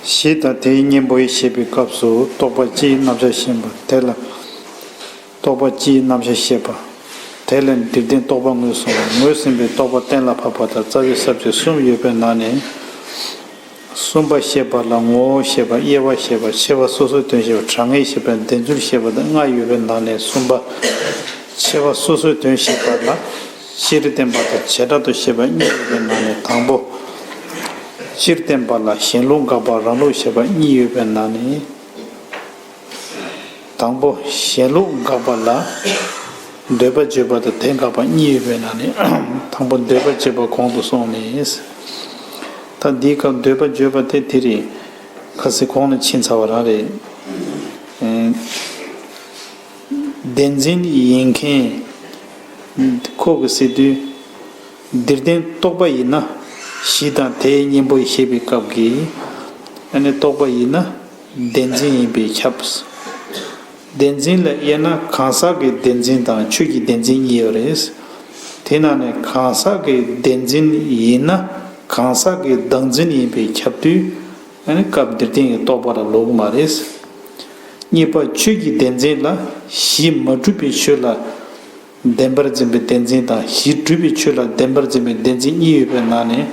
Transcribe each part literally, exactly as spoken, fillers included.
གཞི་དང་དེའི་གཉེན་པོ་ཡི་ཞེས་པའི་སྐབས་སུ་རྟོག་པ་སྤྱིའི་རྣམ་གཞག་བཤད་པ་དེ་ལ། རྟོག་པ་སྤྱིའི་རྣམ་གཞག་བཤད་པ། དེ་ལས་འདིར་བསྟན་རྟོག་པ་ངོས་བཟུང་བ། ངོས་ཟིན་པའི་རྟོག་པ་གཏན་ལ་ཕབ་པ་དང་རྩ་བའི་ས་བཅད་གསུམ་ཡོད་པའི་ནང་ནས། གསུམ་པ་བཤད་པ་ལ་ངོ་བོ་བཤད་པ། དབྱེ་བ་བཤད་པ། ཕྱེ་བ་སོ་སོའི་དོན་བཤད་པ། གྲངས་ངེས་བཤད་པ། བདེན་རྫུན་བཤད་པ་དང་ལྔ་ཡོད་པའི་ནང་ནས་གསུམ་པ། ཕྱེ་བ་སོ་སོའི་དོན་བཤད་པ་ལ། སྤྱིར་བསྟན་པ་དང་བྱེ་བྲག་ཏུ་བཤད་པ་གཉིས་ཡོད་པའི་ནང་ནས་དང་པོ། སྤྱིར་བསྟན་པ་ལ་གཞན་ལུགས་དགག་པ་རང་ལུགས་བཤད་པ་གཉིས་ཡོད་པའི་ནང་ནས། དང་པོ་གཞན་ལུགས་དགག་པ་ལ། འདོད་པ་བརྗོད་པ་དང་དེ་དགག་པ་གཉིས་ཡོད་པའི་ནང་ནས། དང་པོ་འདོད་པ་བརྗོད་པ་གོང་དུ་སོང་ནས། ད་འདིའི་སྐབས་འདོད་པ་བརྗོད་པ་དེ་དེ་རེད། ཁ་སང་གོང་ནས་ཕྱིན་ཚར་བ་རང་རེད། ཨེ། བདེན་འཛིན་ཡིན་མཁན། ཁོ་གི་སྲིད་དུས། འདིར་བསྟན་རྟོག་པ་ཡིན་ན། གཞི་དང་དེའི་གཉེན་པོ་ཞེས་པའི་སྐབས་ཀྱི། ཨ་ནི་རྟོག་པ་ཡིན་ན། བདེན་འཛིན་ཡིན་པས་ཁྱབ། བདེན་འཛིན་ལ་དབྱེ་ན་གང་ཟག་གི་བདེན་འཛིན་དང་ཆོས་ཀྱི་བདེན་འཛིན་གཉིས་ཡོད་རེད། དེ་ནང་ནས་གང་ཟག་གི་བདེན་འཛིན་ཡིན་ན་གང་ཟག་གི་བདག་འཛིན་ཡིན་པས་ཁྱབ་དུས། ཨ་ནི་སྐབས་འདིར་བསྟན་གྱི་རྟོག་པ་ལ་ལོག་གི་མ་རེད། གཉིས་པ་ཆོས་ཀྱི་བདེན་འཛིན་ལ་གཞི་མ་གྲུབ་པའི་ཆོས་ལ་བདེན་པར་འཛིན་པའི་བདེན་འཛིན་དང་གཞི་གྲུབ་པའི་ཆོས་ལ་བདེན་པར་འཛིན་པའི་བདེན་འཛིན་གཉིས་ཡོད་པའི་ནང་ནས།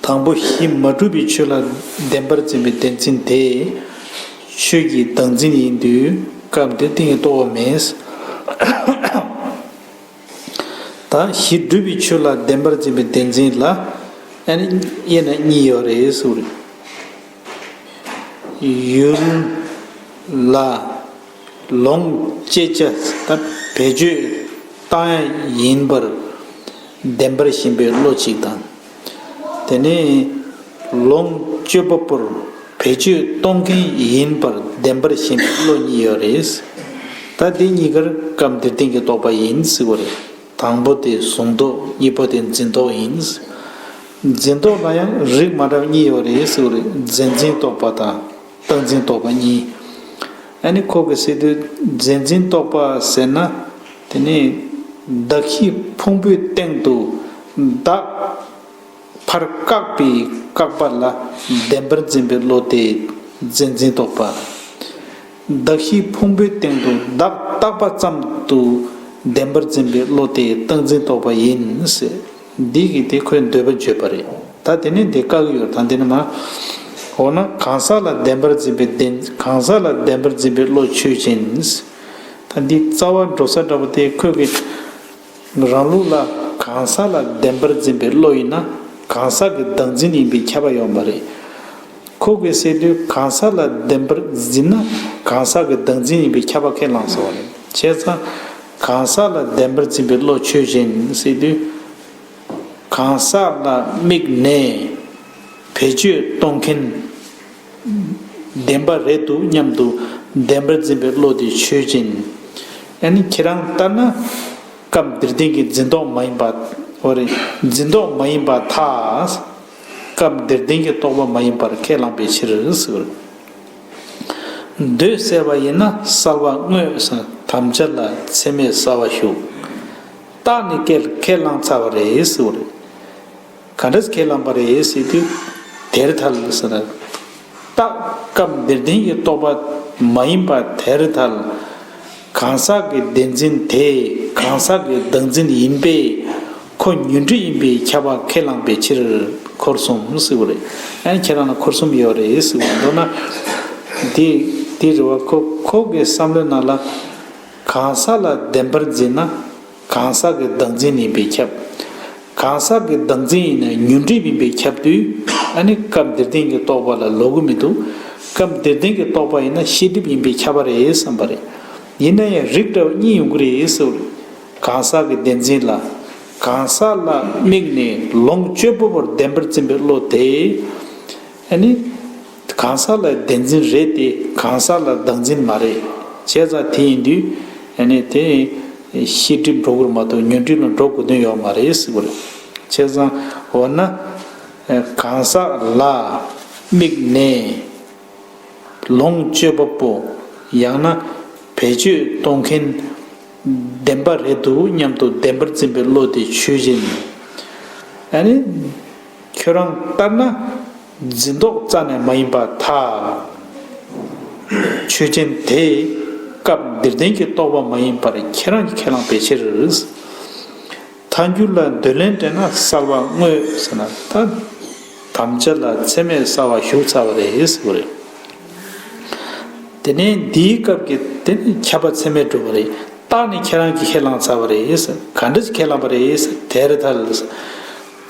དང་པོ་གཞི་མ་གྲུབ་པའི་ཆོས་ལ་བདེན་པར་འཛིན་པའི་བདེན་འཛིན་དེ། ཆོས་ཀྱི་བདག་འཛིན་ཡིན་དུས་སྐབས་འདིར་བསྟན་གྱི་རྟོག་པ་མེད། ད་གཞི་གྲུབ་པའི་ཆོས་ལ་བདེན་པར་འཛིན་པའི་བདེན་འཛིན་ལ། ཨ་ནི་དབྱེ་ན་གཉིས་ཡོད་རེད་ཟེར་བ་རེད། ཡུལ་ལ་ལོངས་སྤྱད་བྱ་ད་བེད་སྤྱོད་བཏང་ཡ་ཡིན་པར་བདེན་པར་ཞེན་པའི་བློ་གཅིག་དང་། དེ་ནས་ལོངས་སྤྱོད་པ་པོར་བེད་སྤྱོད་གཏོང་མཁན་ཡིན་པར་བདེན་པར་ཞེན་པའི་བློ་གཉིས་ཡོད་རེད། ད་དེ་གཉིས་ཀར་སྐབས་འདིར་བསྟན་གྱི་རྟོག་པ་ཡིན་ཟེར་བ་རེད། དང་པོ་དེ་གཟུང་རྟོག་གཉིས་པོ་དེ་འཛིན་རྟོག་ཡིན། འཛིན་རྟོག་ལ་ཡང་རིགས་མ་འདྲ་བ་གཉིས་ཡོད་རེད་ཟེར་བ་རེད། རྫས་འཛིན་རྟོག་པ་དང་རྟག་འཛིན་རྟོག་པ་གཉིས། ཨ་ནི་ཁོ་གི་སྲིད་དུས་རྫས་འཛིན་རྟོག་པ་ཟེར་ན། དེ་ནི་གདགས་གཞི་ཕུང་པོའི་སྟེང་དུ་བདག་ཕར་བཀག་པའི་བཀག་པ་ལ་བདེན་པར་འཛིན་པའི་བློ་དེ་རྫས་འཛིན་རྟོག་པ། གདགས་གཞི་ཕུང་པོའི་སྟེང་དུ་བདག་བཏགས་པ་ཙམ་དུ་བདེན་པར་འཛིན་པའི་བློ་དེ་རྟག་འཛིན་རྟོག་པ་ཡིན། འདི་གི་དེ་ཁོའི་འདོད་པ་བརྗོད་པ་རེད། ད་དེ་ནས་འདི་བཀག་གི་ཡོད། ད་འདི་ནི་མ། འོ་ན་གང་ཟག་ལ་བདེན་པར་འཛིན་པའི་བདེན། གང་ཟག་ལ་བདེན་པར་འཛིན་པའི་བློ་ཆོས་ཅན། ད་འདི་རྩ་བ་འགྲོ་ས་འདྲ་པོ་དེ་ཁོས་གི་རང་ལུགས་ལ་གང་ཟག་ལ་བདེན་པར་འཛིན་པའི་བློ་ཡིན་ན་གང་ཟག་གི་བདག་འཛིན་ཡིན་པས་ཁྱབ་པ་ཡོད་མ་རེད། ཁོ་གི་སྲིད་དུས་གང་ཟག་ལ་བདེན་པར་འཛིན་ན་གང་ཟག་གི་བདག་འཛིན་ཡིན་པས་ཁྱབ་པ་ཁས་བླངས་སོང་བ་རེད། བྱས་ཙང་གང་ཟག་ལ་བདེན་པར་འཛིན་པའི་བློ་ཆོས་ཅན་སྲིད་དུས། གང་ཟག་ལ་དམིགས་ནས་བེད་སྤྱོད་གཏོང་མཁན་བདེན་པ་རེད་འདུག་སྙམ་དུ་བདེན་པར་འཛིན་པའི་བློ་དེ་ཆོས་ཅན། ཨ་ནི་ཁྱེད་རང་ལྟར་ན་སྐབས་འདིར་བསྟན་གྱི་འཛིན་རྟོག་མ་ཡིན་པ། འོ་རེད། འཛིན་རྟོག་མ་ཡིན་པར་ཐལ། སྐབས་འདིར་བསྟན་གྱི་རྟོག་པ་མ་ཡིན་པར་ཁས་བླངས་པའི་ཕྱིར་ཟེར། འདོད་གསལ་བ་ཡིན་ན་གསལ་བ་དངོས་སམ་དམ་བཅའ་ལ་ཚད་མས་གསལ་བ་ཞུགས། རྟགས་ནི་ཁས་ཁས་བླངས་ཚར་བ་རེད་ཟེར་བ་རེད། ག་འདྲས་ཁས་བླངས་པ་རེད་ཟེར་དུས། དེར་ཐལ་ཟེར་ན། རྟགས་སྐབས་འདིར་བསྟན་གྱི་རྟོག་པ་མ་ཡིན་པ་དེར་ཐལ། གང་ཟག་གི་བདེན་འཛིན་དེ་གང་ཟག་གི་བདག་འཛིན་ཡིན་པས་ཁོ་ཉོན་སྒྲིབ་ཡིན་པས་ཁྱབ་པ་ཁས་བླངས་པའི་ཕྱིར་འཁོར་གསུམ་ཟེར་བ་རེད། ཨ་ནི་ཁྱེད་རང་ལ་འཁོར་གསུམ་ཡོད་རེད་ཟེར་བ་མདོར་ན། དེ་དེ་རེད་བ། ཁོ་ཁོ་གི་བསམ་བློའི་ནང་ལ་གང་ཟག་ལ་བདེན་པར་འཛིན་ན། གང་ཟག་གི་བདག་འཛིན་ཡིན་པས་ཁྱབ། གང་ཟག་གི་བདག་འཛིན་ཡིན་ན་ཉོན་སྒྲིབ་ཡིན་པས་ཁྱབ་དུས། ཨ་ནི་སྐབས་འདིར་བསྟན་གྱི་རྟོག་པ་ལ་ལོག་གི་མི་འདུག་སྐབས་འདིར་བསྟན་གྱི་རྟོག་པ་ཡིན་ན་ཤེས་སྒྲིབ་ཡིན་པས་ཁྱབ་པ་རེད་བསམ་པ་རེད། ཡིན་ན་ཡང་རིགས་འདྲ་བ་གཉིས་ཡོང་གི་རེད་ཟེར་བ་རེད། གང་ཟག་གི་བདེན་འཛིན་ལ། གང་ཟག་ལ་དམིགས་ནས་ལོངས་སྤྱོད་པ་པོར་བདེན་པར་འཛིན་པའི་བློ་དེ། ཨ་ནི། གང་ཟག་ལ་བདེན་འཛིན་རེད་དེ་གང་ཟག་ལ་བདག་འཛིན་མ་རེད། བྱས་ཙང་དེ་ཡིན་དུས་ཨ་ནི་དེ་ཤེས་སྒྲིབ་འགྲོ་དགོས་མ་གཏོགས་ཉོན་སྒྲིབ་ལ་འགྲོ་དགོས་དོན་ཡོད་མ་རེད་ཟེར་བ་རེད། བྱས་ཙང་འོ་ན་གང་ཟག་ལ་དམིགས་ནས་ལོངས་སྤྱོད་པ་པོ་ཡང་ན་བེད་སྤྱོད་གཏོང་མཁན་བདེན་པ་རེད་འདུག་སྙམ་དུ་བདེན་པར་འཛིན་པའི་བློ་དེ་ཆོས་ཅན། ཨ་ནི། ཁྱོད་རང་ལྟར་ན་ འཛིན་རྟོག་རྩ་ནས་མ་ཡིན་པར་ཐལ། ཆོས་ཅན་དེ་སྐབས་འདིར་བསྟན་གྱི་རྟོག་པ་མ་ཡིན་པར་ཁྱེད་རང་གིས་ཁས་བླངས་པའི་ཕྱིར། ཐལ་འགྱུར་ལ་འདོད་ལན་སྤྲད་ན་གསལ་བ་དངོས་ཟེར་ན་ད། དམ་བཅའ་ལ་ཚད་མས་གསལ་བ་ཞུགས་ཚར་བ་རེད་ཟེར་བ་རེད། དེ་ནས་འདིའི་སྐབས་ཀྱི་དེ་ནི་ཁྱབ་པ་ཚད་མས་གྲུབ་པ་རེད། རྟགས་ནི་ཁྱེད་རང་གིས་ཁས་བླངས་ཚར་བ་རེད། ག་འདྲ་ཞིག་ཁས་བླངས་པ་རེད། དེར་ཐལ།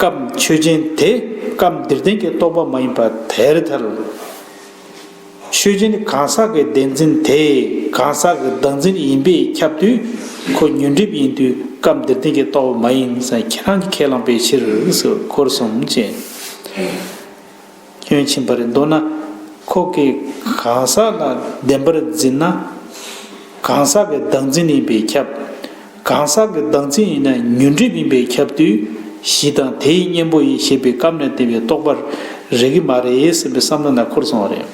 སྐབས་ཆོས་ཅན་དེ་སྐབས་འདིར་བསྟན་གྱི་རྟོག་པ་མ་ཡིན་པ་དེར་ཐལ། ཆོས་ཅན་གང་ཟག་གི་བདེན་འཛིན་དེ་གང་ཟག་གི་བདག་འཛིན་ཡིན་པས་ཁྱབ་དུས་ཁོ་ཉོན་སྒྲིབ་ཡིན་དུས་སྐབས་འདིར་བསྟན་གྱི་རྟོག་པ་མ་ཡིན་ཟེར་ཁྱེད་རང་གིས་ཁས་བླངས་པའི་ཕྱིར་ཟེར་འཁོར་གསུམ་ཅན། སྐྱོན་ཕྱིན་པ་རེད། མདོར་ན་ཁོ་གིས་གང་ཟག་ལ་བདེན་པར་འཛིན་ན། གང་ཟག་གི་བདག་འཛིན་ཡིན་པས་ཁྱབ། གང་ཟག་གི་བདག་འཛིན་ཡིན་ན་ཉོན་སྒྲིབ་ཡིན་པས་ཁྱབ་དུས་གཞི་དང་དེའི་གཉེན་པོ་ཡིན་ཞེས་པའི་སྐབས་ནས་བསྟན་པའི་རྟོག་པར་རིགས་ཀྱི་མ་རེད་ཟེར་བའི་བསམ་བློ་ནང་འཁོར་སོང་བ་རེད།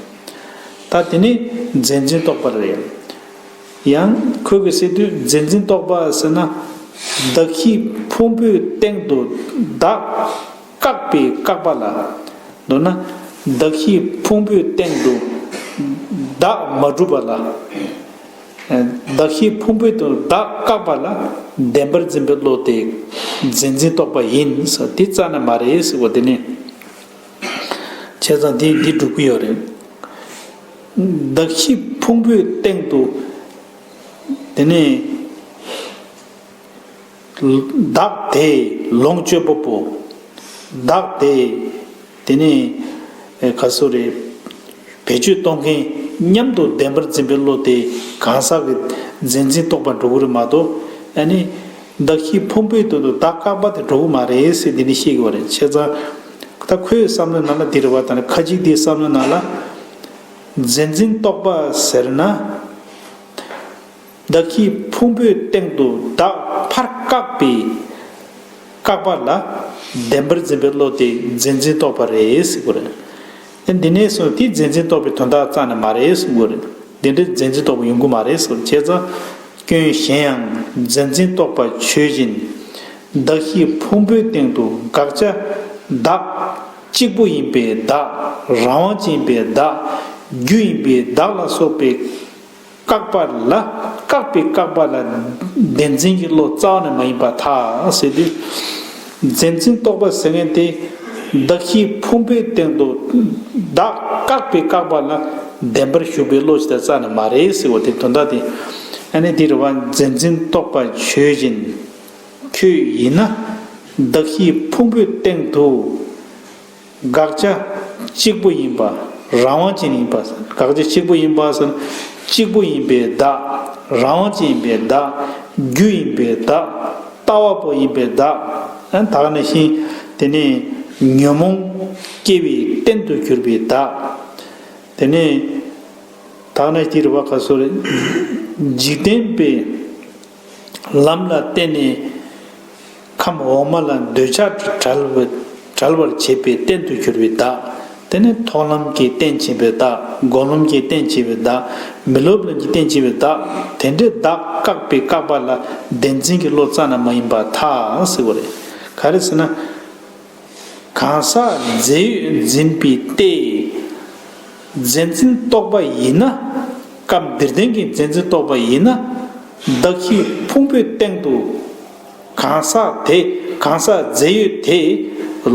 ད་དེ་ནི་མཛེས་འཛིན་རྟོག་པ་རེད། ཡང་ཁོས་གི་ཟེར་དུས་མཛེས་འཛིན་རྟོག་པ་ཟེར་ན། གདགས་གཞིའི་ཕུང་པོའི་སྟེང་དུ་བདག་བཀག་པའི་བཀག་པ་ལ། མདོར་ན། གདགས་གཞིའི་ཕུང་པོའི་སྟེང་དུ་བདག་མ་གྲུབ་པ་ལ། གདགས་གཞིའི་ཕུང་པོའི་སྟེང་དུ་བདག་བཀག་པ་ལ་བདེན་པར་འཛིན་པའི་བློ་དེ་མཛེས་འཛིན་རྟོག་པ་ཡིན་ཟེར་དེ་རྩ་ནས་མ་རེད་ཟེར་བ་དེ་ནི། བྱས་ཙང་དེ་འདི་སྒྲུབ་ཀྱི་ཡོད་རེད། གདགས་གཞིའི་ཕུང་པོའི་སྟེང་དུ། དེ་ནས། བདག་དེ་ལོངས་སྤྱོད་པ་པོ། བདག་དེ། དེ་ནས། ག་སོ་རེད། བེད་སྤྱོད་གཏོང་མཁན་མཉམ་དུ་བདེན་པར་འཛིན་པའི་བློ་དེ་གང་ཟག་གི་མཛེས་འཛིན་རྟོག་པ་འགྲོ་གི་རེད་མ་གཏོགས་ཨ་ནི། གདགས་གཞིའི་ཕུང་པོའི་དོན་དུ་བདག་བཀག་པ་དེ་འགྲོ་གི་མ་རེད་ཟེར་འདི་ནི་བཤད་ཀྱི་བ་རེད། བྱས་ཙང་། ད་ཁོའི་བསམ་བློའི་ནང་ལ་འདི་རེད་བ། ད་ནི་ཁ་ཅིག་འདིའི་བསམ་བློའི་ནང་ལ། མཛེས་འཛིན་རྟོག་པ་ཟེར་ན། གདགས་གཞིའི་ཕུང་པོའི་སྟེང་དུ་བདག་ཕར་བཀག་པའི་བཀག་པ་ལ་བདེན་པར་འཛིན་པའི་བློ་དེ་མཛེས་འཛིན་རྟོག་པ་རེད་ཟེར་དགོས་རེད། ཨེ་འདི་ནས་བཟུང་དེ་མཛེས་འཛིན་རྟོག་པའི་དོན་དག་རྩ་ནས་མ་རེད་གསུང་དགོས་རེད། འདི་འདྲའི་མཛེས་འཛིན་རྟོག་པ་ཡོང་གི་མ་རེད་གསུང་། བྱས་ཙང་སྐྱོན་གཞན་ཡང་མཛེས་འཛིན་རྟོག་པ་ཆོས་ཅན། གདགས་གཞིའི་ཕུང་པོའི་སྟེང་དུ་དགག་བྱ་བདག་གཅིག་པུ་ཡིན་པའི་བདག་རང་དབང་ཅན་ཡིན་པའི་བདག་རྒྱུ་ཡིན་པའི་བདག་ལ་སོགས་པའི་བཀག་པ་ལ་བཀག་པའི་བཀག་པ་ལ་བདེན་འཛིན་གྱི་བློ་རྩ་བ་ནས་མ་ཡིན་པར་ཐལ་ཟེར་དུས། མཛེས་འཛིན་རྟོག་པ་ཟེར་མཁན་དེ་གདགས་གཞིའི་ཕུང་པོའི་སྟེང་དུ་བདག་བཀག་པའི་བཀག་པ་ལ་བདེན་པར་ཞུགས་པའི་བློ་ཞིག་དང་རྩ་ནས་མ་རེད་ཟེར་བ་དེ་དོན་དག་དེ། ཨ་ནི་དེ་རེད་བ། མཛེས་འཛིན་རྟོག་པ་ཆོས་ཅན། ཁྱོད་ཡིན་ན་གདགས་གཞིའི་ཕུང་པོའི་སྟེང་དུ། དགག་བྱ་གཅིག་པུ་ཡིན་པ། རང་དབང་ཅན་ཡིན་པ། དགག་བྱ་གཅིག་པུ་ཡིན་པ་ཟེར་ན། གཅིག་པུ་ཡིན་པའི་བདག་རང་དབང་ཅན་ཡིན་པའི་བདག་རྒྱུ་ཡིན་པའི་བདག་ལྟ་བ་པོ་ཡིན་པའི་བདག་ཨ་ད་ག་ནང་བཞིན་དེ་ནས་ཉོན་མོངས་སྐྱེ་བའི་རྟེན་དུ་གྱུར་པའི་བདག་དེ་ནས་ད་ག་ནང་བཞིན་དེ་རེད་བ། ག་སོ་རེད། འཇིག་རྟེན་པའི་ལམ་ལ་བརྟེན་ནས་ཁམས་འོག་མ་ལ་འདོད་ཆགས་བྲལ་བ་བྲལ་བར་བྱེད་པའི་རྟེན་དུ་གྱུར་པའི་བདག་དེ་ནི་མཐོང་ལམ་གྱི་རྟེན་བྱེད་པའི་བདག་སྒོམ་ལམ་གྱི་རྟེན་བྱེད་པའི་བདག་མི་སློབ་ལམ་གྱི་རྟེན་བྱེད་པའི་བདག་དེ་འདྲའི་བདག་བཀག་པའི་བཀག་པ་ལ་བདེན་འཛིན་གྱི་བློ་རྩ་ནས་མ་ཡིན་པར་ཐལ་ཟེར་བ་རེད། ག་རེ་ཟེར་ན། གང་ཟག་རྫས་ཡོད་འཛིན་པའི་སྟེ། མཛེས་འཛིན་རྟོག་པ་ཡིན་ན། སྐབས་འདིར་བསྟན་གྱི་མཛེས་འཛིན་རྟོག་པ་ཡིན་ན། གདགས་གཞིའི་ཕུང་པོའི་སྟེང་དུ། གང་ཟག་དེ་གང་ཟག་རྫས་ཡོད་དེ།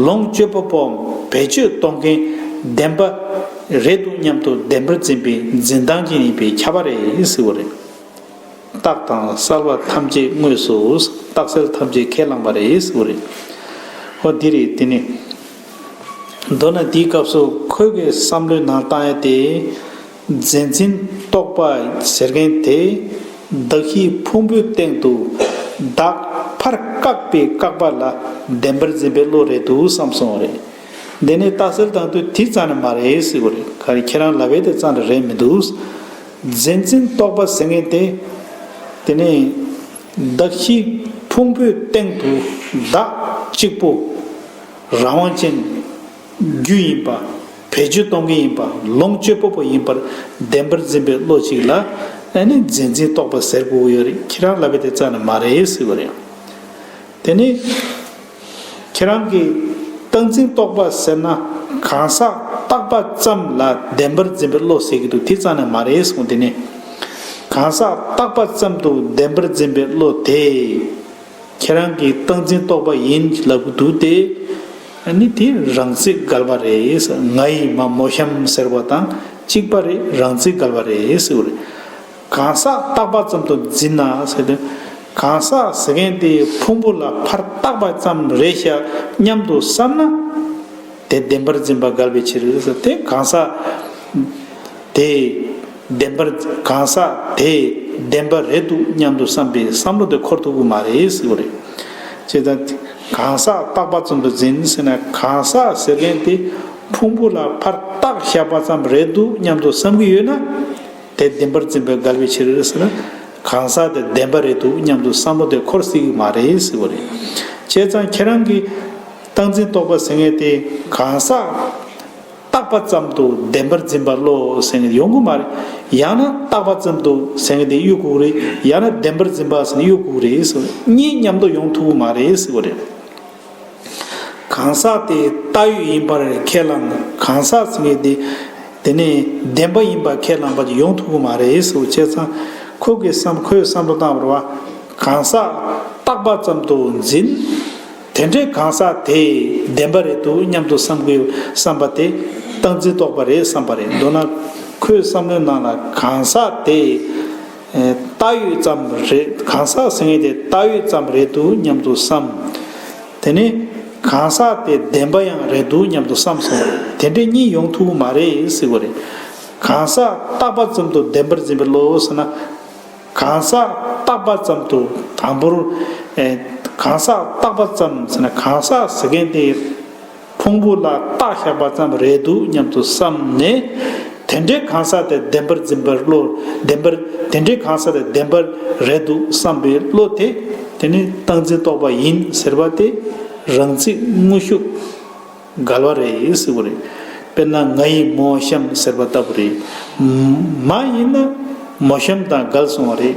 ལོངས་སྤྱོད་པ་པོའམ་བེད་སྤྱོད་གཏོང་མཁན་བདེན་པ་རེད་འདུག་སྙམ་དུ་བདེན་པར་འཛིན་པའི་འཛིན་སྟངས་ཅན་ཡིན་པས་ཁྱབ་པ་རེད་ཟེར་བ་རེད། རྟགས་དང་གསལ་བ་ཐམས་ཅད་དངོས་སུ། རྟགས་གསལ་ཐམས་ཅད་ཁས་བླངས་པ་རེད་ཟེར་བ་རེད། ཧོ་འདི་རེད་དེ་ནི། མདོར་ན་འདིའི་སྐབས་སུ་ཁོས་གི་བསམ་བློའི་ནང་བཏང་ཡ་དེ། མཛེས་འཛིན་རྟོག་པ་ཟེར་མཁན་དེ། གདགས་གཞིའི་ཕུང་པོའི་སྟེང་དུ་བདག་ཕར་བཀག་པའི་བཀག་པ་ལ་བདེན་པར་འཛིན་པའི་བློ་རེད་འདུག་བསམ་སོང་བ་རེད། འདི་ནི་རྟགས་གསལ་དང་དུ་དེ་རྩ་ནས་མ་རེད་ཟེར་བ་རེད། ག་རེ་ཁྱེད་རང་ལབ་པའི་དེ་རྩ་ནས་རེད་མི་འདུག་མཛེས་འཛིན་རྟོག་པ་ཟེར་མཁན་དེ། དེ་ནས་གདགས་གཞིའི་ཕུང་པོའི་སྟེང་དུ་བདག་གཅིག་པུ་རང་དབང་ཅན་རྒྱུ་ཡིན་པ། བེད་སྤྱོད་གཏོང་མཁན་ཡིན་པ། ལོངས་སྤྱོད་པ་པོ་ཡིན་པར་བདེན་པར་འཛིན་པའི་བློ་གཅིག་ལ་ཨ་ནི་མཛེས་འཛིན་རྟོག་པ་ཟེར་དགོས་ཀྱི་ཡོད་རེད། ཁྱེད་རང་ལབ་པའི་དེ་རྩ་ནས་མ་རེད་ཟེར་བ་རེད། དེ་ནས་ཁྱེད་རང་གིས་རྟག་འཛིན་རྟོག་པ་ཟེར་ན་གང་ཟག་ བཏགས་པ་ཙམ་ལ་བདེན་པར་འཛིན་པའི་བློ་ཟེར་གྱི་འདུག་དེ་རྩ་ནས་མ་རེད་གསུངས། དེ་ནས་གང་ཟག་བཏགས་པ་ཙམ་དུ་བདེན་པར་འཛིན་པའི་བློ་དེ། ཁྱེད་རང་གིས་སྟངས་འཛིན་རྟོག་པ་ཡིན་ལབ་ཀྱི་འདུག་སྟེ། ཨ་ནི་དེ་རང་ཚིག་འགལ་བ་རེད། ང་ཡི་མ་མོ་གཤམ་ཟེར་བ་དང་གཅིག་པ་རེད། རང་ཚིག་འགལ་བ་རེད་ཟེར་བ་རེད། གང་ཟག་བཏགས་པ་ཙམ་དུ་འཛིན་ན་ཟེར་དུས། གང་ཟག་ཟེར་མཁན་དེ་ཕུང་པོ་ལ་ཕར་བཏགས་པ་ཙམ་རེད་ཤག་སྙམ་དུ་བསམ་ན། དེ་བདེན་པར་འཛིན་པ་འགལ་བའི་ཕྱིར་ཟེར་ཏེ། གང་ཟག་དེ་བདེན་པར། གང་ཟག་དེ་བདེན་པ་རེད་འདུག་སྙམ་དུ་བསམ་པའི་བསམ་བློ་དེ་འཁོར་ཐུབ་ཀྱི་མ་རེད་ཟེར་བ་རེད། བྱས་ཙང་གང་ཟག་བཏགས་པ་ཙམ་དུ་འཛིན་ཟེར་ན། གང་ཟག་ཟེར་མཁན་དེ་ཕུང་པོ་ལ་ཕར་བཏགས་བཞག་པ་ཙམ་རེད་འདུག་སྙམ་དུ་བསམ་གྱི་ཡོད་ན། དེ་བདེན་པར་འཛིན་པ་འགལ་བའི་ཕྱིར་ཟེར་ན། གང་ཟག་དེ་བདེན་པ་རེད་འདུག་སྙམ་དུ་བསམ་བློ་དེ་འཁོར་སྲིད་ཀྱི་མ་རེད་ཟེར་བ་རེད། བྱས་ཙང་ཁྱེད་རང་གིས་སྟངས་འཛིན་རྟོག་པ་ཟེར་མཁན་དེ་གང་ཟག་བཏགས་པ་ཙམ་དུ་བདེན་པར་འཛིན་པ་བློ་ཟེར་མཁན་དེ་ཡོང་གི་མ་རེད། ཡང་ན་བཏགས་པ་ཙམ་དུ་ཟེར་མཁན་དེ་གཡུག་དགོས་རེད། ཡང་ན་བདེན་པར་འཛིན་པ་ཟེར་ན་གཡུག་དགོས་རེད་ཟེར། གཉིས་མཉམ་དུ་ཡོང་ཐུབ་ཀྱི་མ་རེད་ཟེར་བ་རེད། གང་ཟག་དེ་བཏགས་ཡོད་ཡིན་པར་ཁས་བླངས་ན། གང་ཟག་ཟེར་མཁན་དེ་དེ་ནས་བདེན་པ་ཡིན་པ་ཁས་བླངས་པ་ཅིག་ཡོང་ཐུབ་ཀྱི་མ་རེད་ཟེར། བྱས་ཙང་ཁོ་གི་བསམ། ཁོས་བསམ་བློ་བཏང་བ་རེད་པ། གང་ཟག་བཏགས་པ་ཙམ་དུ་འཛིན། དེ་འདྲའི་གང་ཟག་དེ་བདེན་པ་རེད་འདུག་སྙམ་དུ་བསམ་དགོས་བསམ་པ་དེ་སྟངས་འཛིན་རྟོག་པ་རེད་བསམ་པ་རེད། མདོར་ན་ཁོའི་བསམ་བློའི་ནང་ལ་གང་ཟག་དེ་བཏགས་ཡོད་ཙམ་རེད། གང་ཟག་ཟེར་མཁན་དེ་བཏགས་ཡོད་ཙམ་རེད་འདུག་སྙམ་དུ་བསམ། དེ་ནས་གང་ཟག་དེ་བདེན་པ་ཡང་རེད་འདུག་སྙམ་དུ་བསམ་སོང་བ་རེད། དེ་འདྲའི་གཉིས་ཡོང་ཐུབ་ཀྱི་མ་རེད་ཟེར་བ་རེད། གང་ཟག་བཏགས་པ་ཙམ་དུ་བདེན་པར་འཛིན་པའི་བློ་ཟེར་ན། གང་ཟག་བཏགས་པ་ཙམ་དུ། དང་པོར། ཨེ། གང་ཟག་བཏགས་པ་ཙམ་ཟེར་ན། གང་ཟག་ཟེར་མཁན་དེ་ཕུང་པོ་ལ་བཏགས་བཞག་པ་ཙམ་རེད་འདུག་སྙམ་དུ་བསམ་ནས། དེ་འདྲའི་གང་ཟག་དེ་བདེན་པར་འཛིན་པའི་བློ། བདེན་པར། དེ་འདྲའི་གང་ཟག་དེ་བདེན་པར་རེད་འདུག་བསམ་པའི་བློ་དེ། དེ་ནི་སྟངས་འཛིན་རྟོག་པ་ཡིན་ཟེར་བ་དེ་རང་ཚིག་དངོས་ཤུགས་འགལ་བ་རེད་ཟེར་བ་རེད། དཔེར་ན་ང་ཡི་མོ་གཤམ་ཟེར་བ་ལྟ་བུ་རེད། མ་ཡིན་ན་མོ་གཤམ་དང་འགལ་སོང་བ་རེད།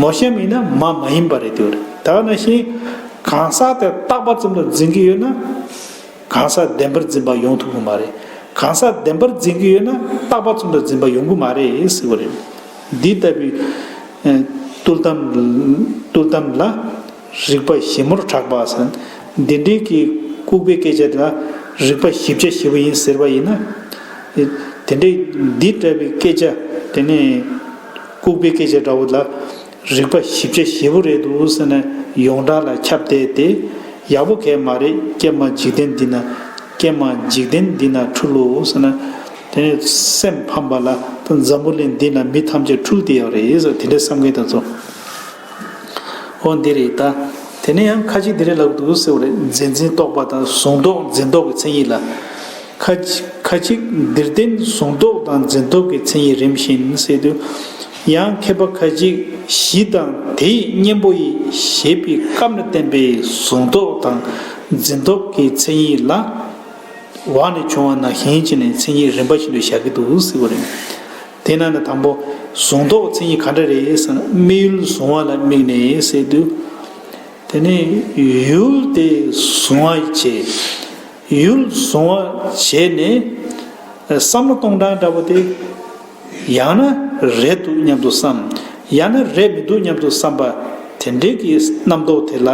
མོ་གཤམ་ཡིན་ན་མ་མ་ཡིན་པ་རེད་དེ་བ་རེད། ད་ག་ནང་བཞིན་གང་ཟག་དེ་བཏགས་པ་ཙམ་དུ་འཛིན་གྱི་ཡོད་ན། གང་ཟག་བདེན་པར་འཛིན་པ་ཡོང་ཐུབ་ཀྱི་མ་རེད། གང་ཟག་བདེན་པར་འཛིན་གྱི་ཡོད་ན་བཏགས་པ་ཙམ་དུ་འཛིན་པ་ཡོང་གི་མ་རེད་ཟེར་བ་རེད། འདི་ལྟ་བུའི་ཨ་ཐུལ་གཏམ། ཐུལ་གཏམ་ལ་རིགས་པ་ཞིབ་མོར་གྲགས་པ་ཟེར། འདི་འདྲའི་གི་ལྐུགས་པའི་སྐད་ཆ་དེ་ལ་རིགས་པ་ཞིབ་ཆ་ཞེ་པོ་ཡིན་ཟེར་བ་ཡིན་ན། དེ་འདྲའི་འདི་འདྲ་བའི་སྐད་ཆ་དེ་ནི་ལྐུགས་པའི་སྐད་ཆ་འདྲ་བོ་ལ། རིགས་པ་ཞིབ་ཆ་ཞེ་པོ་རེད་འདུག་ཟེར་ནས་ཡོངས་གྲགས་ལ་ཁྱབ་བསྡད་དེ། ཡག་པོ་གང་ཡང་མ་རེད། ཀྱེ་མ་འཇིག་རྟེན་འདི་ན། ཀྱེ་མ་འཇིག་རྟེན་འདི་ན་འཁྲུལ་ལོ་ཟེར་ན། དེ་ནས་སེམས་ཕམ་པ་ལ་ད་འཛམ་བུ་གླིང་འདི་ན་མི་ཐམས་ཅད་འཁྲུལ་བསྡད་ཡོད་རེད་ཟེར། དེ་འདྲའི་བསམ་མཁན་དེ་ཚོ། འོ་འདི་རེད་ད། དེ་ནས་ཡང་ཁ་ཅིག་འདི་རེད་ལབ་འདུག་ཟེར་བ་རེད། འཛིན་འཛིན་རྟོག་པ་དང་གཟུང་རྟོག་འཛིན་རྟོག་གི་མཚན་ཉིད་ལ། ཁ་ཅིག་ཁ་ཅིག་འདིར་བསྟན་གཟུང་རྟོག་དང་འཛིན་རྟོག་གི་མཚན་ཉིད་རིམ་བཞིན་ཟེར་དུས། ཡང་མཁས་པ་ཁ་ཅིག་གཞི་དང་དེའི་གཉེན་པོ་ཡི་ཞེས་པའི་སྐབས་ནས་བསྟན་པའི་གཟུང་རྟོག་དང་འཛིན་རྟོག་གི་མཚན་ཉིད་ལ། འོག་ནས་བྱུང་བ་ནང་བཞིན་བྱས་ནས་མཚན་ཉིད་རིམ་པ་བཞིན་དུ་བཞག་གི་འདུག་ཟེར་བ་རེད། དེ་ནང་ནས་དང་པོ་གཟུང་རྟོག་མཚན་ཉིད་ག་འདྲ་རེད་ཟེར་ན། དམིགས་ཡུལ་གཟུང་བ་ལ་དམིགས་ནས་ཟེར་དུས། དེ་ནས་ཡུལ་དེ་གཟུང་བ་བྱས། ཡུལ་གཟུང་བ་བྱས་ནས་བསམ་བློ་གཏོང་སྟངས་འདྲ་པོ་དེ། ཡང་ན་རེད་འདུག་སྙམ་དུ་བསམ། ཡང་ན་རེད་མི་འདུག་སྙམ་དུ་བསམ་པ། དེ་འདྲའི་གི་རྣམ་རྟོག་དེ་ལ་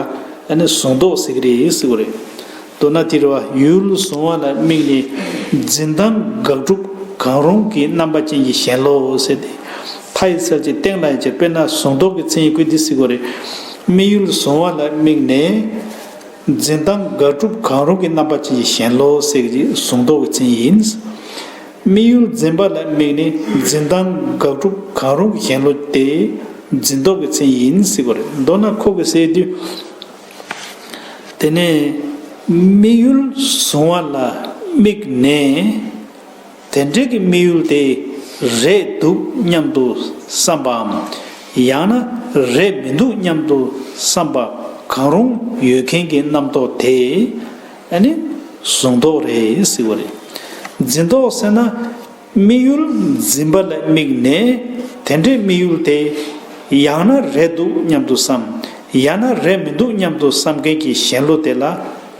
ཨ་ནི་གཟུང་རྟོག་ཟེར་གི་རེད་ཟེར་བ་རེད། མདོར་ན་དེ་རེད་བ། ཡུལ་གཟུང་བ་ལ་དམིགས་ནས་འཛིན་སྟངས་དགག་སྒྲུབ་གང་རུང་གི་རྣམ་པ་ཅན་གྱི་ཞེན་ལོག་ཟེར་ཏེ། མཐའ་ཡི་ཚར་གཅིག་སྟེང་ལ་ཡང་བྱས། དཔེར་ན་གཟུང་རྟོག་གི་མཚན་ཉིད་ཀུན་འདི་ཟེར་གི་རེད། དམིགས་ཡུལ་གཟུང་བ་ལ་དམིགས་ནས། འཛིན་སྟངས་དགག་སྒྲུབ་གང་རུང་གི་རྣམ་པ་ཅན་གྱི་ཞེན་ལོག་ཟེར་གྱི་གཟུང་རྟོག་གི་མཚན་ཉིད་ཡིན། དམིགས་ཡུལ་འཛིན་པ་ལ་དམིགས་ནས་འཛིན་སྟངས་དགག་སྒྲུབ་གང་རུང་གི་ཞེན་ལོག་དེ་འཛིན་རྟོག་གི་མཚན་ཉིད་ཡིན་ཟེར་གྱི་རེད། མདོར་ན་ཁོ་གིས་ཟེར་དུས། དེ་ནས་དམིགས་ཡུལ་གཟུང་བ་ལ་དམིགས་ནས། དེ་འདྲའི་གི་དམིགས་ཡུལ་དེ་རེད་འདུག་སྙམ་དུ་བསམ་པའམ། ཡང་ན་རེད་མི་འདུག་སྙམ་དུ་བསམ་པ་གང་རུང་ཡོད་མཁན་གྱི་རྣམ་རྟོག་དེ་ཨ་ནི་གཟུང་རྟོག་རེད་ཟེར་བ་རེད། འཛིན་རྟོག་ཟེར་ན་དམིགས་ཡུལ་འཛིན་པ་ལ་དམིགས་ནས། དེ་འདྲའི་དམིགས་ཡུལ་དེ་ཡང་ན་རེད་འདུག་སྙམ་དུ་བསམ། ཡང་ན་རེད་མི་འདུག་སྙམ་དུ་བསམ་མཁན་གྱི་ཞེན་ལོག་དེ་ལ་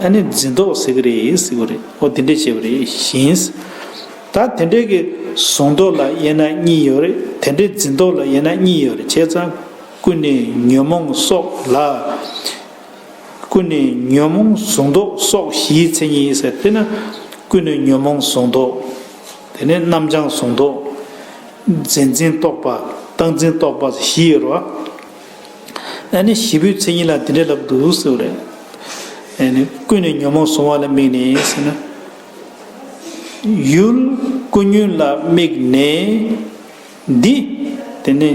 ཨ་ནི་འཛིན་རྟོག་ཟེར་གི་རེད་ཟེར་བ་རེད། འོ་དེ་འདྲས་བྱས་པ་རེད། ཞིང་། ད་དེ་འདྲའི་གི་གཟུང་རྟོག་ལ་དབྱེ་ན་གཉིས་ཡོད་རེད། དེ་འདྲའི་འཛིན་རྟོག་ལ་དབྱེ་ན་གཉིས་ཡོད་རེད། བྱས་ཙང་ཀུན་ནས་ཉོན་མོངས་སོགས་ལ། ཀུན་ནས་ཉོན་མོངས་གཟུང་རྟོག་སོགས་བཞིའི་མཚན་ཉིད་ཟེར་དེ་ན། ཀུན་ནས་ཉོན་མོངས་གཟུང་རྟོག་དེ་ནས་རྣམ་བྱང་གཟུང་རྟོག་འཛིན་འཛིན་རྟོག་པ། རྟག་འཛིན་རྟོག་པ་བཞི་ཡོད་རེད་བ། ཨ་ནི་བཞི་པོའི་མཚན་ཉིད་ལ་འདི་འདྲ་ལབ་འདུག་ཟེར་བ་རེད། ཨ་ནི་ཀུན་ནས་ཉོན་མོངས་གཟུང་བ་ལ་དམིགས་ནས་ཟེར་ན། ཡུལ་ཀུན་ཉོན་ལ་དམིགས་ནས། འདི་དེ་ནི་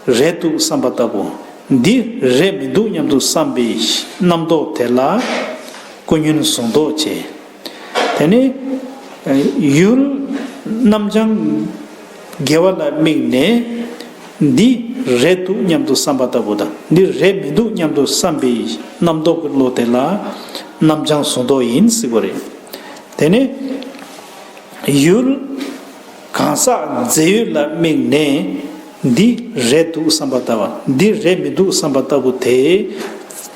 རེད་འདུག་བསམ་པ་ལྟ་བུ། འདི་རེད་མི་འདུག་སྙམ་དུ་བསམ་པའི་རྣམ་རྟོག་དེ་ལ་ཀུན་ཉོན་གཟུང་རྟོག་ཅེས། དེ་ནི་ཡུལ་རྣམ་བྱང་དགེ་བ་ལ་དམིགས་ནས། འདི་རེད་འདུག་སྙམ་དུ་བསམ་པ་ལྟ་བུ་དང་། འདི་རེད་མི་འདུག་སྙམ་དུ་བསམ་པའི་རྣམ་རྟོག་གི་བློ་དེ་ལ་རྣམ་བྱང་གཟུང་རྟོག་ཡིན་ཟེར་བ་རེད། དེ་ནི་ཡུལ་གང་ཟག་རྫས་ཡོད་ལ་དམིགས་ནས། འདི་རེད་འདུག་བསམ་པ་ལྟ་བུ། འདི་རེད་མི་འདུག་བསམ་པ་ལྟ་བུ་དེ་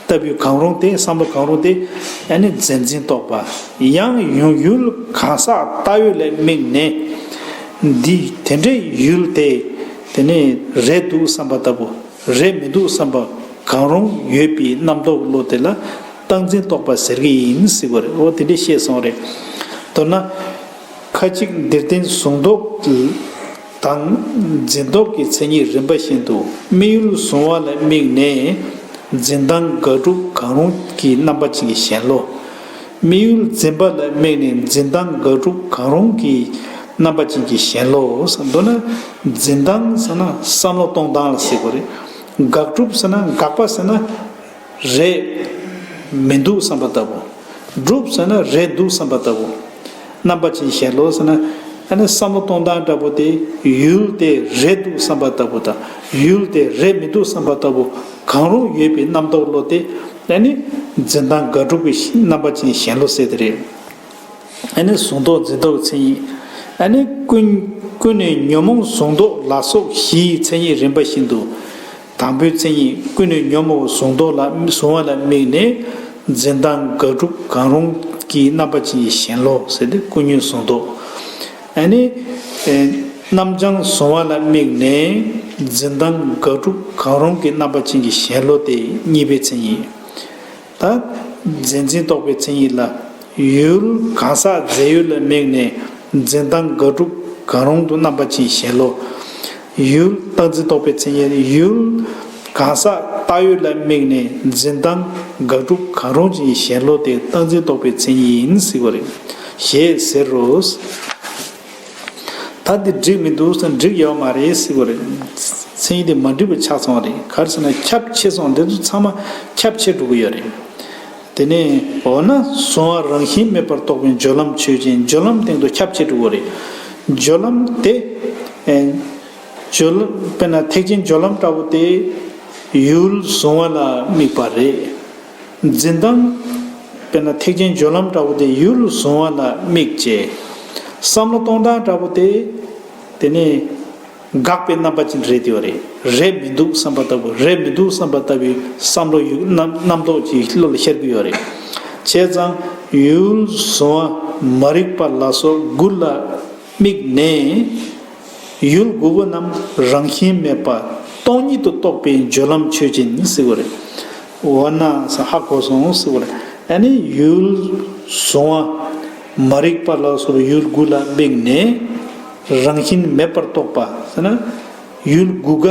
ལྟ་བུའི་གང་རུང་དེ། བསམ་བློ་གང་རུང་དེ་ཨ་ནི་འཛིན་འཛིན་རྟོག་པ། ཡང་ཡུལ་གང་ཟག་བཏགས་ཡོད་ལ་དམིགས་ནས། འདི་དེ་འདྲའི་ཡུལ་དེ་དེ་ནི་རེད་འདུག་བསམ་པ་ལྟ་བུ། རེད་མི་འདུག་བསམ་པ་གང་རུང་ཡོད་པའི་རྣམ་རྟོག་བློ་དེ་ལ་རྟག་འཛིན་རྟོག་པ་ཟེར་གྱི་ཡིན་ཟེར་བ་རེད། འོ་དེ་འདྲ་བཤད་སོང་རེད། མདོར་ན། ཁ་ཅིག་འདིར་བསྟན་གཟུང་རྟོག་དང་འཛིན་རྟོག་གི་མཚན་ཉིད་རིམ་པ་བཞིན་དུ། དམིགས་ཡུལ་གཟུང་བ་ལ་དམིགས་ནས་འཛིན་སྟངས་དགག་སྒྲུབ་གང་རུང་གི་རྣམ་པ་ཅན་གྱི་ཞེན་ལོ། དམིགས་ཡུལ་འཛིན་པ་ལ་དམིགས་ནས་འཛིན་སྟངས་དགག་སྒྲུབ་གང་རུང་གི་རྣམ་པ་ཅན་གྱི་ཞེན་ལོ། མདོར་ན་འཛིན་སྟངས་ཟེར་ན་བསམ་བློ་གཏོང་སྟངས་ལ་ཟེར་དགོས་རེད། དགག་སྒྲུབ་ཟེར་ན། དགག་པ་ཟེར་ན། རེད་མི་འདུག་བསམ་པ་ལྟ་བུ། སྒྲུབ་ཟེར་ན་རེད་འདུག་བསམ་པ་ལྟ་བུ། རྣམ་པ་ཅན་ཞེན་ལོ་ཟེར་ན། ཨ་ནི་བསམ་བློ་གཏོང་སྟངས་འདྲ་པོ་དེ་ཡུལ་དེ་རེད་འདུག་བསམ་པ་ལྟ་བུ་དང་། ཡུལ་དེ་རེད་མི་འདུག་བསམ་པ་ལྟ་བུ་གང་རུང་ཡོད་པའི་རྣམ་རྟོག་བློ་དེ་ཨ་ནི་འཛིན་སྟངས་དགག་སྒྲུབ་ཀྱི་རྣམ་པ་ཅན་ཞེན་ལོ་ཟེར་དེ་རེད། ཨ་ནི་གཟུང་རྟོག་འཛིན་རྟོག་གི་མཚན་ཉིད། ཨ་ནི་ཀུན་ཀུན་ནས་ཉོན་མོངས་གཟུང་རྟོག་ལ་སོགས་བཞིའི་མཚན་ཉིད་རིམ་པ་བཞིན་དུ། དང་པོའི་མཚན་ཉིད་ཀུན་ནས་ཉོན་མོངས་གཟུང་རྟོག་ལ་གཟུང་བ་ལ་དམིགས་ནས་འཛིན་སྟངས་དགག་སྒྲུབ་གང་རུང་གི་རྣམ་པ་ཅན་གྱི་ཞེན་ལོ་ཟེར་ཏེ་ཀུན་ཉོན་གཟུང་རྟོག་ཨ་ནི་རྣམ་བྱང་གཟུང་བ་ལ་དམིགས་ནས་འཛིན་སྟངས་དགག་སྒྲུབ་གང་རུང་གི་རྣམ་པ་ཅན་གྱི་ཞེན་ལོ་དེ་གཉིས་པའི་མཚན་ཉིད། ད་འཛིན་འཛིན་རྟོག་པའི་མཚན་ཉིད་ལ། ཡུལ་གང་ཟག་རྫས་ཡོད་ལ་དམིགས་ནས་འཛིན་སྟངས་དགག་སྒྲུབ་གང་རུང་དུ་རྣམ་པ་ཅན་ཞེན་ལོ། ཡུལ་རྟག་འཛིན་རྟོག་པའི་མཚན་ཉིད། ཡུལ་གང་ཟག་བཏགས་ཡོད་ལ་དམིགས་ནས་འཛིན་སྟངས་དགག་སྒྲུབ་གང་རུང་ཅན་ཞེན་ལོ་དེ་རྟག་འཛིན་རྟོག་པའི་མཚན་ཉིད་ཡིན་ཟེར་བ་རེད། ཞེས་ཟེར་རོ། ད་འདི་འགྲིག་མི་འདུག་ཟེར་ན་འགྲིག་ཡོད་མ་རེད་ཟེར་བ་རེད། མཚན་ཉིད་དེ་མ་འགྲིག་པ་ཆགས་སོང་བ་རེད། ག་རེ་ཟེར་ན་ཁྱབ་ཆེ་སོང་། འདི་ཚོ་ཚང་མ་ཁྱབ་ཆེ་འགྲོ་གི་ཡོད་རེད། དེ་ནས་འོ་ན་གཟུང་བ་རང་བཞིན་མེད་པར་རྟོགས་པའི་སྦྱོར་ལམ་ཆོས་ཅན། སྦྱོར་ལམ་སྟེང་དུ་ཁྱབ་ཆེ་འགྲོ་གི་རེད། སྦྱོར་ལམ་དེ་ཨེ་སྦྱོར་ལམ་དཔེར་ན་ཐེག་ཆེན་སྦྱོར་ལམ་འདྲ་བོ་དེ་ཡུལ་གཟུང་བ་ལ་དམིགས་པ་རེད། འཛིན་སྟངས་དཔེར་ན་ཐེག་ཆེན་སྦྱོར་ལམ་འདྲ་བོ་དེ་ཡུལ་གཟུང་བ་ལ་དམིགས་བྱས། བསམ་བློ་གཏོང་སྟངས་འདྲ་བོ་དེ་དེ་ནི་དགག་པའི་རྣམ་པ་ཅན་རེད་དེ་བ་རེད། རེད་མི་འདུག་བསམ་པ་ལྟ་བུ། རེད་མི་འདུག་བསམ་པ་ལྟ་བུའི་བསམ་བློ་ཡུལ་རྣམ་རྣམ་རྟོག་ཅིག་བློ་ལ་ཤར་གྱི་ཡོད་རེད། བྱས་ཙང་ཡུལ་གཟུང་བ་མ་རིག་པ་ལ་སོགས་དགུ་ལ་དམིགས་ནས། ཡུལ་དགུ་པོ་རྣམས་རང་བཞིན་མེད་པ་སྟོང་ཉིད་དུ་རྟོགས་པའི་སྦྱོར་ལམ་ཆོས་ཅན་ཟེར་བ་རེད། འོ་ན་ཧ་གོ་སོང་ཟེར་བ་རེད། ཨ་ནི་ཡུལ་གཟུང་བ་མ་རིག་པ་ལ་སོགས་པའི་ཡུལ་དགུ་ལ་དམིགས་ནས་རང་བཞིན་མེད་པར་རྟོགས་པ་ཟེར་ན། ཡུལ་དགུ་ཀ་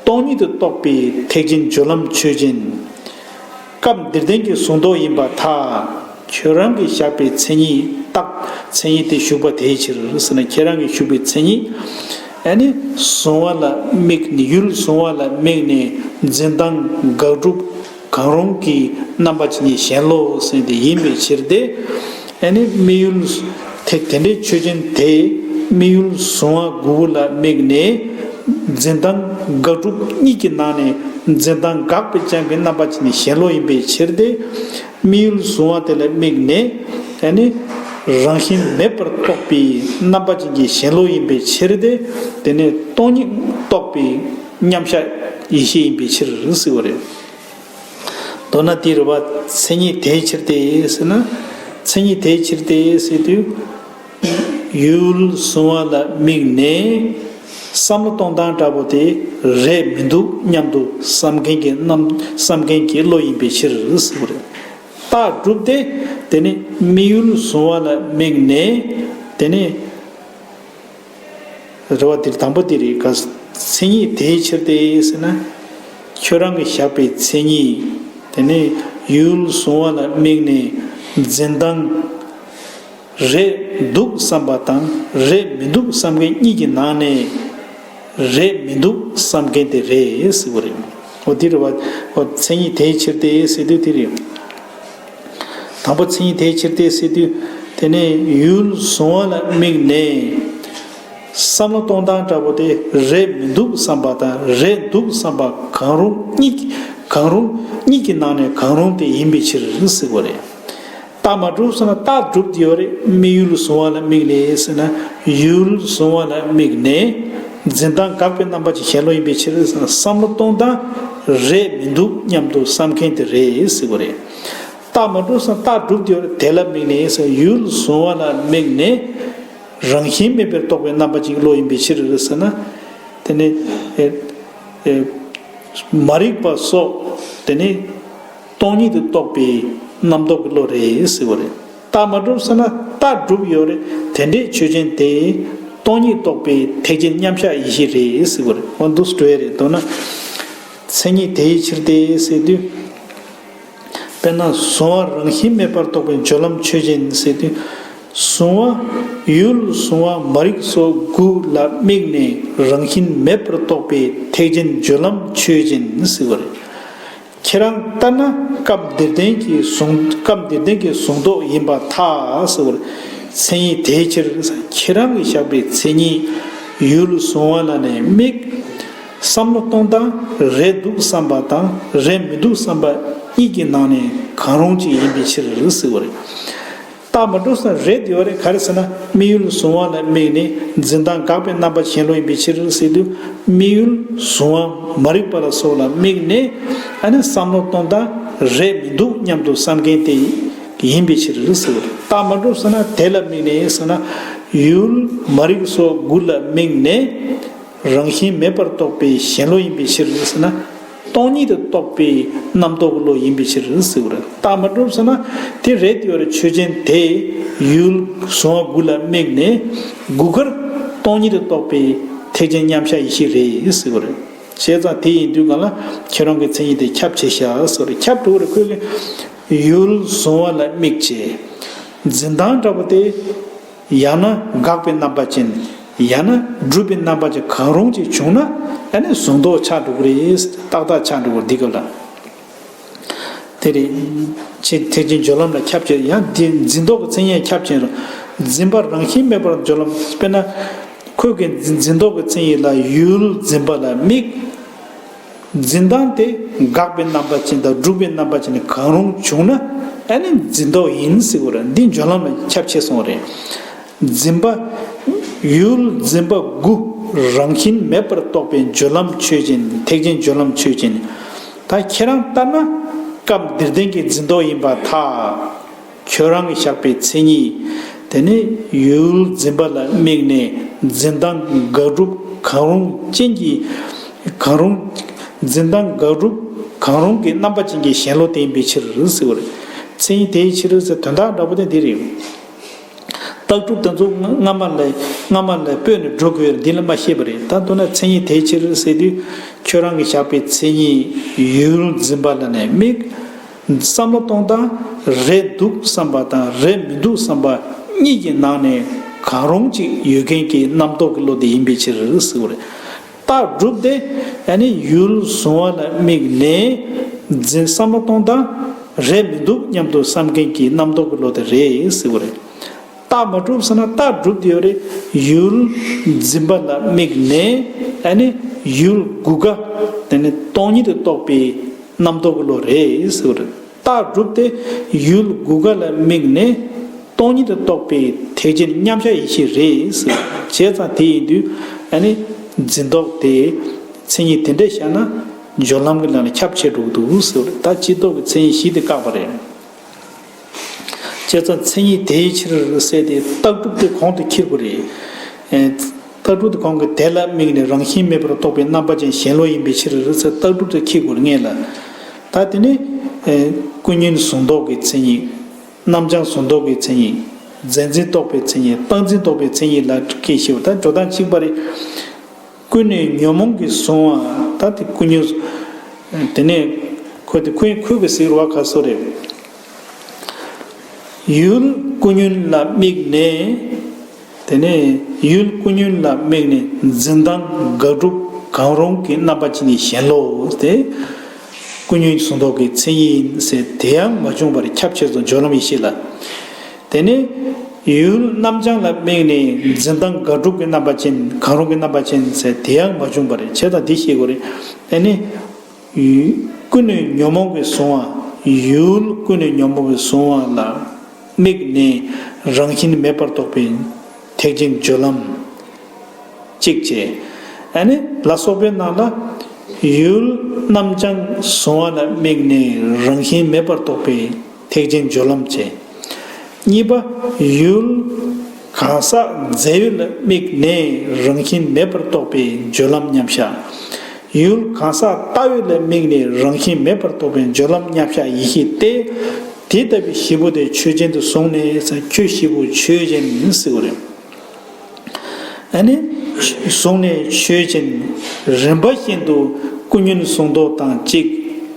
སྟོང་ཉིད་དུ་རྟོགས་པའི་ཐེག་ཆེན་སྦྱོར་ལམ་ཆོས་ཅན། སྐབས་འདིར་བསྟན་གྱི་གཟུང་རྟོག་ཡིན་པར་ཐལ། ཁྱོད་རང་གིས་བཞག་པའི་མཚན་ཉིད་རྟགས། མཚན་ཉིད་དེ་ཞུགས་པ་དེའི་ཕྱིར་ཟེར་ན། ཁྱེད་རང་གིས་ཞུགས་པའི་མཚན་ཉིད་ཨ་ནི་གཟུང་བ་ལ་དམིགས་ནས། ཡུལ་གཟུང་བ་ལ་དམིགས་ནས་འཛིན་སྟངས་དགག་སྒྲུབ་གང་རུང་གི་རྣམ་པ་ཅན་གྱི་ཞེན་ལོ་ཟེར་དེ་ཡིན་པའི་ཕྱིར་ཏེ། ཨ་ནི་དམིགས་ཡུལ་དེ་དེ་འདྲའི་ཆོས་ཅན་དེ་དམིགས་ཡུལ་གཟུང་བ་དགུ་པོ་ལ་དམིགས་ནས་འཛིན་སྟངས་དགག་སྒྲུབ་གཉིས་ཀྱི་ནང་ནས་འཛིན་སྟངས་དགག་པའི་རྐྱེན་པའི་རྣམ་པ་ཅན་གྱི་ཞེན་ལོ་ཡིན་པའི་ཕྱིར་ཏེ། དམིགས་ཡུལ་གཟུང་བ་དེ་ལ་དམིགས་ནས་ཨ་ནི་རང་བཞིན་མེད་པར་རྟོགས་པའི་རྣམ་པ་ཅན་གྱི་ཞེན་ལོ་ཡིན་པའི་ཕྱིར་ཏེ། དེ་ནས་སྟོང་ཉིད་རྟོགས་པའི་མཉམ་གཞག་ཡེ་ཤེས་ཡིན་པའི་ཕྱིར་ཟེར་བ་རེད། མདོར་ན་དེ་རེད་བ། མཚན་ཉིད་དེའི་ཕྱིར་ཏེ་ཟེར་ན། མཚན་ཉིད་དེའི་ཕྱིར་ཏེ་ཟེར་དུས། ཡུལ་གཟུང་བ་ལ་དམིགས་ནས་བསམ་བློ་གཏོང་སྟངས་འདྲ་པོ་དེ་རེད་མི་འདུག་སྙམ་དུ་བསམ་མཁན་གྱི་རྣམ་བསམ་མཁན་གྱི་བློ་ཡིན་པའི་ཕྱིར་ཟེར་བ་རེད། རྟགས་གྲུབ་སྟེ། དེ་ནི་དམིགས་ཡུལ་གཟུང་བ་ལ་དམིགས་ནས། དེ་ནི་རེད་བ། དེ་དང་པོ་དེ་རེད། ག་མཚན་ཉིད་དེའི་ཕྱིར་ཏེ་ཟེར་ན། ཁྱོད་རང་གིས་བཞག་པའི་མཚན་ཉིད། དེ་ནི་ཡུལ་གཟུང་བ་ལ་དམིགས་ནས་འཛིན་སྟངས། རེད་འདུག་བསམ་པ་དང་རེད་མི་འདུག་བསམ་མཁན་གཉིས་ཀྱི་ནང་ནས་རེད་མི་འདུག་བསམ་མཁན་དེ་རེད་ཟེར་བ་རེད། འོ་དེ་རེད་བ། འོ་མཚན་ཉིད་དེའི་ཕྱིར་ཏེ་ཟེར་དུས་དེ་རེད། དང་པོ་མཚན་ཉིད་དེའི་ཕྱིར་ཏེ་ཟེར་དུས། དེ་ནས་ཡུལ་གཟུང་བ་ལ་དམིགས་ནས། བསམ་བློ་གཏོང་སྟངས་འདྲ་པོ་དེ་རེད་མི་འདུག་བསམ་པ་དང་རེད་འདུག་བསམ་པ་གང་རུང་གཉིས། གང་རུང་གཉིས་ཀྱི་ནང་ནས་གང་རུང་དེ་ཡིན་པའི་ཕྱིར་ཟེར་བ་རེད། རྟགས་མ་གྲུབ་ཟེར་ན་རྟགས་གྲུབ་ཡོད་རེད། དམིགས་ཡུལ་གཟུང་བ་ལ་དམིགས་ནས་ཟེར་ན། ཡུལ་གཟུང་བ་ལ་དམིགས་ནས་འཛིན་སྟངས་དགག་པའི་རྣམ་པ་ཅིག་གཞན་ལུགས་ཡིན་པའི་ཕྱིར་ཟེར་ན། བསམ་བློ་གཏོང་སྟངས་རེད་མི་འདུག་སྙམ་དུ་བསམ་མཁན་དེ་རེད་ཟེར་བ་རེད། རྟགས་མ་གྲུབ་ཟེར་ན་རྟགས་གྲུབ་ཡོད་རེད། དེ་ལ་དམིགས་ནས་ཟེར་ན། ཡུལ་གཟུང་བ་ལ་དམིགས་ནས་རང་བཞིན་མེད་པར་རྟོགས་པའི་རྣམ་པ་ཅིག་བློ་ཡིན་པའི་ཕྱིར་ཟེར་ན། དེ་ནི་ཨེ་ཨེ་མ་རིག་པ་སོགས་དེ་ནི་སྟོང་ཉིད་དུ་རྟོགས་པའི་རྣམ་རྟོག་གི་བློ་རེད་ཟེར་བ་རེད། རྟགས་མ་གྲུབ་ཟེར་ན་རྟགས་གྲུབ་ཡོད་རེད། དེ་འདྲའི་ཆོས་ཅན་དེ་སྟོང་ཉིད་རྟོགས་པའི་ཐེག་ཆེན་མཉམ་གཞག་ཡེ་ཤེས་རེད་ཟེར་བ་རེད། འོ་འདུག་སེ་འགྲོ་ཡ་རེད། མདོར་ན་མཚན་ཉིད་དེའི་ཕྱིར་ཏེ་ཟེར་དུས། དཔེར་ན་གཟུང་བ་རང་བཞིན་མེད་པར་རྟོགས་པའི་སྦྱོར་ལམ་ཆོས་ཅན་ཟེར་དུས། གཟུང་བ་ཡུལ་གཟུང་བ་མ་རིག་སོགས་དགུ་ལ་དམིགས་ནས་རང་བཞིན་མེད་པར་རྟོགས་པའི་ཐེག་ཆེན་སྦྱོར་ལམ་ཆོས་ཅན་ཟེར་བ་རེད། ཁྱེད་རང་ལྟར་ན་སྐབས་འདིར་བསྟན་གྱི་གཟུང་སྐབས་འདིར་བསྟན་གྱི་གཟུང་རྟོག་ཡིན་པར་ཐལ་ཟེར་བ་རེད། མཚན་ཉིད་དེའི་ཕྱིར་ཁྱེད་རང་གིས་བཞག་པའི་མཚན་ཉིད་ཡུལ་གཟུང་བ་ལ་ནི་དམིགས། བསམ་བློ་གཏོང་སྟངས་རེད་འདུག་བསམ་པ་དང་རེད་མི་འདུག་བསམ་པ་གཉིས་ཀྱི་ནང་ནས་གང་རུང་གཅིག་ཡིན་པའི་ཕྱིར་ཟེར་བ་རེད། རྟགས་མ་གྲུབ་ཟེར་ན་རེད་ཡོད་རེད། ག་རེ་ཟེར་ན་དམིགས་ཡུལ་གཟུང་བ་ལ་དམིགས་ནས་འཛིན་སྟངས་དགག་པའི་རྣམ་པ་གཞན་ལུགས་ཡིན་པའི་ཕྱིར་ཟེར་དུས། དམིགས་ཡུལ་གཟུང་བ་མ་རིག་པ་ལ་སོགས་ལ་དམིགས་ནས་ཨ་ནི་བསམ་བློ་གཏོང་སྟངས་རེད་མི་འདུག་སྙམ་དུ་བསམ་མཁན་དེ་ཡིན་པའི་ཕྱིར་ཟེར་བ་རེད། རྟགས་མ་གྲུབ་ཟེར་ན་དེ་ལ་དམིགས་ནས་ཟེར་ན། ཡུལ་མ་རིག་སོགས་དགུ་ལ་དམིགས་ནས། རང་བཞིན་མེད་པར་རྟོགས་པའི་ཞེན་བློ་ཡིན་པའི་ཕྱིར་ཟེར་ན། སྟོང་ཉིད་དུ་རྟོགས་པའི་རྣམ་རྟོག་གི་བློ་ཡིན་པའི་ཕྱིར་ཟེར་བ་རེད། རྟགས་མ་གྲུབ་ཟེར་ན་དེ་རེད་ཡོད་རེད། ཆོས་ཅན་དེ་ཡུལ་གཟུང་བ་དགུ་ལ་དམིགས་ནས་དགུ་ཀར་སྟོང་ཉིད་དུ་རྟོགས་པའི་ཐེག་ཆེན་མཉམ་གཞག་ཡེ་ཤེས་རེད་ཟེར་བ་རེད། བྱས་ཙང་དེ་ཡིན་དུས་གང་ལ་ཁྱེད་རང་གི་མཚན་ཉིད་དེ་ཁྱབ་ཆེ་ཤག་ཟེར་བ་རེད། ཁྱབ་འགྲོ་གི་རེད། ཁོས་ཀྱི་ཡུལ་གཟུང་བ་ལ་དམིགས་བྱས་འཛིན་སྟངས་འདྲ་པོ་དེ། ཡང་ན་དགག་པའི་རྣམ་པ་ཅན། ཡང་ན་སྒྲུབ་པའི་རྣམ་པ་ཅན་གང་རུང་ཅིག་བྱུང་ན་ཨ་ནི་གཟུང་རྟོག་ཆགས་འགྲོ་གི་རེད། ཏག་ཏག་ཆགས་འགྲོ་གི་རེད། འདི་སྐབས་ལ། དེ་རེད། ཆེ་ཐེག་ཆེན་སྦྱོར་ལམ་ལ་ཁྱབ་བྱེད། ཡང་དེ་འཛིན་རྟོག་གི་མཚན་ཉིད་ཁྱབ་བྱེད་རུང་། འཛིན་པ་རང་བཞིན་མེད་པར་སྦྱོར་ལམ། དཔེར་ན། ཁོས་ཀྱི་འཛིན་འཛིན་རྟོག་གི་མཚན་ཉིད་ལ་ཡུལ་འཛིན་པ་ལ་དམིགས། འཛིན་སྟངས་དེ་དགག་པའི་རྣམ་པ་ཅན་དང་སྒྲུབ་པའི་རྣམ་པ་ཅན་གང་རུང་བྱུང་ན་ཨ་ནི་འཛིན་རྟོག་ཡིན་ཟེར་བ་རེད། འདི་སྦྱོར་ལམ་ལ་ཁྱབ་ཆེ་སོང་བ་རེད། འཛིན་པ་ཡུལ་འཛིན་པ་དགུ་རང་བཞིན་མེད་པར་རྟོགས་པའི་སྦྱོར་ལམ་ཆོས་ཅན། ཐེག་ཆེན་སྦྱོར་ལམ་ཆོས་ཅན། ད་ཁྱེད་རང་ལྟར་ན་སྐབས་འདིར་བསྟན་གྱི་འཛིན་རྟོག་ཡིན་པར་ཐལ། ཁྱོད་རང་གིས་བཞག་པའི་མཚན་ཉིད། དེ་ནི་ཡུལ་འཛིན་པ་ལ་དམིགས་ནས་འཛིན་སྟངས་དགག་སྒྲུབ་གང་རུང་ཅན་གྱི། གང་རུང་། འཛིན་སྟངས་དགག་སྒྲུབ་གང་རུང་གི་རྣམ་པ་ཅན་གྱི་ཞེན་ལོག་དེ་ཡིན་པའི་ཕྱིར་ཟེར་བ་རེད། མཚན་ཉིད་དེའི་ཕྱིར་ཟེར་དོན་དག་འདྲ་པོ་དེ་འདི་རེད། རྟགས་གྲུབ་དེ་ཚོ་སྔ་མ་ལས་སྔ་མ་ལས་སྤོས་ནས་འགྲོ་དགོས་རེད། འདི་ལ་མ་ཤེས་པ་རེད། ད་མདོར་ན་མཚན་ཉིད་དེའི་ཕྱིར་ཟེར་དུས་ཁྱོད་རང་གིས་བཞག་པའི་མཚན་ཉིད་ཡུལ་འཛིན་པ་ལ་ནས་དམིགས། བསམ་བློ་གཏོང་སྟངས་རེད་འདུག་བསམ་པ་དང་རེད་མི་འདུག་བསམ་པ་གཉིས་ཀྱི་ནང་ནས་གང་རུང་གཅིག་ཡོད་མཁན་གྱི་རྣམ་རྟོག་གི་བློ་དེ་ཡིན་པའི་ཕྱིར་ཟེར་བ་རེད། རྟགས་གྲུབ་སྟེ་ཨ་ནི་ཡུལ་གཟུང་བ་ལ་དམིགས་ནས་འཛིན་བསམ་བློ་གཏོང་སྟངས་རེད་མི་འདུག་སྙམ་དུ་བསམ་མཁན་གྱི་རྣམ་རྟོག་གི་བློ་དེ་རེད་ཟེར་བ་རེད། རྟགས་མ་གྲུབ་ཟེར་ན་རྟགས་གྲུབ་སྟེ་ཡོད་རེད། ཡུལ་འཛིན་པ་ལ་དམིགས་ནས་ཨ་ནི་ཡུལ་དགུ་ཀ་དེ་ནི་སྟོང་ཉིད་དུ་རྟོགས་པའི་རྣམ་རྟོག་གི་བློ་རེད་ཟེར་བ་རེད། རྟགས་གྲུབ་སྟེ་ཡུལ་དགུ་ཀ་ལ་དམིགས་ནས་སྟོང་ཉིད་དུ་རྟོགས་པའི་ཐེག་ཆེན་མཉམ་གཞག་ཡེ་ཤེས་རེད་ཟེར་བ་རེད། བྱས་ཙང་དེ་ཡིན་དུས་ཨ་ནི་འཛིན་རྟོག་དེ་མཚན་ཉིད་དེ་འདྲས་བཞག་ན་སྦྱོར་ལམ་གྱི་ནང་ལ་ཁྱབ་ཆེ་འགྲོ་གི་འདུག་ཟེར་བ་རེད། ད་སྤྱི་ལྡོག་གི་མཚན་ཉིད་བཞི་དེ་བཀག་པ་རེད། བྱས་ཙང་མཚན་ཉིད་དེའི་ཕྱིར་ཟེར་ཏེ་རྟགས་གྲུབ་དེ་གོང་དུ་འཁྱེར་དགོས་རེད། ཨེ། རྟགས་གྲུབ་དེ་གོང་གི་དེ་ལ་དམིགས་ནས་རང་བཞིན་མེད་པར་རྟོགས་པའི་རྣམ་པ་ཅན་ཞེན་ལོག་ཡིན་པའི་ཕྱིར་ཟེར་རྟགས་གྲུབ་དེ་འཁྱེར་དགོས་རེད་སྔོན་ལ། ད་དེ་ནི། ཨེ། ཀུན་ཉོན་གཟུང་རྟོག་གི་མཚན་ཉིད། རྣམ་བྱང་གཟུང་རྟོག་གི་མཚན་ཉིད། རྫས་འཛིན་རྟོག་པའི་མཚན་ཉིད། རྟག་འཛིན་རྟོག་པའི་མཚན་ཉིད་ལ་སྐད་ཆེ་བ་ད་འགྲོ་སྟངས་གཅིག་པ་རེད། ཀུན་ནས་ཉོན་མོངས་ཀྱིས་བཟུང་བ་ད་དེ་ཀུན་ཉོན། དེ་ནས་ཁོ་དེ་ཁོས་ཁོས་གི་ཟེར་བ་ག་སོ་རེད། ཡུལ་ཀུན་ཉོན་ལ་དམིགས་ནས། དེ་ནས་ཡུལ་ཀུན་ཉོན་ལ་དམིགས་ནས་འཛིན་སྟངས་དགག་སྒྲུབ་གང་རུང་གི་རྣམ་པ་ཅན་ནི་ཞེན་ལོག་སྟེ། ཀུན་ཉོན་གཟུང་རྟོག་གི་མཚན་ཉིད་ཡིན་ཟེར་དེ་ཡང་མ་བྱུང་བར་ཁྱབ་ཆེས་སུ་སྦྱོར་ལམ་ཡེ་ཤེས་ལ། དེ་ནས་ཡུལ་རྣམ་བྱང་ལ་དམིགས་ནས་འཛིན་སྟངས་དགག་སྒྲུབ་ཀྱི་རྣམ་པ་ཅན་གང་རུང་གི་རྣམ་པ་ཅན་ཟེར་དེ་ཡང་མ་བྱུང་བར་བྱས་དང་དེ་ཤེས་དགོས་རེད། དེ་ནས། ཡུལ་ཀུན་ནས་ཉོན་མོངས་ཀྱིས་བཟུང་བ། ཡུལ་ཀུན་ནས་ཉོན་མོངས་ཀྱིས་བཟུང་བ་ལ་དམིགས་ནས་རང་བཞིན་མེད་པར་རྟོགས་པའི་ཐེག་ཆེན་སྦྱོར་ལམ་གཅིག་བྱས། ཨ་ནི་ལ་སོགས་པའི་ནང་ལ་ཡུལ་རྣམ་བྱང་བཟུང་བ་ལ་དམིགས་ནས་རང་བཞིན་མེད་པར་རྟོགས་པའི་ཐེག་ཆེན་སྦྱོར་ལམ་བྱས། གཉིས་པ། ཡུལ་གང་ཟག་རྫས་ཡོད་ལ་དམིགས་ནས་རང་བཞིན་མེད་པར་རྟོགས་པའི་སྦྱོར་ལམ་མཉམ་བཞག་ཡུལ་གང་ཟག་ལྟ་བ་ལ་དམིགས་ནས་རང་བཞིན་མེད་པར་རྟོགས་པའི་སྦྱོར་ལམ་མཉམ་བཞག་ཡེ་ཤེས་ཏེ། དེ་ལྟ་བུའི་བཞི་པོ་དེ་ཆོས་ཅན་དུ་བཟུང་ནས་ཆོས་བཞི་པོ་ཆོས་ཅན་ཟེར་བ་རེད། ཨ་ནི། བཟུང་ནས་ཆོས་ཅན། རིམ་པ་བཞིན་དུ་ཀུན་ཉོན་གཟུང་རྟོག་དང་གཅིག་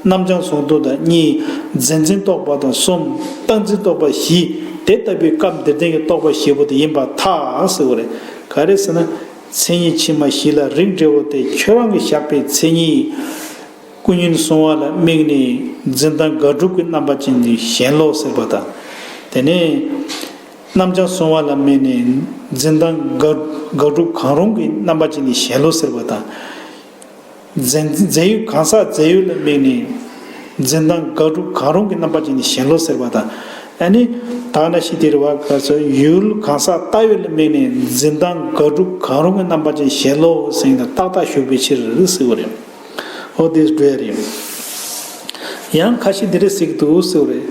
རྣམ་བྱང་གཟུང་རྟོག་དང་གཉིས། རྫས་འཛིན་རྟོག་པ་དང་གསུམ། རྟག་འཛིན་རྟོག་པ་བཞི། དེ་ལྟ་བུའི་སྐབས་འདིར་ལྡན་གྱི་རྟོག་པ་བཞི་པོ་དེ་ཡིན་པར་ཐལ་ཟེར་བ་རེད། ག་རེ་ཟེར་ན། མཚན་ཉིད་ཕྱི་མ་བཞི་ལ་རིགས་འགྲེ་བོ་དེ་ཁྱོད་རང་གིས་བཞག་པའི་མཚན་ཉིད། ཀུན་ཉོན་བཟུང་བ་ལ་དམིགས་ནས་འཛིན་སྟངས་དགག་སྒྲུབ་ཀྱི་རྣམ་པ་ཅན་གྱི་ཞེན་ལོག་ཟེར་བ་དང་། དེ་ནས། རྣམ་བྱང་བཟུང་བ་ལ་དམིགས་ནས་འཛིན་སྟངས་དགག་དགག་སྒྲུབ་གང་རུང་གི་རྣམ་པ་ཅན་གྱི་ཞེན་ལོག་ཟེར་བ་དང་། རྫས་རྫས་ཡོད་གང་ཟག་རྫས་ཡོད་ལ་དམིགས་ནས་འཛིན་སྟངས་དགག་སྒྲུབ་གང་རུང་གི་རྣམ་པ་ཅན་གྱི་ཞེན་ལོག་ཟེར་བ་དང་། ཨ་ནི། ད་ན་ཤི་དེ་རི་བ་ག་སོ་ཡུལ་གང་ཟག་ལྟ་བ་ལ་དམིགས་ནས་འཛིན་སྟངས་དགག་སྒྲུབ་གང་རུང་གི་རྣམ་པ་ཅན་ཞེན་ལོག་ཟེར་ནས་ཏག་ཏག་ཞུགས་པའི་ཕྱིར་ཟེར་བ་རེད། ཨོ་དེ་འགྲོ་ཡ་རེད། ཡང་ཁ་ཤས་འདི་འདྲ་ཟེར་གྱི་འདུག་ཟེར་བ་རེད།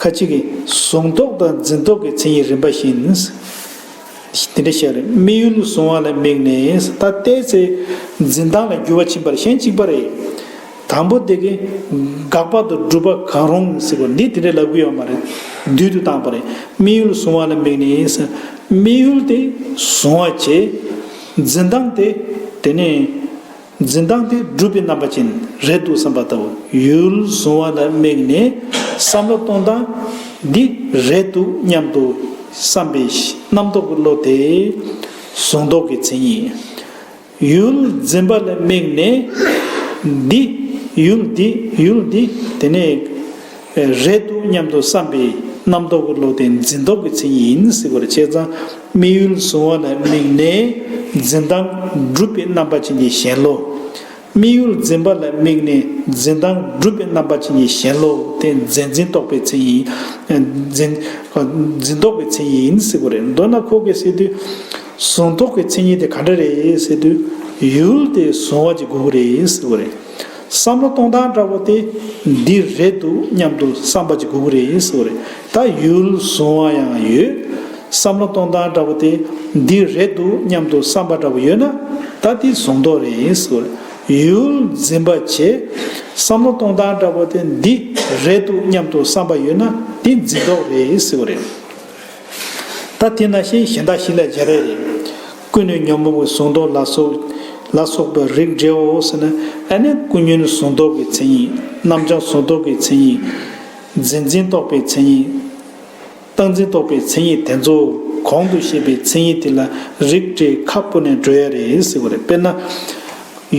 ཁ་ཅིག་གིས་གཟུང་རྟོག་དང་འཛིན་རྟོག་གི་མཚན་ཉིད་རིམ་པ་བཞིན། འདི་འདྲ་བཤད་རེད། དམིགས་ཡུལ་གཟུང་བ་ལ་དམིགས་ནས་ད་ལྟའི་ཚེ་འཛིན་སྟངས་ལ་འགྱུར་བ་ཕྱིན་པར་ཤན་གཅིག་པ་རེད། དང་པོ་དེ་གི་དགག་པ་དང་སྒྲུབ་པ་གང་རུང་ཟེར་བ་འདི་དེ་འདྲ་ལབ་གི་ཡོད་མ་རེད། བསྡུས་དུ་བཏང་པ་རེད། དམིགས་ཡུལ་གཟུང་བ་ལ་དམིགས་ནས་དམིགས་ཡུལ་དེ་གཟུང་བ་བྱེད། འཛིན་སྟངས་དེ་དེ་ནས། འཛིན་སྟངས་དེ་སྒྲུབ་པའི་རྣམ་པ་ཅན་རེད་འདུག་བསམ་པ་ལྟ་བུ། ཡུལ་གཟུང་བ་ལ་དམིགས་ནས་བསམ་བློ་གཏོང་སྟངས་འདི་རེད་འདུག་སྙམ་དུ་བསམ་པའི་རྣམ་རྟོག་གི་བློ་དེ་གཟུང་རྟོག་གི་མཚན་ཉིད། ཡུལ་འཛིན་པ་ལ་དམིགས་ནས་འདི་ཡུལ་འདི་ཡུལ་འདི་དེ་ནས། རེད་འདུག་སྙམ་དུ་བསམ་པའི་རྣམ་རྟོག་གི་བློ་དེ་འཛིན་རྟོག་གི་མཚན་ཉིད་ཡིན་ཟེར་བ་རེད། བྱས་ཙང་དམིགས་ཡུལ་གཟུང་བ་ལ་དམིགས་ནས་འཛིན་སྟངས་སྒྲུབ་པའི་རྣམ་པ་ཅན་གྱི་ཞེན་ལོག་དམིགས་ཡུལ་འཛིན་པ་ལ་དམིགས་ནས་འཛིན་སྟངས་སྒྲུབ་པའི་རྣམ་པ་ཅན་གྱི་ཞེན་ལོག་དེ་རྫས་འཛིན་རྟོག་པའི་མཚན་ཉིད། འཛིན་འཛིན་རྟོག་པའི་མཚན་ཉིད་ཡིན་ཟེར་བ་རེད། མདོར་ན་ཁོ་གིས་ཟེར་དུས། གཟུང་རྟོག་གི་མཚན་ཉིད་དེ་ག་འདྲ་རེད་ཟེར་དུས། ཡུལ་དེ་གཟུང་བ་ཅིག་དགོས་ཀྱི་རེད་ཟེར་བ་རེད། བསམ་བློ་གཏོང་སྟངས་འདྲ་པོ་དེ་འདི་རེད་འདུག་སྙམ་དུ་བསམ་པ་ཅིག་དགོས་ཀྱི་རེད་ཟེར་བ་རེད། ད་ཡུལ་གཟུང་བ་ཡང་ཡོད། བསམ་བློ་གཏོང་སྟངས་འདྲ་པོ་དེ་འདི་རེད་འདུག་སྙམ་དུ་བསམ་པ་འདྲ་པོ་ཡོད་ན་ད་དེ་གཟུང་རྟོག་རེད་ཟེར་བ་རེད། ཡུལ་འཛིན་པ་བྱས། བསམ་བློ་གཏོང་སྟངས་འདྲ་པོ་དེ་འདི་རེད་འདུག་སྙམ་དུ་བསམ་པ་ཡོད་ན་དེ་འཛིན་རྟོག་རེད་ཟེར་བ་རེད། ད་དེ་ནང་བཞིན་གཞན་དག་བཞི་ལ་སྦྱར་ཡ་རེད། ཀུན་ནས་ཉོན་མོངས་པའི་གཟུང་རྟོག་ལ་སོགས་ལ་སོགས་པའི་རིགས་འགྲེའོ་ཟེར་ན། ཨ་ནི་ཀུན་ཉོན་གཟུང་རྟོག་གི་མཚན་ཉིད། རྣམ་བྱང་གཟུང་རྟོག་གི་མཚན་ཉིད། རྫས་འཛིན་རྟོག་པའི་མཚན་ཉིད། རྟག་འཛིན་རྟོག་པའི་མཚན་ཉིད་དེ་ཚོ་གོང་དུ་བཤད་པའི་མཚན་ཉིད་དེ་ལ་རིགས་འགྲེ་ཁ་སྤུ་ནས་འགྲོ་ཡ་རེད་ཟེར་བ་རེད། དཔེར་ན།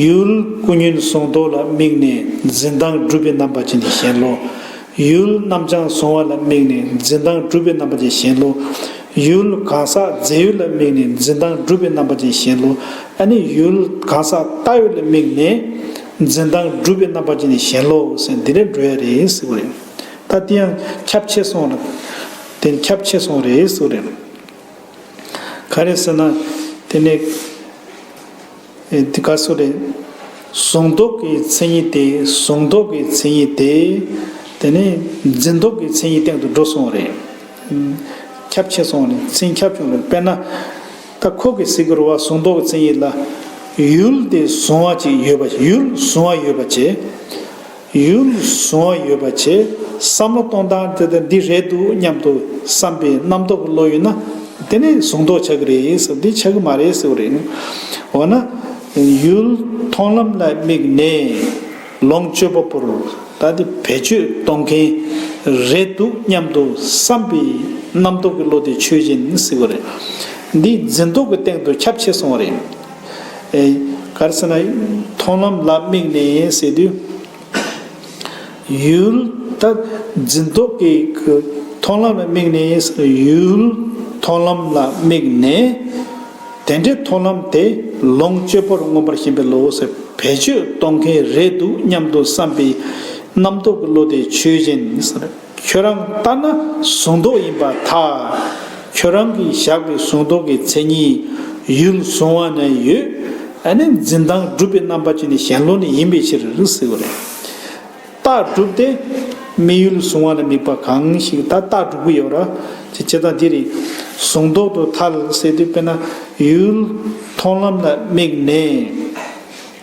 ཡུལ་ཀུན་ཉོན་གཟུང་རྟོག་ལ་དམིགས་ནས་འཛིན་སྟངས་སྒྲུབ་པའི་རྣམ་པ་ཅན་གྱི་ཞེན་ལོག་ཡུལ་རྣམ་བྱང་གཟུང་བ་ལ་དམིགས་ནས་འཛིན་སྟངས་སྒྲུབ་པའི་རྣམ་པ་ཅན་ཞེན་ལོག་ཡུལ་གང་ཟག་རྫས་ཡོད་ལ་དམིགས་ནས་འཛིན་སྟངས་སྒྲུབ་པའི་རྣམ་པ་ཅན་ཞེན་ལོག་ཨ་ནི་ཡུལ་གང་ཟག་ལྟ་བ་ལ་དམིགས་ནས་འཛིན་སྟངས་སྒྲུབ་པའི་རྣམ་པ་ཅན་ཞེན་ལོག་ཟེར་འདི་ལས་འགྲོ་ཡ་རེད་ཟེར་བ་རེད། ད་དེ་ཡང་ཁྱབ་ཆེ་སོང་རེད། དེ་ཁྱབ་ཆེ་སོང་རེད་ཟེར་བ་རེད། ག་རེ་ཟེར་ན། དེ་ནས། ཨེ་དེ་ག་སོ་རེད། གཟུང་རྟོག་གི་མཚན་ཉིད་དེ་གཟུང་རྟོག་གི་མཚན་ཉིད་དེ། དེ་ནས་འཛིན་རྟོག་གི་མཚན་ཉིད་སྟེང་དུ་འགྲོ་སོང་བ་རེད། ཁྱབ་ཆེ་སོང་ནས་མཚན་ཁྱབ་བྱུང་ལ། དཔེར་ན། ད་ཁོ་གི་གཟིགས་དགོས་རེད་བ། གཟུང་རྟོག་གི་མཚན་ཉིད་ལ། ཡུལ་དེ་གཟུང་བ་ཅིག་ཡོད་པ། ཡུལ་གཟུང་བ་ཡོད་པ་བྱས། ཡུལ་གཟུང་བ་ཡོད་པ་བྱས། བསམ་བློ་གཏོང་སྟངས་དེ་ལྟར་འདི་རེད་འདུག་སྙམ་དུ་བསམ་པའི་རྣམ་རྟོག་གི་བློ་ཡོད་ན། དེ་ནི་གཟུང་རྟོག་ཆགས་ཀྱི་རེད་ཟེར། འདི་ཆགས་ཀྱི་མ་རེད་ཟེར་བ་རེད། འོ་ན། ཡུལ་མཐོང་ལམ་ལ་དམིགས་ནས་ལོངས་སྤྱོད་པ་པོར་ད་དེ་བེད་སྤྱོད་གཏོང་མཁན་རེད་འདུག་སྙམ་དུ་བསམ་པའི་རྣམ་རྟོག་གི་བློ་དེ་ཆོས་ཅན་ཟེར་བ་རེད། འདི་འཛིན་རྟོག་གི་སྟེང་དུ་ཁྱབ་ཆེ་སོང་བ་རེད། ཨེ། ག་རེ་ཟེར་ན། མཐོང་ལམ་ལ་དམིགས་ནས་ཟེར་དུས། ཡུལ་ད་འཛིན་རྟོག་གི་མཐོང་ལམ་ལ་དམིགས་ནས། ཡུལ་མཐོང་ལམ་ལ་དམིགས་ནས། དེ་འདྲའི་མཐོང་ལམ་དེ་ལོངས་སྤྱོད་པོར་མངོན་པར་ཞེན་པའི་བློ་ཟེར། བེད་སྤྱོད་གཏོང་མཁན་རེད་འདུག་སྙམ་དུ་བསམ་པའི་རྣམ་རྟོག་གི་བློ་དེ་ཆོས་ཅན་ཟེར། ཁྱོད་རང་ལྟ་ན་གཟུང་རྟོག་ཡིན་པར་ཐལ། ཁྱོད་རང་གིས་བཞག་པའི་གཟུང་རྟོག་གི་མཚན་ཉིད་ཡུལ་གཟུང་བ་ནས་ཡོད། ཨ་ནི་འཛིན་སྟངས་གྲུབ་པའི་རྣམ་པ་ཅན་ནི་གཞན་བློ་ནི་ཡིན་པའི་ཕྱིར་ཟེར་བ་རེད། རྟགས་གྲུབ་སྟེ། དམིགས་ཡུལ་གཟུང་བ་ལ་དམིགས་པ་གང་ཞིག་ད་རྟགས་གྲུབ་ཀྱི་ཡོད་ར། དེ་བྱས་ཙང་འདི་རེད། གཟུང་རྟོག་ཏུ་ཐལ་ཟེར་དུས་དཔེར་ན་ཡུལ་མཐོང་ལམ་ལ་དམིགས་ནས།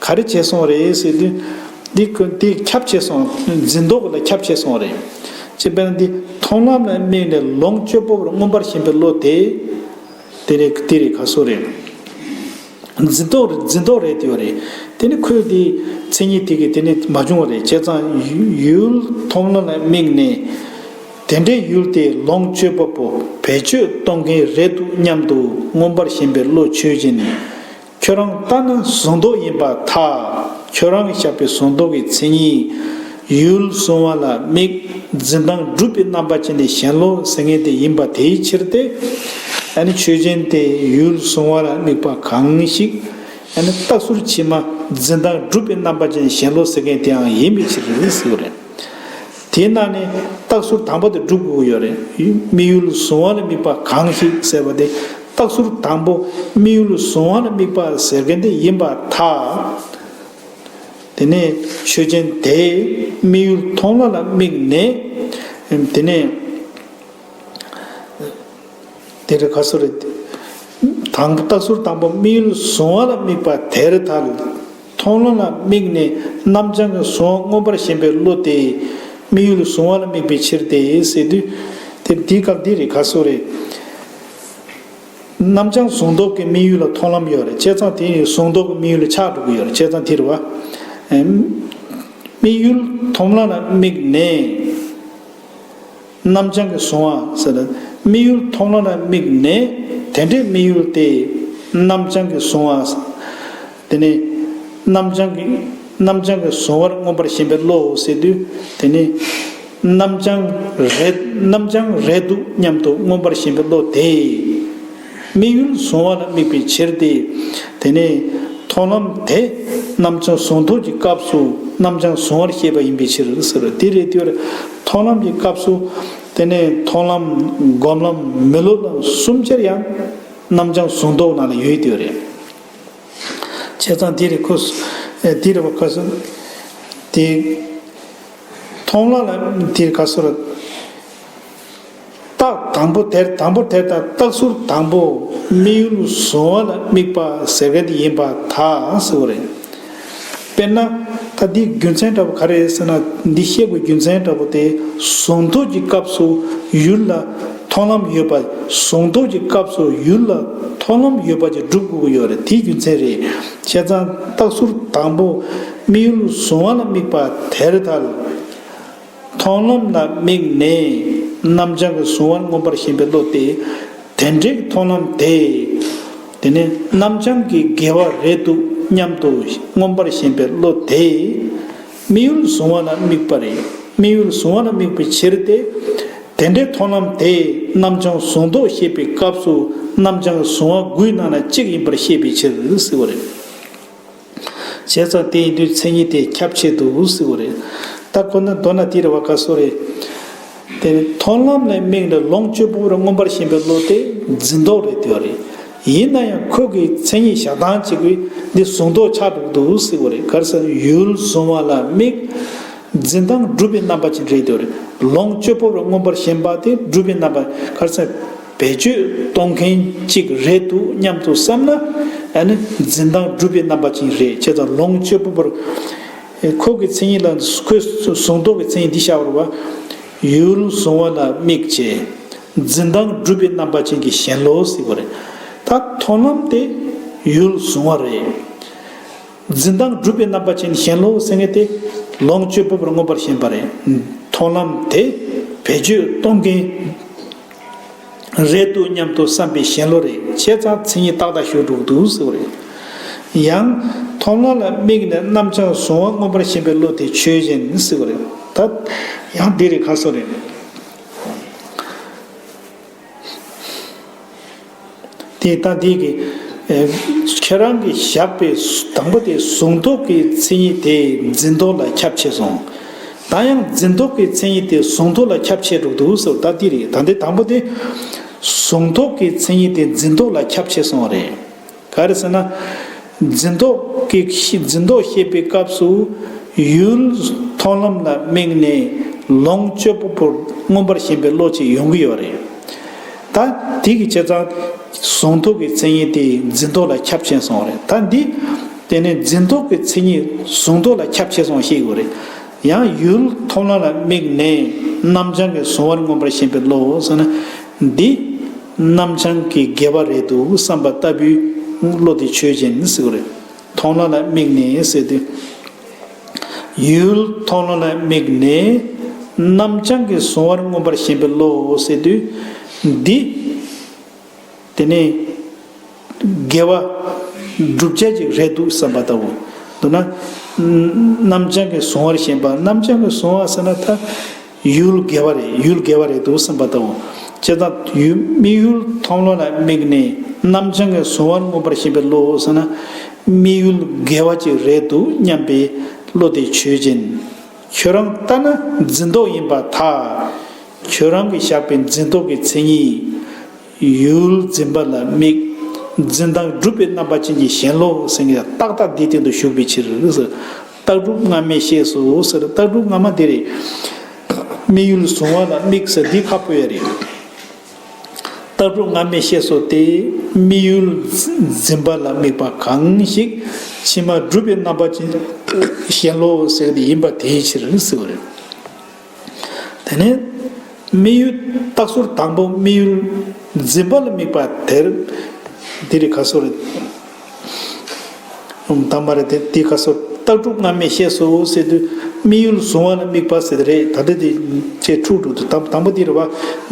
ག་རེ་བྱས་སོང་རེད་ཟེར་དུས། འདི་ཀུན་འདི་ཁྱབ་ཆེ་སོང་། འཛིན་རྟོག་ལ་ཁྱབ་ཆེ་སོང་རེད། ཅེས་དཔེར་ན་འདི་མཐོང་ལམ་ལ་དམིགས་ནས་ལོངས་སྤྱོད་པོར་མངོན་པར་ཞེན་པའི་བློ་དེ། དེ་རེད། དེ་རེད། ག་སོ་རེད། འཛིན་རྟོག་རེད། འཛིན་རྟོག་རེད་དེ་བ་རེད། དེ་ནི་ཁོས་དེ་མཚན་ཉིད་དེ་གི་དེ་ནི་མ་བྱུང་བ་རེད། བྱས་ཙང་ཡུལ་མཐོང་ལམ་ལ་དམིགས་ནས། དེ་འདྲའི་ཡུལ་དེ་ལོངས་སྤྱོད་པ་པོ་བེད་སྤྱོད་གཏོང་མཁན་རེད་འདུག་སྙམ་དུ་མངོན་པར་ཞེན་པའི་བློ་ཆོས་ཅན། ཁྱོད་རང་ལྟ་ན་གཟུང་རྟོག་ཡིན་པར་ཐལ། ཁྱོད་རང་གིས་བཞག་པའི་གཟུང་རྟོག་གི་མཚན་ཉིད་ཡུལ་གཟུང་བ་ལ་དམིགས། འཛིན་སྟངས་གྲུབ་པའི་རྣམ་པ་ཅན་དེ་གཞན་བློ་ཟེར་མཁན་དེ་ཡིན་པ་དེའི་ཕྱིར་ཏེ། ཨ་ནི་ཆོས་ཅན་དེ་ཡུལ་གཟུང་བ་ལ་དམིགས་པ་གང་ཞིག་ཨ་ནི་རྟགས་ཟུར་ཕྱི་མ་འཛིན་སྟངས་གྲུབ་པའི་རྣམ་པ་ཅན་གཞན་བློ་ཟེར་མཁན་དེའང་ཡིན་པའི་ཕྱིར་ཟེར་བ་རེད། དེའི་ནང་ནས་རྟགས་ཟུར་དང་པོ་དེ་སྒྲུབ་དགོས་ཀྱི་ཡོད་རེད། དམིགས་ཡུལ་གཟུང་བ་ལ་དམིགས་པ་གང་ཞིག་ཟེར་བ་དེ། རྟགས་ཟུར་དང་པོ་དམིགས་ཡུལ་གཟུང་བ་ལ་དམིགས་པ་ཟེར་མཁན་དེ་ཡིན་པར་ཐལ། དེ་ནས་ཆོས་ཅན་དེས་དམིགས་ཡུལ་མཐོང་ལམ་ལ་དམིགས་ནས། དེ་ནས། དེ་རེད། ག་སོ་རེད། དང་པོ་རྟགས་ཟུར་དང་པོ་དམིགས་ཡུལ་གཟུང་བ་ལ་དམིགས་པ་དེར་ཐལ། མཐོང་ལམ་ལ་དམིགས་ནས་རྣམ་བྱང་གི་གཟུང་བ་མངོན་པར་ཞེན་པའི་བློ་དེ་དམིགས་ཡུལ་གཟུང་བ་ལ་དམིགས་པའི་ཕྱིར་ཏེ་ཟེར་དུས། དེ་འདིའི་སྐབས་འདི་རེད། ག་སོ་རེད། རྣམ་བྱང་གཟུང་རྟོག་གི་དམིགས་ཡུལ་ལ་མཐོང་ལམ་ཡོད་རེད། བྱས་ཙང་དེ་ནི་གཟུང་རྟོག་གི་དམིགས་ཡུལ་ལ་ཆགས་འགྲོ་གི་ཡོད་རེད། བྱས་ཙང་དེ་རེད་བ། དམིགས་ཡུལ་མཐོང་ལམ་ལ་དམིགས་ནས། རྣམ་བྱང་གི་གཟུང་བ་ཟེར་ན། དམིགས་ཡུལ་མཐོང་ལམ་ལ་དམིགས་ནས། དེ་འདྲའི་དམིགས་ཡུལ་དེ་རྣམ་བྱང་གི་གཟུང་བ། དེ་ནས་རྣམ་བྱང་གི་རྣམ་བྱང་གི་གཟུང་བར་མངོན་པར་ཞེན་པའི་བློ་ཟེར་དུས། དེ་ནི་རྣམ་བྱང་རེད། རྣམ་བྱང་རེད་འདུག་སྙམ་དུ་མངོན་པར་ཞེན་པའི་བློ་དེ། དམིགས་ཡུལ་གཟུང་བ་ལ་དམིགས་པའི་ཕྱིར་ཏེ། དེ་ནས་མཐོང་ལམ་དེ་རྣམ་བྱང་གཟུང་རྟོག་གི་སྐབས་སུ་རྣམ་བྱང་གཟུང་བར་བཤད་པ་ཡིན་པའི་ཕྱིར་ཟེར། དེ་རེད་དེ་བར་མཐོང་ལམ་གྱི་སྐབས་སུ། དེ་ནས་མཐོང་ལམ་སྒོམ་ལམ་མི་སློབ་ལམ་གསུམ་ཆར་ཡང་རྣམ་བྱང་གཟུང་རྟོག་ནང་ལ་ཡོད་དེ་རེད། བྱས་ཙང་དེ་རེད། ཁོ་དེ་རེད་བ། ཁ་སང་དེ། མཐོང་ལམ་ལ་དེ་ག་སོ་ར། རྟགས་དང་པོ་དེར། དང་པོ་དེར་ད་རྟགས་ཟུར་དང་པོ་དམིགས་ཡུལ་གཟུང་བ་ལ་དམིགས་པ་ཟེར་མཁན་དེ་ཡིན་པར་ཐལ་ཟེར་བ་རེད། དཔེར་ན། ད་འདི་རྒྱུ་མཚན་འདྲ་པོ་ག་རེ་རེད་ཟེར་ན། འདི་བཤད་དགོས་རྒྱུ་མཚན་འདྲ་པོ་དེ། གཟུང་རྟོག་གི་སྐབས་སུ་ཡུལ་ལ་མཐོང་ལམ་ཡོད་པ། གཟུང་རྟོག་གི་སྐབས་སུ་ཡུལ་ལ་མཐོང་ལམ་ཡོད་པ་ཅིག་སྒྲུབ་དགོས་ཀྱི་ཡོད་རེད། དེའི་རྒྱུ་མཚན་རེད། བྱས་ཙང་རྟགས་ཟུར་དང་པོ་དམིགས་ཡུལ་གཟུང་བ་ལ་དམིགས་པ་དེར་ཐལ། མཐོང་ལམ་ལ་དམིགས་ནས་རྣམ་བྱང་གི་གཟུང་བར་མངོན་པར་ཞེན་པའི་བློ་དེ། དེ་འདྲའི་མཐོང་ལམ་དེ། དེ་ནས་རྣམ་བྱང་གི་དགེ་བ་རེད་འདུག་སྙམ་དུ་མངོན་པར་ཞེན་པའི་བློ་དེ། དམིགས་ཡུལ་གཟུང་བ་ལ་དམིགས་པ་རེད། དམིགས་ཡུལ་གཟུང་བ་ལ་དམིགས་པའི་ཕྱིར་ཏེ། དེ་འདྲའི་མཐོང་ལམ་དེ་རྣམ་བྱང་གཟུང་རྟོག་བཤད་པའི་སྐབས་སུ་རྣམ་བྱང་གཟུང་བ་དགུའི་ནང་ན་གཅིག་ཡིན་པར་བཤད་པའི་ཕྱིར་ཟེར་བ་རེད། བྱས་ཙང་དེ་ཡིན་དུས་མཚན་ཉིད་དེ་ཁྱབ་ཆེ་འདུག་ཟེར་བ་རེད། ད་ཁོ་ན་མདོར་ན་དེ་རེད་བ། ག་སོ་རེད། དེ་ནི་མཐོང་ལམ་ལ་དམིགས་ནས་ལོངས་སྤྱོད་པ་པོར་མངོན་པར་ཞེན་པའི་བློ་དེ་འཛིན་རྟོག་རེད་དེ་བ་རེད། ཡིན་ན་ཡང་ཁོ་གི་མཚན་ཉིད་བཞག་སྟངས་གཅིག་གིས་འདི་གཟུང་རྟོག་ཆགས་འགྲོ་གི་འདུག་ཟེར་བ་རེད། ག་རེ་ཟེར་ན་ཡུལ་གཟུང་བ་ལ་དམིགས། འཛིན་སྟངས་གྲུབ་པའི་རྣམ་པ་ཅན་རེད་དེ་བ་རེད། ལོངས་སྤྱོད་པ་པོར་མངོན་པར་ཞེན་པ་དེ་སྒྲུབ་པའི་རྣམ་པ་ག་རེ་ཟེར། བེད་སྤྱོད་གཏོང་མཁན་གཅིག་རེད་འདུག་སྙམ་དུ་བསམ་ན། ཨ་ནི་འཛིན་སྟངས་སྒྲུབ་པའི་རྣམ་པ་ཅན་རེད། བྱས་ཙང་ལོངས་སྤྱོད་པ་པོར། ཁོ་གི་མཚན་ཉིད་ལ་ཁོའི་གཟུང་རྟོག་གི་མཚན་ཉིད་འདི་ཤར་བ་རེད་བ། ཡུལ་གཟུང་བ་ལ་དམིགས་བྱས། འཛིན་སྟངས་སྒྲུབ་པའི་རྣམ་པ་ཅན་གྱི་ཞེན་ལོག་ཟེར་བ་རེད། ད་མཐོང་ལམ་དེ་ཡུལ་གཟུང་བ་རེད། འཛིན་སྟངས་སྒྲུབ་པའི་རྣམ་པ་ཅན་ཞེན་ལོག་ཟེར་མཁན་དེ་ལོངས་སྤྱོད་པ་པོར་མངོན་པར་ཞེན་པ་རེད། མཐོང་ལམ་དེ་བེད་སྤྱོད་གཏོང་མཁན་རེད་འདུག་སྙམ་དུ་བསམ་པའི་ཞེན་ལོག་རེད། བྱས་ཙང་མཚན་ཉིད་ཏག་ཏག་ཞུགས་འགྲོ་གི་འདུག་ཟེར་བ་རེད། ཡང་མཐོང་ལམ་ལ་དམིགས་ནས་རྣམ་བྱང་གཟུང་བར་མངོན་པར་ཞེན་པའི་བློ་དེ་ཆོས་ཅན་ཟེར་བ་རེད། ད་ཡང་འདི་རེད་ག་སོ་རེད། དེ་ལྟ་འདི་གི། ཨེ། ཁྱེད་རང་གིས་བཞག་པའི་དང་པོ་དེ་གཟུང་རྟོག་གི་མཚན་ཉིད་དེ་འཛིན་རྟོག་ལ་ཁྱབ་ཆེ་སོང་། ད་ཡང་འཛིན་རྟོག་གི་མཚན་ཉིད་དེ་གཟུང་རྟོག་ལ་ཁྱབ་ཆེ་འགྲོ་འདུག་ཟེར་ད་འདི་རེད། ད་འདི་དང་པོ་དེ་གཟུང་རྟོག་གི་མཚན་ཉིད་དེ་འཛིན་རྟོག་ལ་ཁྱབ་ཆེ་སོང་བ་རེད། ག་རེ་ཟེར་ན། འཛིན་རྟོག་གི་འཛིན་རྟོག་ཤེས་པའི་སྐབས་སུ་ཡུལ་མཐོང་ལམ་ལ་དམིགས་ནས་ལོངས་སྤྱོད་པ་པོར་མངོན་པར་ཞེན་པའི་བློ་ཅིག་ཡོང་གི་ཡོད་རེད། ད་དེ་གི་བྱས་ཙང་གཟུང་རྟོག་གི་མཚན་ཉིད་དེ་འཛིན་རྟོག་ལ་ཁྱབ་ཆེན་སོང་བ་རེད། ད་འདི་དེ་ནས་འཛིན་རྟོག་གི་མཚན་ཉིད་གཟུང་རྟོག་ལ་ཁྱབ་ཆེ་སོང་ཞེས་ཡོད་རེད། ཡང་ཡུལ་མཐོང་ལམ་ལ་དམིགས་ནས་རྣམ་བྱང་གི་གཟུང་བར་མངོན་པར་ཞེན་པའི་བློ་ཟེར་ན། འདི་རྣམ་བྱང་གི་དགེ་བ་རེད་འདུག་བསམ་པ་ལྟ་བུའི་བློ་དེ་ཆོས་ཅན་ཟེར་བ་རེད། མཐོང་ལམ་ལ་དམིགས་ནས་ཟེར་དུས། ཡུལ་མཐོང་ལམ་ལ་དམིགས་ནས་རྣམ་བྱང་གི་གཟུང་བར་མངོན་པར་ཞེན་པའི་བློ་ཟེར་དུས། འདི་དེ་ནས་དགེ་བ་བསྒྲུབ་བྱ་ཅིག་རེད་འདུག་བསམ་པ་ལྟ་བུ། མདོར་ན། རྣམ་བྱང་གི་གཟུང་བར་ཞེན་པ། རྣམ་བྱང་གི་གཟུང་བ་ཟེར་ན་ད། ཡུལ་དགེ་བ་རེད། ཡུལ་དགེ་བ་རེད་འདུག་བསམ་པ་ལྟ་བུ། བྱས་ཙང་ཡུལ་དམིགས་ཡུལ་མཐོང་ལམ་ལ་དམིགས་ནས་རྣམ་བྱང་གི་གཟུང་བར་མངོན་པར་ཞེན་པའི་བློ་ཟེར་ན། དམིགས་ཡུལ་དགེ་བ་ཅིག་རེད་འདུག་སྙམ་པའི་བློ་དེ་ཆོས་ཅན། ཁྱོད་རང་ལྟ་ན་འཛིན་རྟོག་ཡིན་པར་ཐལ། ཁྱོད་རང་གིས་བཞག་པའི་འཛིན་རྟོག་གི་མཚན་ཉིད། ཡུལ་འཛིན་པ་ལ་དམིགས། འཛིན་སྟངས་སྒྲུབ་པའི་རྣམ་པ་ཅན་གྱི་ཞེན་ལོག་ཟེར་མཁན་ཏག་ཏག་འདིའི་སྟེང་དུ་ཞུགས་པའི་ཕྱིར། ལྟ་གྲུབ་སྔ་མས་བཤད་སོ་ཟེར། ལྟ་གྲུབ་སྔ་མ་དེ་རེད། དམིགས་ཡུལ་གཟུང་བ་ལ་དམིགས་ཟེར་འདི་ཁག་པོ་ཡོད་རེད། ལྟ་གྲུབ་སྔ་མས་བཤད་སོ་སྟེ། དམིགས་ཡུལ་འཛིན་པ་ལ་དམིགས་པ་གང་ཞིག་ཕྱི་མ་སྒྲུབ་པའི་རྣམ་པ་ཅན་ཞེན་ལོག་ཟེར་དེ་ཡིན་པ་དེའི་ཕྱིར་ཟེར་བ་རེད། དེ་ནས་དམིགས་ཡུལ་རྟགས་ཚུལ་དང་པོ་དམིགས་ཡུལ་འཛིན་པ་ལ་དམིགས་པ་དེར། འདི་རེད་ག་སོ་རེད། དང་པ་རེད་དེ་འདི་ག་སོ་ལྟ་གྲུབ་སྔ་མས་བཤད་སོ་ཟེར་དུས་དམིགས་ཡུལ་གཟུང་བ་ལ་དམིགས་པ་ཟེར་དེ་རེད། ད་ལྟ་དེ་ཅེས་འཁྲུག་འགྲོ་དུས་དང་དང་པོ་འདི་རེད་བ།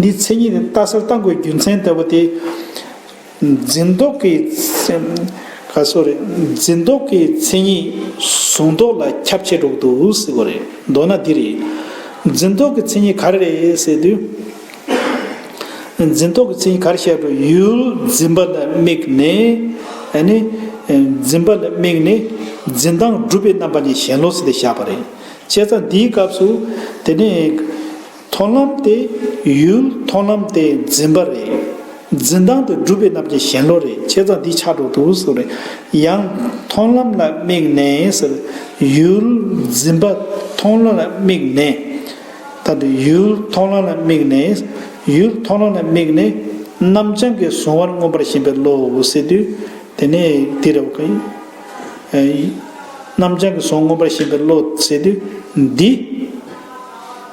འདི་མཚན་ཉིད་དེ་ལྟ་སར་བཏང་དགོས་རྒྱུ་མཚན་ལྟ་བུ་དེ། འཛིན་རྟོག་གི་མཚན། ག་སོ་རེད། འཛིན་རྟོག་གི་མཚན་ཉིད་གཟུང་རྟོག་ལ་ཁྱབ་ཆེ་འགྲོ་གི་འདུག་ཟེར་བ་རེད། མདོར་ན་འདི་རེད། འཛིན་རྟོག་གི་མཚན་ཉིད་ག་རེ་རེད་ཟེར་དུས། འཛིན་རྟོག་གི་མཚན་ཉིད་ག་རེ་བཤད་འགྲོ། ཡུལ་འཛིན་པ་ལ་དམིགས་ནས། ཨ་ནི། འཛིན་པ་ལ་དམིགས་ནས་འཛིན་སྟངས་སྒྲུབ་པའི་རྣམ་པ་ཉིད་ཞེན་ལོག་ཟེར་ཏེ་བཞག་པ་རེད། བྱས་ཙང་འདིའི་སྐབས་སུ། དེ་ནས། མཐོང་ལམ་དེ། ཡུལ་མཐོང་ལམ་དེ་འཛིན་པ་རེད། འཛིན་སྟངས་དེ་སྒྲུབ་པའི་རྣམ་ཅན་ཞེན་ལོག་རེད། བྱས་ཙང་འདི་ཆགས་འགྲོ་འདུག་ཟེར་རེད། ཡང་མཐོང་ལམ་ལ་དམིགས་ནས་ཟེར། ཡུལ་འཛིན་པ་མཐོང་ལམ་ལ་དམིགས་ནས། ད་དུ་ཡུལ་མཐོང་ལམ་ལ་དམིགས་ནས། ཡུལ་མཐོང་ལམ་ལ་དམིགས་ནས། རྣམ་བྱང་གི་གཟུང་བར་མངོན་པར་ཞེན་པའི་བློ་ཟེར་དུས། དེ་ནས་འདི་རེད་བ། རྣམ་བྱང་གི་གཟུང་མངོན་པར་ཞེན་པའི་བློ་ཟེར་དུས། འདི།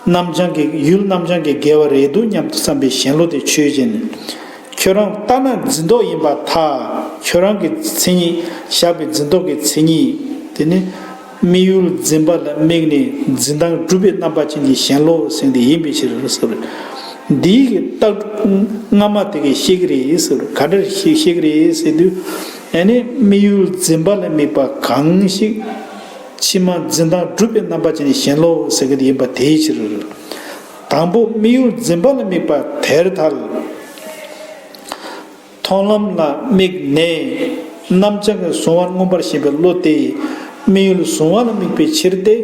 རྣམ་བྱང་གི་ཡུལ་རྣམ་བྱང་གི་དགེ་བ་རེད་འདུག་སྙམ་དུ་བསམ་པའི་ཞེན་ལོག་དེ་ཆོས་ཅན། ཁྱོད་རང་ལྟ་ན་འཛིན་རྟོག་ཡིན་པར་ཐལ། ཁྱོད་རང་གི་མཚན་ཉིད་བཞག་པའི་འཛིན་རྟོག་གི་མཚན་ཉིད། དེ་ནི་དམིགས་ཡུལ་འཛིན་པ་ལ་དམིགས་ནས་འཛིན་སྟངས་སྒྲུབ་པའི་རྣམ་པ་ཅན་གྱི་ཞེན་ལོག་ཟེར་དེ་ཡིན་པའི་ཕྱིར་ཟེར། འདིའི་གི་རྟགས་སྔ་མ་དེ་གིས་ཤེས་ཀྱི་རེད་ཟེར། ག་འདྲར་ཤེས་ཤེས་ཀྱི་རེད་ཟེར་དུས། ཨ་ནི་དམིགས་ཡུལ་འཛིན་པ་ལ་དམིགས་པ་གང་ཞིག་ཕྱི་མ་འཛིན་སྟངས་སྒྲུབ་པའི་རྣམ་པ་ཅན་ཞེན་ལོག་ཟེར་གྱི་ཡིན་པ་དེའི་ཕྱིར། དང་པོ་དམིགས་ཡུལ་འཛིན་པ་ལ་དམིགས་པ་དེར་ཐལ། མཐོང་ལམ་ལ་དམིགས་ནས་རྣམ་བྱང་གི་གཟུང་བར་མངོན་པར་ཞེན་པའི་བློ་དེ། དམིགས་ཡུལ་གཟུང་བ་ལ་དམིགས་པའི་ཕྱིར་ཏེ།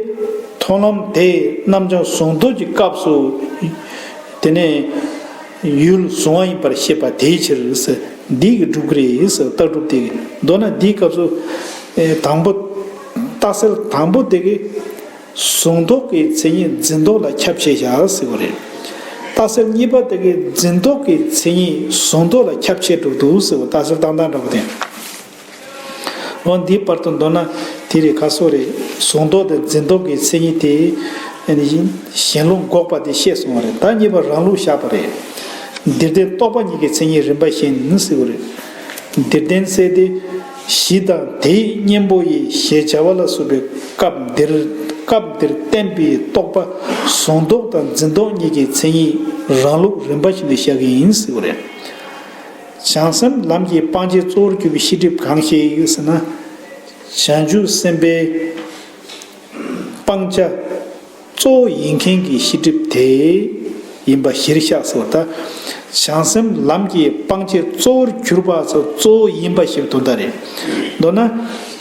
མཐོང་ལམ་དེ་རྣམ་བྱང་གཟུང་རྟོག་གི་སྐབས་སུ། དེ་ནས་ཡུལ་གཟུང་བ་ཡིན་པར་ཤེས་པ་དེའི་ཕྱིར་ཟེར། འདི་གིས་སྒྲུབ་ཀྱི་རེད་ཟེར། རྟགས་སྒྲུབ་དེ་གིས། མདོར་ན་འདིའི་སྐབས་སུ། ཨེ། དང་པོ། རྟགས་གསལ་དང་པོ་དེ་གིས། གཟུང་རྟོག་གི་མཚན་ཉིད་འཛིན་རྟོག་ལ་ཁྱབ་ཆེ་བཞག་ཟེར་བ་རེད། རྟགས་གསལ་གཉིས་པ་དེ་གའི་འཛིན་རྟོག་གི་མཚན་ཉིད་གཟུང་རྟོག་ལ་ཁྱབ་ཆེ་འགྲོ་འདུག་ཟེར་བ། རྟགས་གསལ་བཏང་སྟངས་འདྲ་པོ་དེ། འོ་འདིའི་བར་དུ་མདོར་ན་དེ་རེད། ཁ་སོ་རེད། གཟུང་རྟོག་དང་འཛིན་རྟོག་གི་མཚན་ཉིད་དེ་ཨ་ནི་ཞེན་ལུགས་འགོག་པ་དེ་བཤད་སོང་བ་རེད། ད་གཉིས་པ་རང་ལུགས་བཞག་པ་རེད། འདིར་བསྟན་རྟོག་པ་གཉིས་ཀྱི་མཚན་ཉིད་རིམ་པ་བཞིན་ཟེར་བ་རེད། འདིར་བསྟན་ཟེར་དེ་གཞི་དང་དེའི་གཉེན་པོ་ཡི་ཞེས་བྱ་བ་ལ་སོགས་པའི་སྐབས་འདིར། སྐབས་འདིར་བསྟན་པའི་རྟོག་པ་གཟུང་རྟོག་དང་འཛིན་རྟོག་གཉིས་ཀྱི་མཚན་ཉིད་རང་ལུགས་རིམ་པ་བཞིན་དུ་བཞག་གི་ཡིན་ཟེར་བ་རེད། བྱང་སེམས་ལམ་གྱི་སྤང་བྱའི་གཙོ་བོར་གྱུར་པའི་ཤེས་སྒྲིབ་གང་ཞིག་ཟེར་ན། བྱང་ཆུབ་སེམས་དཔའི་སྤང་བྱ་གཙོ་བོ་ཡིན་མཁན་གྱི་ཤེས་སྒྲིབ་དེ་ཡིན་པ་གཞིར་བཞག་ཟེར་བ། ད་བྱང་སེམས་ལམ་གྱི་སྤང་བྱའི་གཙོ་བོར་གྱུར་པ་ཟེར། གཙོ་བོ་ཡིན་པ་ཞེས་པའི་དོན་དག་རེད། མདོར་ན་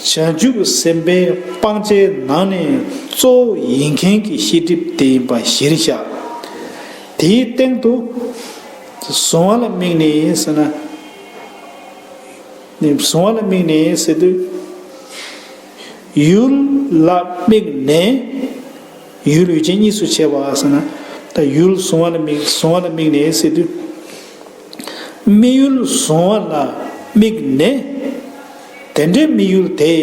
བྱང་ཆུབ་སེམས་དཔའི་སྤང་བྱའི་ནང་ནས་གཙོ་བོ་ཡིན་མཁན་གྱི་ཤེས་སྒྲིབ་དེ་ཡིན་པ་གཞིར་བཞག་དེའི་སྟེང་དུ་གཟུང་བ་ལ་དམིགས་ནས་ཟེར་ན། ནི་གཟུང་བ་ལ་དམིགས་ནས་ཟེར་དུས། ཡུལ་ལ་དམིགས་ནས། ཡུལ་ཡུལ་ཅན་གཉིས་སུ་ཕྱེ་བ་ཟེར་ན། ད་ཡུལ་གཟུང་བ་ལ་དམིགས། གཟུང་བ་ལ་དམིགས་ནས་ཟེར་དུས། དམིགས་ཡུལ་གཟུང་བ་ལ་དམིགས་ནས། དེ་འདྲའི་དམིགས་ཡུལ་དེ་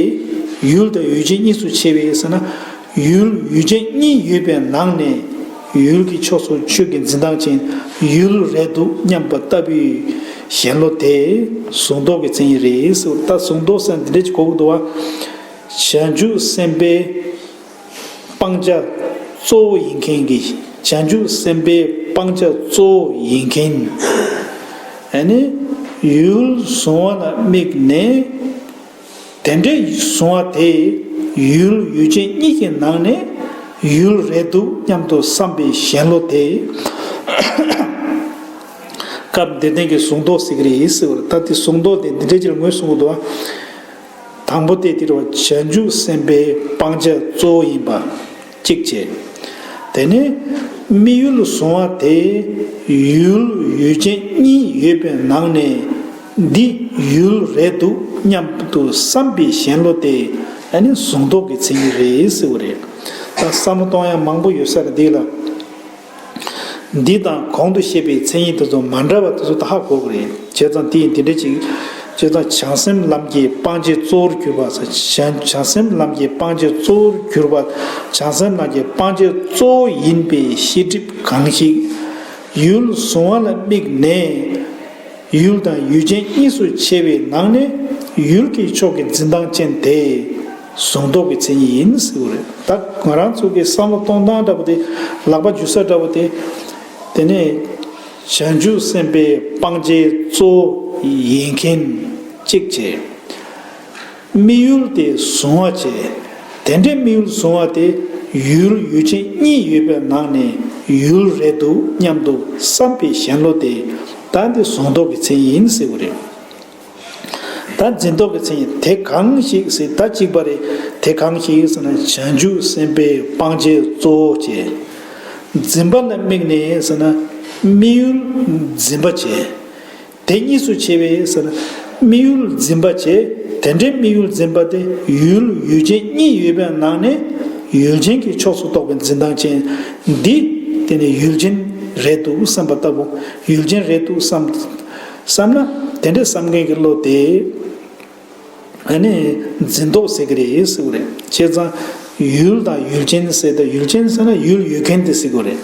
ཡུལ་དང་ཡུལ་ཅན་གཉིས་སུ་ཕྱེ་བས་ཟེར་ན། ཡུལ་ཡུལ་ཅན་གཉིས་ཡོད་པའི་ནང་ནས་ཡུལ་གྱི་ཕྱོགས་སུ་ཆོས་ཀྱི་འཛིན་སྟངས་ཅན་ཡུལ་རེད་འདུག་སྙམ་པ་ལྟ་བུའི་ཞེན་ལོག་དེ་གཟུང་རྟོག་གི་མཚན་ཉིད་རེད་ཟེར། ད་གཟུང་རྟོག་ཟེར་འདི་འདྲ་ཅིག་གོ་གི་འདུག་བ། བྱང་ཆུབ་སེམས་དཔའི་སྤང་བྱ་གཙོ་བོ་ཡིན་མཁན་གྱི། བྱང་ཆུབ་སེམས་དཔའི་སྤང་བྱ་གཙོ་བོ་ཡིན་མཁན། ཨ་ནི་ཡུལ་གཟུང་བ་ལ་དམིགས་ནས། དེ་འདྲའི་གཟུང་བ་དེ་ཡུལ་ཡུལ་ཅན་གཉིས་ཀྱི་ནང་ནས་ཡུལ་རེད་འདུག་སྙམ་དུ་བསམ་པའི་ཞེན་ལོག་དེ། སྐབས་འདིར་བསྟན་གྱི་གཟུང་རྟོག་ཟེར་གྱི་རེད་ཟེར་བ་རེད། ད་དེ་གཟུང་རྟོག་དེ་འདི་འདྲའི་ཅིག་ལ་ངོས་བཟུང་གི་འདུག་བ། དང་པོ་དེ་དེ་རེད་བ། བྱང་ཆུབ་སེམས་དཔའི་སྤང་བྱ་གཙོ་བོ་ཡིན་པ། གཅིག་བྱས། དེ་ནས་དམིགས་ཡུལ་གཟུང་བ་དེ་ཡུལ་ཡུལ་ཅན་གཉིས་ཡོད་པའི་ནང་ནས་འདི་ཡུལ་རེད་འདུག་སྙམ་དུ་བསམ་པའི་ཞེན་ལོག་དེ་ཨ་ནི་གཟུང་རྟོག་གི་མཚན་ཉིད་རེད་ཟེར་བ་རེད། ད་བསམ་བློ་གཏོང་ཡ་མང་པོ་ཡོད་ས་རེད་འདི་ལ། འདི་དང་གོང་དུ་བཤད་པའི་མཚན་ཉིད་དེ་ཚོ་མ་འདྲ་བ་དེ་ཚོ་ད་ཧ་གོ་གི་རེད། བྱས་ཙང་དེ་ཡིན་དེ་འདྲ་ཅིག་བྱས་ཙང་བྱང་སེམས་ལམ་གྱི་སྤང་བྱའི་གཙོ་བོར་གྱུར་པ་ཟེར། བྱང་བྱང་སེམས་ལམ་གྱི་སྤང་བྱའི་གཙོ་བོར་གྱུར་པ། བྱང་སེམས་ལམ་གྱི་སྤང་བྱའི་གཙོ་བོ་ཡིན་པའི་ཤེས་སྒྲིབ་གང་ཞིག་ཡུལ་གཟུང་བ་ལ་དམིགས་ནས། ཡུལ་དང་ཡུལ་ཅན་གཉིས་སུ་ཕྱེ་བའི་ནང་ནས་ཡུལ་གྱི་ཕྱོགས་ཀྱི་འཛིན་སྟངས་ཅན་དེ་གཟུང་རྟོག་གི་མཚན་ཉིད་ཡིན་ཟེར་བ་རེད། ད་ང་རང་ཚོ་གི་བསམ་བློ་གཏོང་སྟངས་འདྲ་པོ་དེ། ལག་པ་འཇུ་ས་འདྲ་པོ་དེ། དེ་ནས་བྱང་ཆུབ་སེམས་དཔའི་སྤང་བྱའི་གཙོ་བོ་ཡིན་མཁན་གཅིག་བྱས། དམིགས་ཡུལ་དེ་གཟུང་བ་བྱས། དེ་འདྲའི་དམིགས་ཡུལ་གཟུང་བ་དེ་ཡུལ་ཡུལ་ཅན་གཉིས་ཡོད་པའི་ནང་ནས་ཡུལ་རེད་འདུག་སྙམ་དུ་བསམ་པའི་ཞེན་ལོག་དེ་ད་འདི་གཟུང་རྟོག་གི་མཚན་ཉིད་ཡིན་ཟེར་བ་རེད། ད་འཛིན་རྟོག་གི་མཚན་ཉིད་དེ་གང་ཞིག་ཟེར། ད་གཅིག་པ་རེད། དེ་གང་ཞིག་ཟེར་ན་བྱང་ཆུབ་སེམས་དཔའི་སྤང་བྱའི་གཙོ་བོ་བྱས། འཛིན་པ་ལ་དམིགས་ནས་ཟེར་ན་དམིགས་ཡུལ་འཛིན་པ་བྱས། དེ་གཉིས་སུ་ཕྱེ་བས་ཟེར་ན། དམིགས་ཡུལ་འཛིན་པ་བྱས། དེ་འདྲའི་དམིགས་ཡུལ་འཛིན་པ་དེ་ཡུལ་ཡུལ་ཅན་གཉིས་ཡོད་པའི་ནང་ནས་ཡུལ་ཅན་གྱི་ཕྱོགས་སུ་གཏོགས་པའི་འཛིན་སྟངས་ཅན་འདི། དེ་ནི་ཡུལ་ཅན་རེད་འདུག་བསམ་པ་ལྟ་བུ། ཡུལ་ཅན་རེད་འདུག་བསམ། བསམ་ན་དེ་འདྲའི་བསམ་མཁན་གྱི་བློ་དེ་ཨ་ནི་འཛིན་རྟོག་ཟེར་གྱི་རེད་ཟེར་བ་རེད། བྱས་ཙང་ཡུལ་དང་ཡུལ་ཅན་ཟེར་ཏེ། ཡུལ་ཅན་ཟེར་ན་ཡུལ་ཡོད་མཁན་དེ་ཟེར་དགོས་རེད།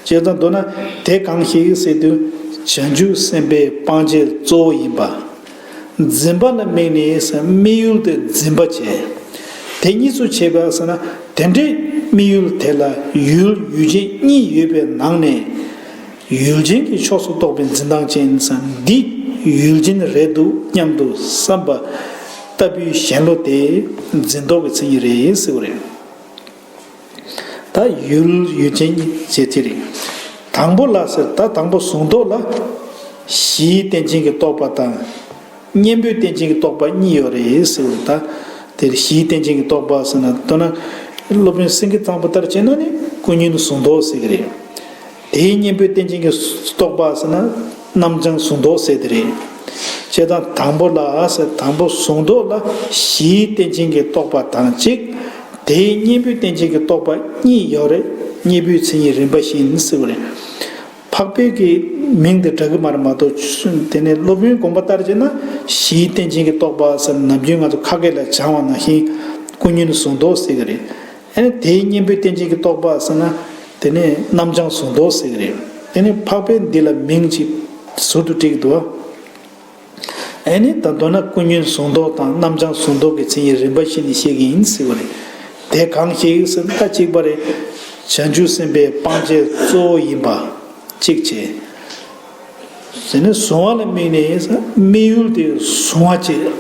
བྱས་ཙང་མདོར་ན་དེ་གང་ཞིག་ཟེར་དུས་བྱང་ཆུབ་སེམས་དཔའི་སྤང་བྱའི་གཙོ་བོ་ཡིན་པ། འཛིན་པ་ལ་དམིགས་ནས་ཟེར། དམིགས་ཡུལ་དེ་འཛིན་པ་བྱས། དེ་གཉིས་སུ་ཕྱེ་བ་ཟེར་ན། དེ་འདྲའི་དམིགས་ཡུལ་དེ་ལ་ཡུལ་ཡུལ་ཅན་གཉིས་ཡོད་པའི་ནང་ནས་ཡུལ་ཅན་གྱི་ཕྱོགས་སུ་གཏོགས་པའི་འཛིན་སྟངས་ཅན་ཟེར། འདི་ཡུལ་ཅན་རེད་འདུག་སྙམ་དུ་བསམ་པ་ལྟ་བུའི་ཞེན་ལོག་དེ་འཛིན་རྟོག་གི་མཚན་ཉིད་རེད་ཟེར་བ་རེད། ད་ཡུལ་ཡུལ་ཅན་གཉིས་ཟེར་དེ་རེད། དང་པོ་ལ་ཟེར། ད་དང་པོ་གཟུང་རྟོག་ལ་གཞིའི་རྟེན་ཅན་གྱི་རྟོག་པ་དང་། གཉེན་པོའི་རྟེན་ཅན་གྱི་རྟོག་པ་གཉིས་ཡོད་རེད་ཟེར་བ། ད་དེར་གཞིའི་རྟེན་ཅན་གྱི་རྟོག་པ་ཟེར་ན། མདོར་ན་སློབ་དཔོན་སེང་གེ་གཙང་པོ་ལྟར་བྱས་ན་ནི་ཀུན་ཉོན་གཟུང་རྟོག་ཟེར་གྱི་རེད། དེའི་གཉེན་པོའི་རྟེན་ཅན་གྱི་རྟོག་པ་ཟེར་ན་རྣམ་བྱང་གཟུང་རྟོག་ཟེར་དེ་རེད། བྱས་ཙང་དང་པོ་ལ་ཟེར། དང་པོ་གཟུང་རྟོག་ལ་གཞིའི་རྟེན་ཅན་གྱི་རྟོག་པ་དང་གཅིག་དེའི་གཉེན་པོའི་རྟེན་ཅན་གྱི་རྟོག་པ་གཉིས་ཡོད་རེད། གཉེན་པོའི་མཚན་ཉིད་རིམ་པ་བཞིན་ཟེར་བ་རེད། འཕགས་པའི་གི་མིང་དེ་འདྲ་གི་མ་རེད་མ་གཏོགས། དེ་ནས་སློབ་དཔོན་དགོངས་པ་ལྟར་བྱས་ན་གཞིའི་རྟེན་ཅན་གྱི་རྟོག་པ་ཟེར་ནམ་རྒྱུན་ང་ཚོ་ཁ་སྐད་ལ་སྦྱང་བ་ནང་བཞིན་ཀུན་ཉོན་གཟུང་རྟོག་ཟེར་གི་རེད། ཨ་ནི་དེའི་གཉེན་པོའི་རྟེན་ཅན་གྱི་རྟོག་པ་ཟེར་ན་དེ་ནས་རྣམ་བྱང་གཟུང་རྟོག་ཟེར་གི་རེད། དེ་ནས་འཕགས་པས་འདི་ལ་མིང་ཅིག་ཟུར་དུ་བྲིས་འདུག་ཨ་ནི་ད་མདོར་ན་ཀུན་ཉོན་གཟུང་རྟོག་དང་རྣམ་བྱང་གཟུང་རྟོག་གི་མཚན་ཉིད་རིམ་པ་བཞིན་དུ་བཤད་ཀྱི་ཡིན་ཟེར་བ་རེད། དེ་གང་ཞིག་ཟེར་ན་ད་གཅིག་པ་རེད། བྱང་ཆུབ་སེམས་དཔའི་སྤང་བྱའི་གཙོ་བོ་ཡིན་པ་གཅིག་བྱས། ཟེར་ནས་གཟུང་བ་ལ་དམིགས་ནས་དམིགས་ཡུལ་དེ་གཟུང་བ་བྱས།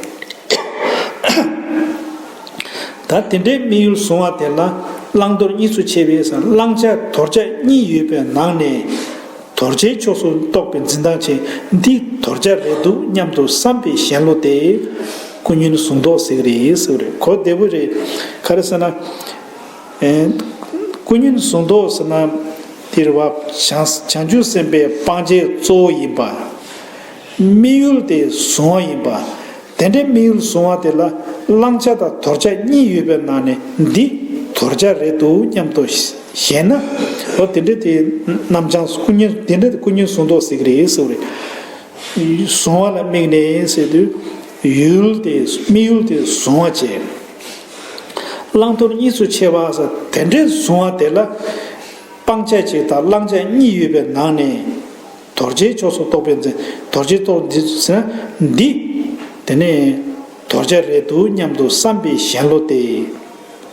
ད་དེ་འདྲའི་དམིགས་ཡུལ་གཟུང་བ་དེ་ལ་བླང་དོར་གཉིས་སུ་ཕྱེ་བའི་བླང་བྱ་དོར་བྱ་གཉིས་ཡོད་པའི་ནང་ནས། དོར་བྱའི་ཕྱོགས་སུ་གཏོགས་པའི་འཛིན་སྟངས་ཅན་འདི་དོར་བྱ་རེད་འདུག་སྙམ་དུ་བསམ་པའི་ཞེན་བློ་དེ་ཀུན་ཉོན་གཟུང་རྟོག་ཟེར་གྱི་རེད་ཟེར་བ་རེད། གོ་བདེ་པོ་རེད། ག་རེ་ཟེར་ན། ཨེ། ཀུན་ཉོན་གཟུང་རྟོག་ཟེར་ན། དེ་རེད་བ། བྱང་བྱང་ཆུབ་སེམས་དཔའི་སྤང་བྱའི་གཙོ་བོ་ཡིན་པ། དམིགས་ཡུལ་དེ་གཟུང་བ་ཡིན་པ། དེ་འདྲའི་དམིགས་ཡུལ་གཟུང་བ་དེ་ལ་བླང་བྱ་དང་དོར་བྱ་གཉིས་ཡོད་པའི་ནང་ནས་འདི་དོར་བྱ་རེད་འདུག་སྙམ་དུ་ཞེན་ན། འོ་དེ་འདྲ་དེ་རྣམ་བྱང་ཀུན་ཉོན་དེ་འདྲ་དེ་ཀུན་ཉོན་གཟུང་རྟོག་ཟེར་གྱི་རེད་ཟེར་བ་རེད། གཟུང་བ་ལ་དམིགས་ནས་ཟེར་དུས་ཡུལ་དེ་དམིགས་ཡུལ་དེ་གཟུང་བ་བྱས། བླང་དོར་གཉིས་སུ་ཕྱེ་བ་ཟེར་དེ་འདྲའི་གཟུང་བ་དེ་ལ་སྤང་བྱ་གཅིག་དང་བླང་བྱ་གཉིས་ཡོད་པའི་ནང་ནས། དོར་བྱའི་ཕྱོགས་སུ་གཏོགས་པའི་འཛིན། དོར་བྱའི་གཏོགས་འདི་ཟེར་ན་འདི། དེ་ནས་དོར་བྱ་རེད་འདུག་སྙམ་དུ་བསམ་པའི་ཞེན་བློ་དེ་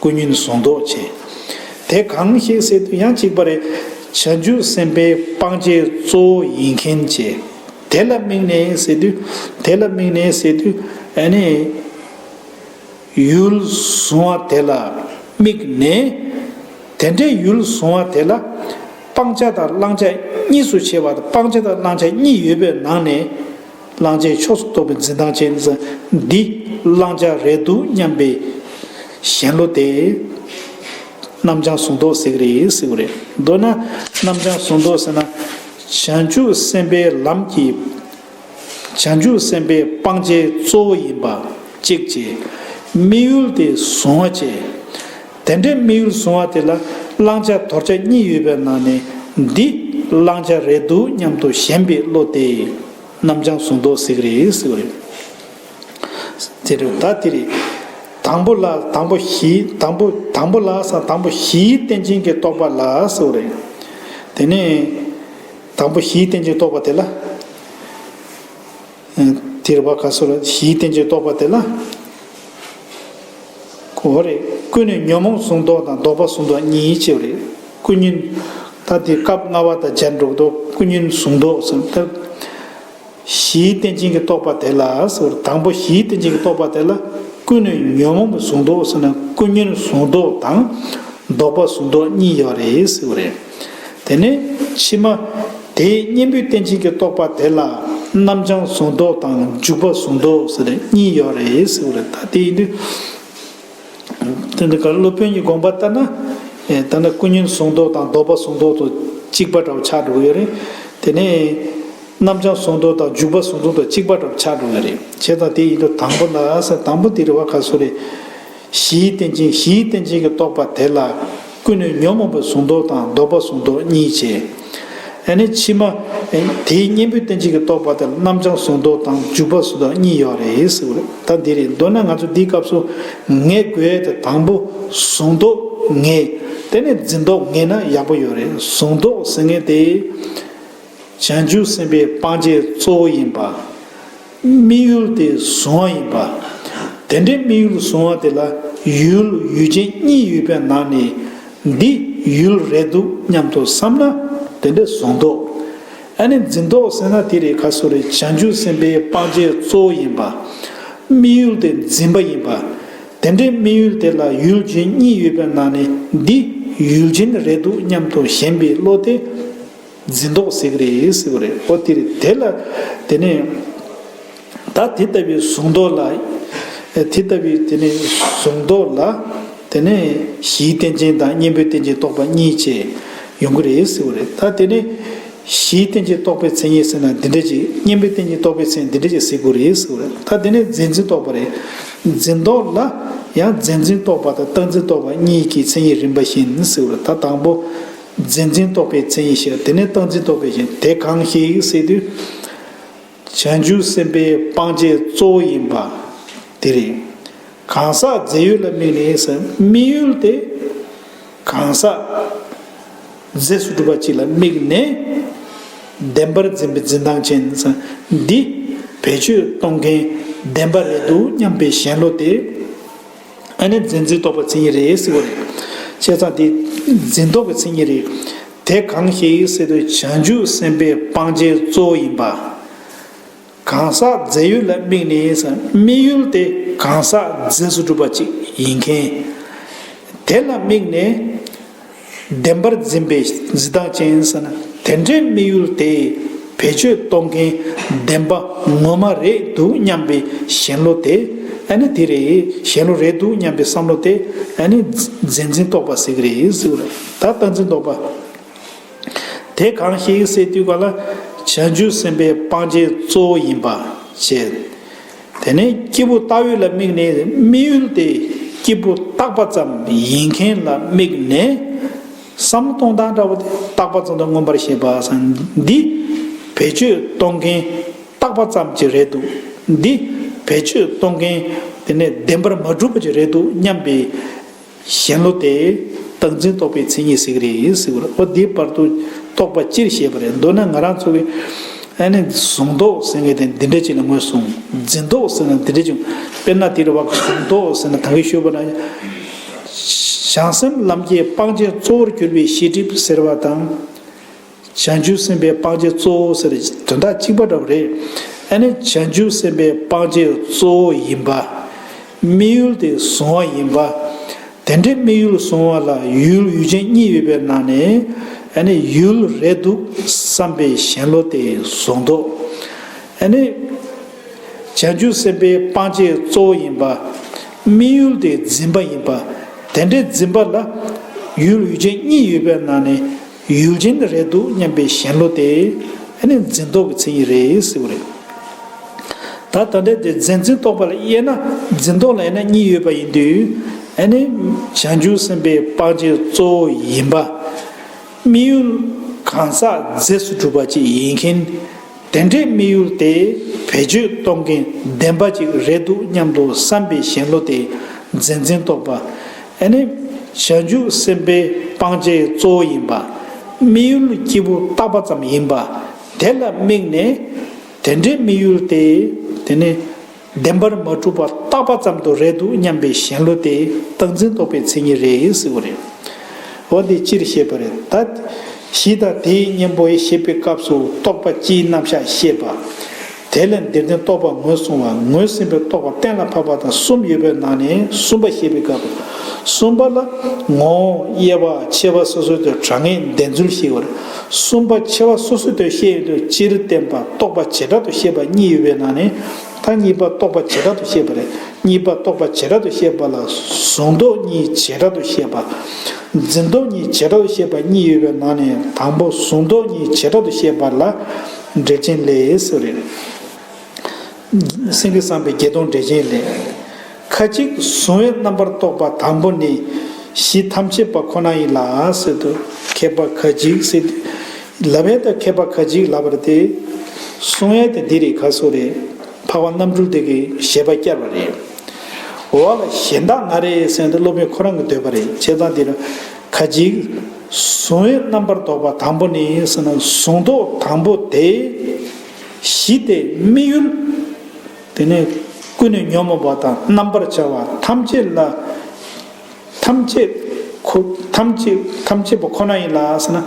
ཀུན་ཉོན་གཟུང་རྟོག་བྱས། དེ་གང་ཞིག་ཟེར་དུས་ཡང་གཅིག་པ་རེད། བྱང་ཆུབ་སེམས་དཔའི་སྤང་བྱའི་གཙོ་བོ་ཡིན་མཁན་བྱས། དེ་ལ་དམིགས་ནས་ཟེར་དུས། དེ་ལ་དམིགས་ནས་ཟེར་དུས་ཨ་ནི། ཡུལ་གཟུང་བ་དེ་ལ་དམིགས་ནས། དེ་འདྲའི་ཡུལ་གཟུང་བ་དེ་ལ་སྤང་བྱ་དང་བླང་བྱ་གཉིས་སུ་ཕྱེ་བ་དང་། སྤང་བྱ་དང་བླང་བྱ་གཉིས་ཡོད་པའི་ནང་ནས་བླང་བྱའི་ཕྱོགས་སུ་གཏོགས་པའི་འཛིན་སྟངས་ཅན་འདི་བླང་བྱ་རེད་འདུག་སྙམ་པའི་ཞེན་བློ་དེ་རྣམ་བྱང་གཟུང་རྟོག་ཟེར་གྱི་རེད་ཟེར་བ་རེད། མདོར་ན་རྣམ་བྱང་གཟུང་རྟོག་ཟེར་ན། བྱང་ཆུབ་སེམས་དཔའི་ལམ་གྱི། བྱང་ཆུབ་སེམས་དཔའི་སྤང་བྱའི་གཙོ་བོ་ཡིན་པ་གཅིག་བྱས། དམིགས་ཡུལ་དེ་གཟུང་བ་བྱས། དེ་འདྲའི་དམིགས་ཡུལ་གཟུང་བ་དེ་ལ་བླང་བྱ་དོར་བྱ་གཉིས་ཡོད་པའི་ནང་ནས་འདི་བླང་བྱ་རེད་འདུག་སྙམ་དུ་ཞེན་པའི་བློ་དེ་རྣམ་བྱང་གཟུང་རྟོག་ཟེར་གྱི་རེད་ཟེར་བ་རེད། དེ་རེད། ད་དེ་རེད། དང་པོ་ལ་དང་པོ་གཞི། དང་པོ་དང་པོ་ལ་ས་དང་པོ་གཞིའི་རྟེན་ཅན་གྱི་རྟོག་པ་ལ་ཟེར་བ་རེད། དེ་ནས། དང་པོ་གཞིའི་རྟེན་ཅན་རྟོག་པ་དེ་ལ། དེ་རེད་བ། ག་སོ་ར་གཞིའི་རྟེན་ཅན་རྟོག་པ་དེ་ལ། གོ་རེད། ཀུན་ནས་ཉོན་མོངས་གཟུང་རྟོག་དང་ལྡོག་པ་གཟུང་རྟོག་གཉིས་ཕྱེ་བ་རེད། ཀུན་ཉོན། ད་དེ་སྐབས་ལྔ་པ་དང་སྦྱར་འགྲོ་གི་འདུག་ཀུན་ཉོན་གཟུང་རྟོག་ཟེར་ད། གཞིའི་རྟེན་ཅན་གྱི་རྟོག་པ་དེ་ལ་ཟེར་བ་རེད། དང་པོ་གཞིའི་རྟེན་ཅན་གྱི་རྟོག་པ་དེ་ལ་ཀུན་ནས་ཉོན་མོངས་པའི་གཟུང་རྟོག་ཟེར་ན་ཀུན་ཉོན་གཟུང་རྟོག་དང་ལྡོག་པ་གཟུང་རྟོག་གཉིས་ཡོད་རེད་ཟེར་བ་རེད། དེ་ནས་ཕྱི་མ་དེའི་གཉེན་པོའི་རྟེན་ཅན་གྱི་རྟོག་པ་དེ་ལ་རྣམ་བྱང་གཟུང་རྟོག་དང་འཇུག་པ་གཟུང་རྟོག་ཟེར་ནས་གཉིས་ཡོད་རེད་ཟེར་བ་རེད། ད་དེ་ཡིན་དུས། དེ་འདི་ག་སློབ་དཔོན་གྱི་དགོངས་པ་ལྟར་ན། ཨེ། ད་ནི་ཀུན་ཉོན་གཟུང་རྟོག་དང་ལྡོག་པ་གཟུང་རྟོག་ཏུ་གཅིག་པ་འདྲ་བོ་ཆགས་འགྲོ་གི་ཡོད་རེད། དེ་ནས་རྣམ་བྱང་གཟུང་རྟོག་དང་འཇུག་པ་གཟུང་རྟོག་ཏུ་གཅིག་པ་འདྲ་བོ་ཆགས་འགྲོ་གི་རེད། བྱས་ཙང་དེ་ཡིན་དུས་དང་པོ་ལ་ཟེར། དང་པོ་དེ་རེད་བ། ག་སོ་རེད། གཞིའི་རྟེན་ཅན། གཞིའི་རྟེན་ཅན་གྱི་རྟོག་པ་དེ་ལ་ཀུན་ནས་ཉོན་མོངས་པའི་གཟུང་རྟོག་དང་ལྡོག་པ་གཟུང་རྟོག་གཉིས་བྱས། ཨ་ནི་ཕྱི་མ་དེའི་གཉེན་པོའི་རྟེན་ཅན་གྱི་རྟོག་པ་དེ་ལ་རྣམ་བྱང་གཟུང་རྟོག་དང་འཇུག་པ་གཟུང་རྟོག་གཉིས་ཡོད་རེད་ཟེར་བ་རེད། ད་འདི་རེད། མདོར་ན་ང་ཚོ་འདིའི་སྐབས་སུ་ངེས་དགོས་དེ་དང་པོ་གཟུང་རྟོག་ངེས། དེ་ནས་འཛིན་རྟོག་ངེས་ན་ཡག་པོ་ཡོད་རེད། གཟུང་རྟོག་ཟེར་མཁན་དེ། བྱང་ཆུབ་སེམས་དཔའི་སྤང་བྱའི་གཙོ་བོ་ཡིན་པ། དམིགས་ཡུལ་དེ་གཟུང་བ་ཡིན་པ། དེ་འདྲའི་དམིགས་ཡུལ་གཟུང་བ་དེ་ལ་ཡུལ་ཡུལ་ཅན་གཉིས་ཡོད་པའི་ནང་ནས་འདི་ཡུལ་རེད་འདུག་སྙམ་དུ་བསམ་ན་དེ་འདྲའི་གཟུང་རྟོག་ཨ་ནི་འཛིན་རྟོག་ཟེར་ན་དེ་རེད། ག་སོ་རེད། བྱང་ཆུབ་སེམས་དཔའི་སྤང་བྱའི་གཙོ་བོ་ཡིན་པ། དམིགས་ཡུལ་དེ་འཛིན་པ་ཡིན་པ། དེ་འདྲའི་དམིགས་ཡུལ་དེ་ལ་ཡུལ་ཅན་གཉིས་ཡོད་པའི་ནང་ནས་འདི་ཡུལ་ཅན་རེད་འདུག་སྙམ་དུ་ཞེན་པའི་བློ་དེ། འཛིན་རྟོག་ཟེར་གི་རེད་ཟེར་གི་རེད། ཨོ་དེ་རེད། དེ་ལ་དེ་ནས་ད་དེ་ལྟ་བུའི་གཟུང་རྟོག་ལ། དེ་ལྟ་བུའི་དེ་ནས་གཟུང་རྟོག་ལ་དེ་ནས་གཞིའི་རྟེན་ཅན་དང་གཉེན་པོའི་རྟེན་ཅན་རྟོག་པ་གཉིས་བཅས་ཡོང་གི་རེད་ཟེར་གི་རེད། ད་དེ་ནས་གཞིའི་རྟེན་ཅན་རྟོག་པའི་མཚན་ཉིད་ཟེར་ན་འདི་འདྲ་ཅིག་གཉེན་པོའི་རྟེན་ཅན་རྟོག་པའི་མཚན་ཉིད་འདི་འདྲ་ཅིག་ཟེར་དགོས་རེད་ཟེར་གི་རེད། ད་དེ་ནས་འཛིན་འཛིན་རྟོག་པ་རེད། འཛིན་རྟོག་ལ། ཡང་རྫས་འཛིན་རྟོག་པ་དང་རྟག་འཛིན་རྟོག་པ་གཉིས་ཀྱི་མཚན་ཉིད་རིམ་པ་བཞིན་ཟེར་བ་རེད། ད་དང་པོ་རྫས་འཛིན་རྟོག་པའི་མཚན་ཉིད་བཤད། དེ་ནས་རྟག་འཛིན་རྟོག་པའི་མཚན་ཉིད། དེ་གང་ཞིག་ཟེར་དུས། བྱང་ཆུབ་སེམས་དཔའི་སྤང་བྱའི་གཙོ་བོ་ཡིན་པ་དེ་རེད། གང་ཟག་རྫས་ཡུལ་ལ་དམིགས་ནས་ཟེར། དམིགས་ཡུལ་དེ་གང་ཟག་རྫས་སུ་གྲུབ་པ་གཅིག་ལ་དམིགས་ནས། བདེན་པར་འཛིན་པའི་འཛིན་སྟངས་ཅན་ཟེར། འདི་བེད་སྤྱོད་གཏོང་མཁན་བདེན་པ་རེད་འདུག་སྙམ་པའི་ཞེན་བློ་དེ། ཨ་ནི་རྫས་འཛིན་རྟོག་པའི་མཚན་ཉིད་རེད་ཟེར་བ་རེད། བྱས་ཙང་དེ་འཛིན་རྟོག་གི་མཚན་ཉིད་རེད། དེ་གང་ཞིག་ཟེར་དུས། བྱང་ཆུབ་སེམས་དཔའི་སྤང་བྱའི་གཙོ་བོ་ཡིན་པ། གང་ཟག་རྫས་ཡུལ་ལ་དམིགས་ནས་ཟེར། དམིགས་ཡུལ་དེ་གང་ཟག་རྫས་སུ་གྲུབ་པ་ཅིག་ཡིན་མཁན། དེ་ལ་དམིགས་ནས་བདེན་པར་འཛིན་པའི་འཛིན་སྟངས་ཅན་ཟེར་ན། དེ་འདྲའི་དམིགས་ཡུལ་དེ་བེད་སྤྱོད་གཏོང་མཁན་བདེན་པ་ངོ་མ་རེད་འདུག་སྙམ་པའི་ཞེན་བློ་དེ། ཨ་ནི་དེ་རེད། ཞེན་བློ་རེད་འདུག་སྙམ་པའི་བསམ་བློ་དེ། ཨ་ནི་རྫས་འཛིན་རྟོག་པ་ཟེར་གི་རེད་ཟེར་བ་རེད། ད་རྟག་འཛིན་རྟོག་པ། དེ་གང་ཞིག་ཟེར་དུས་ག་ལ། བྱང་ཆུབ་སེམས་དཔའི་སྤང་བྱའི་གཙོ་བོ་ཡིན་པ་བྱས། དེ་ནས་སྐྱེས་བུ་བཏགས་ཡུལ་ལ་དམིགས་ནས། དམིགས་ཡུལ་དེ་སྐྱེས་བུ་བཏགས་པ་ཙམ་ཡིན་མཁན་ལ་དམིགས་ནས། བསམ་བློ་གཏོང་སྟངས་འདྲ་བོ་དེ། བཏགས་པ་ཙམ་དུ་མངོན་པར་ཤེས་པ་ཟེར། འདི་བེད་སྤྱོད་གཏོང་མཁན་བཏགས་པ་ཙམ་གྱི་རེད་འདུག་འདི་བེད་སྤྱོད་གཏོང་མཁན་དེ་ནས་བདེན་པར་མ་གྲུབ་པ་ཅིག་རེད་འདུག་སྙམ་པའི་ཞེན་བློ་དེ་རྟག་འཛིན་རྟོག་པའི་མཚན་ཉིད་ཟེར་གི་རེད་ཟེར་བ་རེད། འོ་དེའི་བར་དུ་རྟོག་པ་སྤྱིར་བཤད་པ་རེད། མདོར་ན་ང་རང་ཚོ་གི་ཨ་ནི་གཟུང་རྟོག་ཟེར་མཁན་དེ་འདི་འདྲ་ཅིག་ལ་ངོས་བཟུང་། འཛིན་རྟོག་ཟེར་ན་འདི་འདྲ་ཅིག་དཔེར་ན་དེ་རེད་བ། གཟུང་རྟོག་ཟེར་ན་ད་གིན་ཞུས་པ་ན། བྱང་སེམས་ལམ་གྱི་སྤང་བྱའི་གཙོ་བོར་གྱུར་པའི་ཤེས་སྒྲིབ་ཟེར་བ་དང་། བྱང་ཆུབ་སེམས་དཔའི་སྤང་བྱའི་གཙོ་བོ་ཟེར་དོན་དག་གཅིག་པ་འདྲ་བོ་རེད། ཨ་ནི་བྱང་ཆུབ་སེམས་དཔའི་སྤང་བྱའི་གཙོ་བོ་ཡིན་པ། དམིགས་ཡུལ་དེ་གཟུང་བ་ཡིན་པ། དེ་འདྲའི་དམིགས་ཡུལ་གཟུང་བ་ལ་ཡུལ་ཡུལ་ཅན་གཉིས་ཡོད་པའི་ནང་ནས། ཨ་ནི་ཡུལ་རེད་འདུག་བསམ་པའི་ཞེན་བློ་དེ་གཟུང་རྟོག་ཨ་ནི་བྱང་ཆུབ་སེམས་དཔའི་སྤང་བྱའི་གཙོ་བོ་ཡིན་པ། དམིགས་ཡུལ་དེ་འཛིན་པ་ཡིན་པ། དེ་འདྲའི་འཛིན་པ་ལ་ཡུལ་ཡུལ་ཅན་གཉིས་ཡོད་པའི་ནང་ནས། ཡུལ་ཅན་རེད་འདུག་སྙམ་པའི་ཞེན་བློ་དེ། ཨ་ནི་འཛིན་རྟོག་གི་མཚན་ཉིད་རེད་ཟེར་བ་རེད། ད་ད་ལྟ་དེ་རྫས་འཛིན་རྟོག་པ་ལ་དབྱེ་ན། འཛིན་རྟོག་ལ་དབྱེ་ན་གཉིས་ཡོད་པ་ཡིན་དུས། ཨ་ནི་བྱང་ཆུབ་སེམས་དཔའི་སྤང་བྱའི་གཙོ་བོ་ཡིན་པ། དམིགས་ཡུལ་གང་ཟག་རྫས་སུ་གྲུབ་པ་ཅིག་ཡིན་མཁན། དེ་འདྲའི་དམིགས་ཡུལ་དེ་བེད་སྤྱོད་གཏོང་མཁན་བདེན་པ་ཅིག་རེད་འདུག་སྙམ་དུ་བསམ་པའི་ཞེན་བློ་དེ་རྫས་འཛིན་རྟོག་པ། ཨ་ནི་བྱང་ཆུབ་སེམས་དཔའི་སྤང་བྱའི་གཙོ་བོ་ཡིན་པ། དམིགས་ཡུལ་སྐྱེས་བུ་བཏགས་པ་ཙམ་ཡིན་པ། དེ་ལ་དམིགས་ནས། དེ་འདྲའི་དམིགས་ཡུལ་དེ། དེ་ནི་བདེན་པར་མ་གྲུབ་པ་བཏགས་པ་ཙམ་དུ་རེད་འདུག་སྙམ་པའི་ཞེན་བློ་དེ་རྟག་འཛིན་རྟོག་པའི་མཚན་ཉིད་རེད་ཟེར་བ་རེད། འོ་འདི་སྤྱིར་བཤད་པ་རེད། ད་གཞི་དང་དེའི་གཉེན་པོ་ཞེས་པའི་སྐབས་སུ་རྟོག་པ་སྤྱིའི་རྣམ་གཞག་བཤད་པ། དེ་ལས་འདིར་བསྟན་རྟོག་པ་ངོས་བཟུང་བ། ངོས་ཟིན་པའི་རྟོག་པ་གཏན་ལ་ཕབ་པ་དང་གསུམ་ཡོད་པའི་ནང་ནས་གསུམ་པ་བཤད་པའི་སྐབས། གསུམ་པ་ལ་ངོ་བོ་དབྱེ་བ་ཕྱེ་བ་སོ་སོའི་དོན་དྲང་ངེས་བདེན་རྫུན་ཞེས་པ་རེད། གསུམ་པ་ཕྱེ་བ་སོ་སོའི་དོན་བཤད་ཡོད་དུས། སྤྱིར་བསྟན་པ་རྟོག་པ་བྱེ་བྲག་ཏུ་བཤད་པ་གཉིས་ཡོད་པའི་ནང་ནས། ད་གཉིས་པ་རྟོག་པ་བྱེ་བྲག་ཏུ་བཤད་པ་རེད། གཉིས་པ་རྟོག་པ་བྱེ་བྲག་ཏུ་བཤད་པ་ལ་གཟུང་རྟོག་གཉིས་བྱེ་བྲག་ཏུ་བཤད་པ། འཛིན་རྟོག་གཉིས་བྱེ་བྲག་ཏུ་བཤད་པ་གཉིས་ཡོད་པའི་ནང་ནས། དང་པོ་གཟུང་རྟོག་གཉིས་བྱེ་བྲག་ཏུ་བཤད་པ་ལ་འགྲེལ་ཆེན་ལས་སུ་རེད། སེང་གེ་བསམ་པའི་བརྒྱད་སྟོང་འགྲེལ་ཆེན་ལས། ཁ་ཅིག་གཟུང་བའི་རྣམ་པར་རྟོག་པ་དང་པོ་ནི་གཞི་ཐམས་ཅད་པ་ཁོ་ན་ཡིན་ལ་ཟེར་དུས། མཁས་པ་ཁ་ཅིག་ཟེར་དུས། ལབ་ཡས་དང་མཁས་པ་ཁ་ཅིག་ལབ་པ་རེད་དེ། གསུང་ཡས་དེ་འདི་རེད། ག་སོ་རེད། འཕགས་པ་རྣམ་གྲོལ་དེ་གིས་བཞེད་པ་བསྐྱར་བ་རེད། འོ་ལ་གཞན་དག་ན་རེ་ཟེར་ཏེ་སློབ་དཔོན་ཁོ་རང་གི་འདོད་པ་རེད། བྱས་ཙང་འདིར་ཁ་ཅིག་གཟུང་བའི་རྣམ་པར་རྟོག་པ་དང་པོ་ནི་ཟེར་ན། གཟུང་རྟོག་དང་པོ་དེ་གཞི་དེ་དམིགས་ཡུལ། དེ་ནས་ཀུན་ནས་ཉོན་མོངས་པ་དང་རྣམ་པར་བྱ་བ་ཐམས་ཅད་ལ། ཐམས་ཅད་ཁོ་ཐམས་ཅད་ཐམས་ཅད་པ་ཁོ་ན་ཡིན་ལ་ཟེར་ན།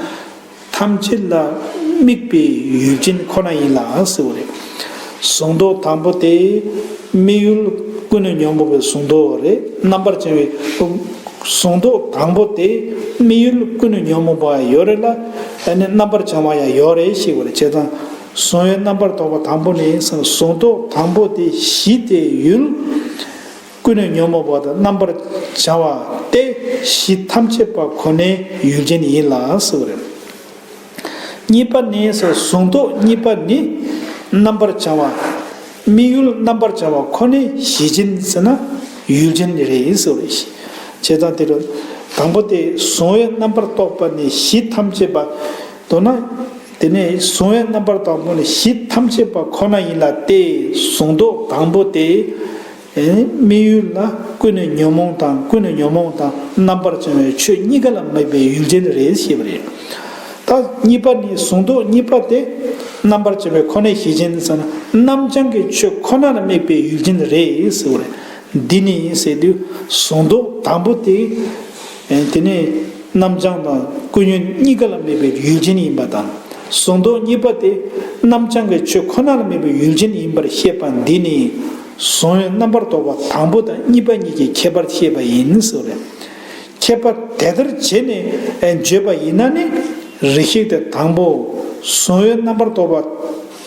ཐམས་ཅད་ལ་དམིགས་པའི་ཡུལ་ཅན་ཁོ་ན་ཡིན་ལ་ཟེར་བ་རེད། གཟུང་རྟོག་དང་པོ་དེ་དམིགས་ཡུལ་ཀུན་ནས་ཉོན་མོངས་པའི་གཟུང་རྟོག་རེད། རྣམ་པར་བྱང་བའི་གཟུང་རྟོག་དང་པོ་དེ་དམིགས་ཡུལ་ཀུན་ནས་ཉོན་མོངས་པ་ཡོད་རེད་ལ། ཨ་ནི་རྣམ་པར་བྱང་བ་ཡང་ཡོད་རེད་ཞེས་པ་རེད། བྱས་ཙང་གཟུང་བའི་རྣམ་པར་རྟོག་པ་དང་པོ་ནི་གཟུང་རྟོག་དང་པོ་དེ་གཞི་དེ་ཡུལ། ཀུན་ནས་ཉོན་མོངས་པ་དང་རྣམ་པར་བྱང་བ་སྟེ། གཞི་ཐམས་ཅད་པ་ཁོ་ནའི་ཡུལ་ཅན་ཡིན་ལ་ཟེར་བ་རེད། གཉིས་པ་ནི་ཟེར། གཟུང་རྟོག་གཉིས་པ་ནི་རྣམ་པར་བྱང་བ། དམིགས་ཡུལ་རྣམ་པར་བྱང་བ་ཁོ་ནའི་གཞི་ཅན་ཟེར་ན། ཡུལ་ཅན་རེད་ཟེར་བ་རེད། བྱས་ཙང་དེ་རུ་དང་པོ་དེ་གཟུང་བའི་རྣམ་པར་རྟོག་པ་ནི་གཞི་ཐམས་ཅད་པ། མདོར་ན། དེ་ནས་གཟུང་བའི་རྣམ་པར་རྟོག་པ་ནི་གཞི་ཐམས་ཅད་པ་ཁོ་ན་ཡིན་ལ་སྟེ། གཟུང་རྟོག་དང་པོ་དེ། དམིགས་ཡུལ་ལ་ཀུན་ནས་ཉོན་མོངས་དང་། ཀུན་ནས་ཉོན་མོངས་དང་རྣམ་པར་བྱང་བའི་ཆོས་གཉིས་ཀ་ལ་དམིགས་པའི་ཡུལ་ཅན་རེད་ཞེས་པ་རེད། ད་གཉིས་པ་ནི། གཟུང་རྟོག་གཉིས་པ་དེ་རྣམ་པར་བྱང་བའི་ཁོ་ནའི་གཞི་ཅན་ཟེར་ན། རྣམ་བྱང་གི་ཆོས་ཁོ་ན་ལ་དམིགས་པའི་ཡུལ་ཅན་རེད་ཟེར་བ་རེད། འདི་ནི་ཟེར་དུས་གཟུང་རྟོག་དང་པོ་དེ། དེ་ནས་རྣམ་བྱང་དང་ཀུན་ཉོན་གཉིས་ཀ་ལ་དམིགས་པའི་ཡུལ་ཅན་ཡིན་པ་དང་། གཟུང་རྟོག་གཉིས་པ་དེ་རྣམ་བྱང་གི་ཆོས་ཁོ་ན་ལ་དམིགས་པའི་ཡུལ་ཅན་ཡིན་པར་བཤད་པ་འདི་ནི། གཟུང་བའི་རྣམ་པར་རྟོག་པ་དང་པོ་དང་གཉིས་པ་གཉིས་ཀྱི་ཁྱད་པར་བཤད་པ་ཡིན་ཟེར་བ་རེད། ཁྱད་པར་དེ་ལྟར་བྱས་ནས་བརྗོད་པ་ཡིན་ན་ནི། རེ་ཞིག་སྟེ་དང་པོ། གཟུང་བའི་རྣམ་པར་རྟོག་པ་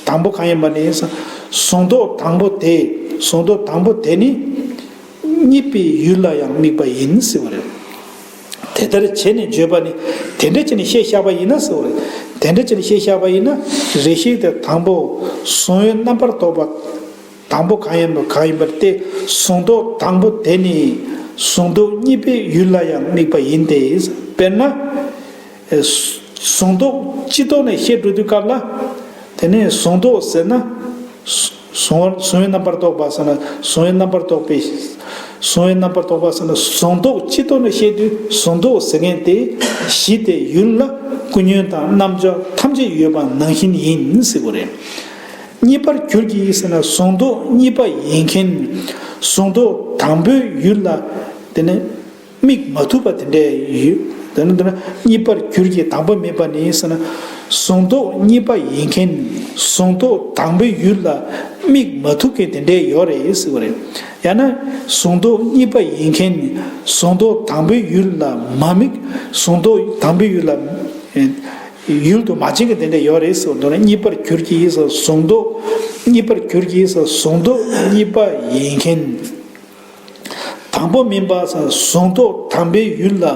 དང་པོ་གང་ཡིན་པ་ནི། གཟུང་རྟོག་དང་པོ་དེ། གཟུང་རྟོག་དང་པོ་དེ་ནི། གཉིས་པའི་ཡུལ་ལ་ཡང་དམིགས་པ་ཡིན་ཟེར་བ་རེད། དེ་ལྟར་བྱས་ནས་བརྗོད་པ་ནི། དེ་འདྲ་བྱས་ནས་བཤད་བཞག་པ་ཡིན་ན་ཟེར་བ་རེད། དེ་འདྲ་བྱས་ནས་བཤད་བཞག་པ་ཡིན་ན། རེ་ཞིག་སྟེ་དང་པོ། གཟུང་བའི་རྣམ་པར་རྟོག་པ་དང་པོ་གང་ཡིན་པ། གང་ཡིན་པར་ཏེ། གཟུང་རྟོག་དང་པོ་དེ་ནི་གཟུང་རྟོག་གཉིས་པའི་ཡུལ་ལ་ཡང་དམིགས་པ་ཡིན་ཏེ། དཔེར་ན། ཨེ། གཟུང་རྟོག་སྤྱི་ལྡོག་ནས་བཤད་འགྲོ་དུས་སྐབས་ལ། དེ་ནས་གཟུང་རྟོག་ཟེར་ན། གཟུང་བ། གཟུང་བའི་རྣམ་པར་རྟོག་པ་ཟེར་ན། གཟུང་བའི་རྣམ་པར་རྟོག་པའི། གཟུང་བའི་རྣམ་པར་རྟོག་པ་ཟེར་ན། གཟུང་རྟོག་སྤྱི་ལྡོག་ནས་བཤད་དུས་གཟུང་རྟོག་ཟེར་མཁན་དེ་གཞི་དེ་ཡུལ་ལ་ཀུན་ཉོན་དང་རྣམ་བྱང་ཐམས་ཅད་ཡོད་པ་ནང་བཞིན་ཡིན་ཟེར་བ་རེད། གཉིས་པར་གྱུར་གྱི་ཟེར་ན། གཟུང་རྟོག་གཉིས་པ་ཡིན་མཁན། གཟུང་རྟོག་དང་པོའི་ཡུལ་ལ། དེ་ནས་དམིགས་མ་ཐུབ་པ་དེ་འདྲའི་ཡུལ། དེ་ནི་དེ་ནི་གཉིས་པར་གྱུར་གྱི་དང་པོ་མིན་པ་ནི་ཟེར་ན། གཟུང་རྟོག་གཉིས་པ་ཡིན་མཁན། གཟུང་རྟོག་དང་པོའི་ཡུལ་ལ་དམིགས་མ་ཐུབ་མཁན་དེ་འདྲའི་ཡོད་རེད་ཟེར་བ་རེད། ཡང་ན། གཟུང་རྟོག་གཉིས་པ་ཡིན་མཁན། གཟུང་རྟོག་དང་པོའི་ཡུལ་ལ་མ་དམིགས། གཟུང་རྟོག་དང་པོའི་ཡུལ་ལ། ཡུལ་དུ་མ་བྱེད་མཁན་དེ་འདྲ་ཡོད་རེད་ཟེར་བ། མདོར་ན་གཉིས་པར་གྱུར་གྱི་ཡིན་ཟེར། གཟུང་རྟོག་གཉིས་པར་གྱུར་གྱི་ཡིན་ཟེར། གཟུང་རྟོག་གཉིས་པ་ཡིན་མཁན། དང་པོ་མིན་པ་ཟེར། གཟུང་རྟོག་དང་པོའི་ཡུལ་ལ་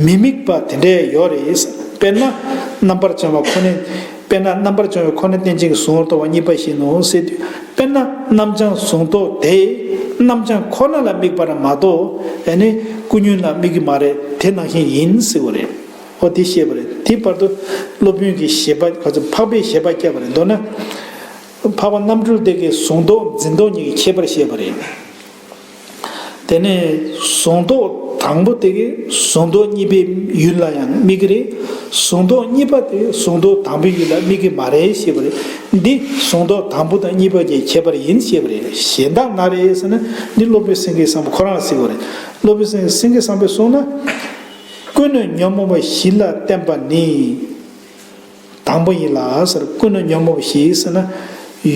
མི་དམིགས་པ་དེ་འདྲ་ཡོད་རེད། དཔེར་ན་རྣམ་པར་བྱང་བ་ཁོ་ན། དཔེར་ན་རྣམ་པར་བྱང་བའི་ཁོ་ན་རྟེན་ཅན་གྱི་གཟུང་བར་རྟོག་པ་གཉིས་པ་བཞིན་ནོ་ཟེར་དུས། དཔེར་ན་རྣམ་བྱང་གཟུང་རྟོག་དེ་རྣམ་བྱང་ཁོ་ན་ལ་དམིགས་པ་རེད་མ་གཏོགས། ཨ་ནི་ཀུན་ཉོན་ལ་དམིགས་ཀྱི་མ་རེད། དེ་ནང་བཞིན་ཡིན་ཟེར་བ་རེད། ཨོ་དེ་བཤད་པ་རེད། དེ་བར་དུ་སློབ་དཔོན་གྱིས་བཞེད་པ། ག་ཚོད་འཕགས་པའི་བཞེད་པ་བརྒྱབ་པ་རེད། མདོར་ན། འཕགས་པ་རྣམ་གྲོལ་སྡེ་དགེས་གཟུང་རྟོག་འཛིན་རྟོག་གཉིས་ཀྱི་ཁྱད་པར་བཤད་པ་རེད། དེ་ནས་གཟུང་རྟོག་དང་པོ་དེ་གིས་གཟུང་རྟོག་གཉིས་པའི་ཡུལ་ལ་ཡང་དམིགས་ཀྱི་རེད། གཟུང་རྟོག་གཉིས་པ་དེ་གཟུང་རྟོག་དང་པོའི་ཡུལ་ལ་དམིགས་ཀྱི་མ་རེད་ཞེས་པ་རེད། འདི་གཟུང་རྟོག་དང་པོ་དང་གཉིས་པ་གཉིས་ཀྱི་ཁྱད་པར་ཡིན་ཞེས་པ་རེད། གཞན་དག་ན་རེ་ཟེར་ན། འདི་སློབ་དཔོན་སེང་གེ་བཟང་པོ་ཁོ་རང་གིས་གསུངས་པ་རེད། སློབ་དཔོན་སེང་གེ་སེང་གེ་བཟང་པོས་གསུངས་ན། ཀུན་ནས་ཉོན་མོངས་པ་བཞི་ལ་བརྟེན་པ་ནི། དང་པོ་ཡིན་ལ་ཟེར། ཀུན་ནས་ཉོན་མོངས་པ་བཞི་ཟེར་ན།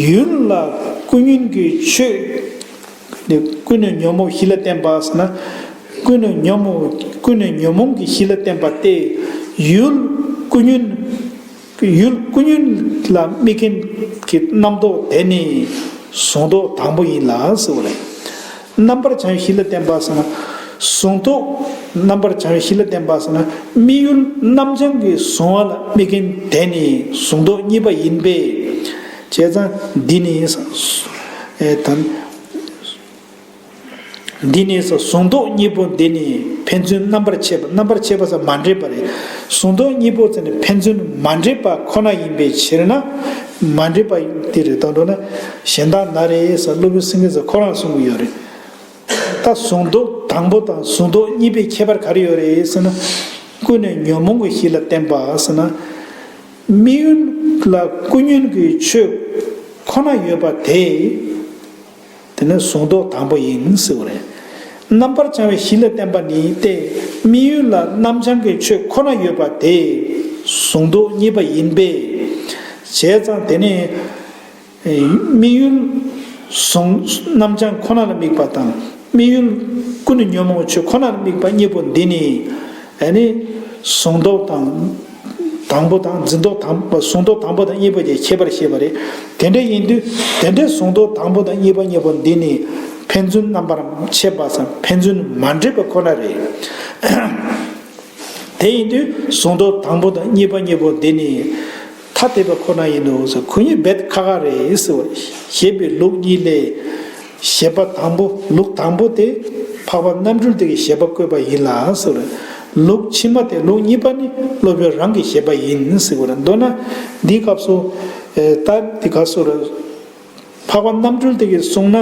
ཡུལ་ལ་ཀུན་ཉོན་གྱི་ཆོས། ཀུན་ནས་ཉོན་མོངས་བཞི་ལ་བརྟེན་པ་ཟེར་ན། ཀུན་ནས་ཉོན་མོངས། ཀུན་ནས་ཉོན་མོངས་ཀྱི་བཞི་ལ་བརྟེན་པ་སྟེ། ཡུལ་ཀུན་ཉོན། ཡུལ་ཀུན་ཉོན་ལ་དམིགས་མཁན་གྱི་རྣམ་རྟོག་དེ་ནི་གཟུང་རྟོག་དང་པོ་ཡིན་ལ་ཟེར་བ་རེད། རྣམ་པར་བྱང་བའི་གཞི་ལ་བརྟེན་པ་ཟེར་ན། གཟུང་རྟོག་རྣམ་པར་བྱང་བའི་གཞི་ལ་བརྟེན་པ་ཟེར་ན། དམིགས་ཡུལ་རྣམ་བྱང་གི་གཟུང་བ་ལ་དམིགས་མཁན་དེ་ནི་གཟུང་རྟོག་གཉིས་པ་ཡིན་པས། བྱས་ཙང་འདི་ནི། ཨེ་དང་། འདི་ནི་ཟེར། གཟུང་རྟོག་གཉིས་པོ་འདི་ནི་ཕན་ཚུན་རྣམ་པར་ཕྱེ་བ། རྣམ་པར་ཕྱེ་བ་ཟེར་མ་འདྲེས་པ་རེད། གཟུང་རྟོག་གཉིས་པོ་དེ་ནི་ཕན་ཚུན་མ་འདྲེས་པ་ཁོ་ན་ཡིན་པའི་ཕྱིར་ན། མ་འདྲེས་པ་དེ་རེད། དང་འགྲོ་ན་གཞན་དག་ན་རེ་ཟེར། སློབ་དཔོན་སེང་གེ་ཟེར་ཁོ་རང་གསུང་གི་ཡོད་རེད། ད་གཟུང་རྟོག་དང་པོ་དང་གཟུང་རྟོག་གཉིས་པའི་ཁྱད་པར་ག་རེ་ཡོད་རེད་ཟེར་ན། ཀུན་ནས་ཉོན་མོངས་ཀྱི་གཞི་ལ་བརྟེན་པ་ཟེར་ན། དམིགས་ཡུལ་ལ་ཀུན་ཉོན་གྱི་ཆོས་ཁོ་ན་ཡོད་པ་དེ། དེ་ནི་གཟུང་རྟོག་དང་པོ་ཡིན་ཟེར་བ་རེད། རྣམ་པར་བྱང་བའི་གཞི་ལ་བརྟེན་པ་ནི་སྟེ། དམིགས་ཡུལ་ལ་རྣམ་བྱང་གི་ཆོས་ཁོ་ན་ཡོད་པ་དེ་གཟུང་རྟོག་གཉིས་པ་ཡིན་པས། བྱས་ཙང་དེ་ནི། ཨེ། དམིགས་ཡུལ་གཟུང་། རྣམ་བྱང་ཁོ་ན་ལ་དམིགས་པ་དང་། དམིགས་ཡུལ་ཀུན་ནས་ཉོན་མོངས་ཆོས་ཁོ་ན་ལ་དམིགས་པ་གཉིས་པོ་འདི་ནི། ཨ་ནི་གཟུང་རྟོག་དང་། དང་པོ་དང་འཛིན་རྟོག་དང་། གཟུང་རྟོག་དང་པོ་དང་གཉིས་པོ་གཉིས་ཀྱི་ཁྱད་པར་བཤད་པ་རེད། དེ་འདྲ་ཡིན་དུས། དེ་འདྲའི་གཟུང་རྟོག་དང་པོ་དང་གཉིས་པ་གཉིས་པོ་འདི་ནི་ཕན་ཚུན་རྣམ་པར་ཕྱེ་བ་ཙམ། ཕན་ཚུན་མ་འདྲེས་པ་ཁོ་ན་རེད། དེ་ཡིན་དུས་གཟུང་རྟོག་དང་པོ་དང་གཉིས་པ་གཉིས་པོ་འདི་ནི་ཐ་དད་པ་ཁོ་ན་ཡིན་ནོ་ཟེར། ཁོ་གཉིས་རྦད་ཁ་ཁ་རེད་ཟེར་བ་ཞེས་པའི་ལུགས་གཉིས་ལས། བཞེད་པ་དང་པོ་ལུགས་དང་པོ་དེ་འཕགས་པ་རྣམ་གྲོལ་དེ་གི་བཞེད་པ་བཀོད་པ་ཡིན་ལ་ཟེར་བ་རེད། ལུགས་ཕྱི་མ་དེ་ལུགས་གཉིས་པ་ནི་སློབ་དཔོན་རང་གི་བཞེད་པ་ཡིན་ཟེར་བ་རེད། མདོར་ན་འདིའི་སྐབས་སུ་ད་འདི་ག་སོ་རེད། འཕགས་པ་རྣམ་གྲོལ་དེ་གིས་གསུངས་ན།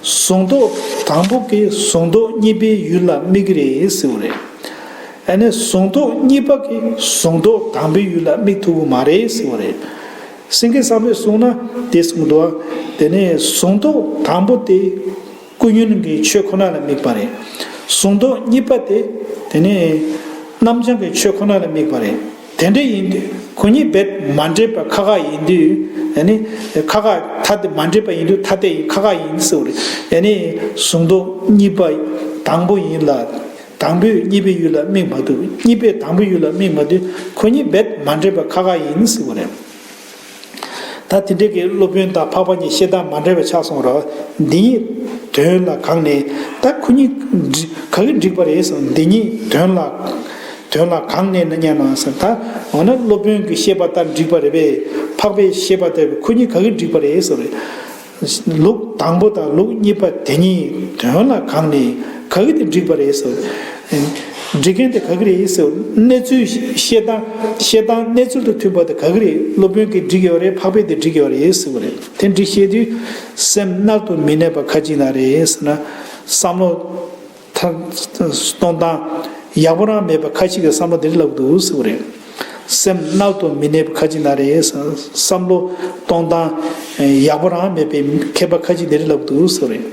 གཟུང་རྟོག་དང་པོ་གིས་གཟུང་རྟོག་གཉིས་པའི་ཡུལ་ལ་དམིགས་ཀྱི་རེད་ཟེར་བ་རེད། ཨ་ནི་གཟུང་རྟོག་གཉིས་པ་གིས་གཟུང་རྟོག་དང་པོའི་ཡུལ་ལ་དམིགས་ཐུབ་ཀྱི་མ་རེད་ཟེར་བ་རེད། སེང་གེ་བཟང་པོས་གསུངས་ན་དེ་གསུངས་འདུག་དེ་ནས་གཟུང་རྟོག་དང་པོ་དེ་ཀུན་ཉོན་གྱི་ཆོས་ཁོ་ན་ལ་དམིགས་པ་རེད། གཟུང་རྟོག་གཉིས་པ་དེ་དེ་ནས་རྣམ་བྱང་གི་ཆོས་ཁོ་ན་ལ་དམིགས་པ་རེད། དེ་འདྲ་ཡིན་དུས་ཁོ་གཉིས་རྦད་མ་འདྲེས་པ་ཁ་ཁ་ཡིན་དུས་ཨ་ནི་ཁ་ཁ་ཐ་དད་མ་འདྲེས་པ་ཡིན་དུས་ཐ་དད་ཡིན་ཁ་ཁ་ཡིན་ཟེར་བ་རེད། ཨ་ནི་གཟུང་རྟོག་གཉིས་པ་དང་པོ་ཡིན་ལ་དང་པོས་གཉིས་པའི་ཡུལ་ལ་དམིགས་མ་ཐུབ། གཉིས་པས་དང་པོའི་ཡུལ་ལ་དམིགས་མ་ཐུབ། ཁོ་གཉིས་རྦད་མ་འདྲེས་པ་ཁ་ཁ་ཡིན་ཟེར་བ་རེད། ད་དེ་འདྲའི་གི་སློབ་དཔོན་དང་འཕགས་པ་གཉིས་བཤད་སྟངས་མ་འདྲེས་པ་ཆགས་སོང་ར། འདི་གཉིས་དོན་ལ་གང་གནས་ད་ཁོ་གཉིས་འགྲིག་ག་གི་འགྲིག་པ་རེད་ཟེར། འདི་གཉིས་དོན་ལ་དོན་ལ་གང་གནས་ན་སྙམ་ན་ཟེར། ད་འོ་ན་སློབ་དཔོན་གྱི་བཤད་པ་ལྟར་འགྲིག་པ་རེད་པས། འཕགས་པའི་བཤད་པ་ལྟར་ཁོ་གཉིས་ག་གི་འགྲིག་པ་རེད་ཟེར། ལུགས་དང་པོ་དང་ལུགས་གཉིས་པ་དེ་གཉིས་དོན་ལ་གང་ནས་ག་གི་དེ་འགྲིག་པ་རེད་ཟེར། འགྲིག་མཁན་དེ་ག་གི་རེད་ཟེར། གནས་ཚུལ་བཤད་སྟངས་བཤད་སྟངས་གནས་ཚུལ་དང་མཐུན་པ་དེ་ག་གི་རེད། སློབ་དཔོན་གྱིས་འགྲིག་ཡོད་རེད། འཕགས་པས་དེ་འགྲིག་ཡོད་རེད་ཟེར་བ་རེད། དེ་འགྲིག་བཤད་དུས་སེམས་རྣལ་དུ་མི་གནས་པ་ཁ་ཅིག་ན་རེད་ཟེར་ན། བསམ་བློ་ཐར་གཏོང་སྟངས་ཡག་པོ་རང་མེད་པ་ཁ་ཅིག་གིས་བསམ་བློ་དེ་འདྲ་ལབ་འདུག་ཟེར་བ་རེད། སེམས་རྣལ་དུ་མི་གནས་པ་ཁ་ཅིག་ན་རེད། བསམ་བློ་གཏོང་སྟངས་ཡག་པོ་རང་མེད་པའི་མཁས་པ་ཁ་ཅིག་དེ་འདྲ་ལབ་འདུག་ཟེར་བ་རེད།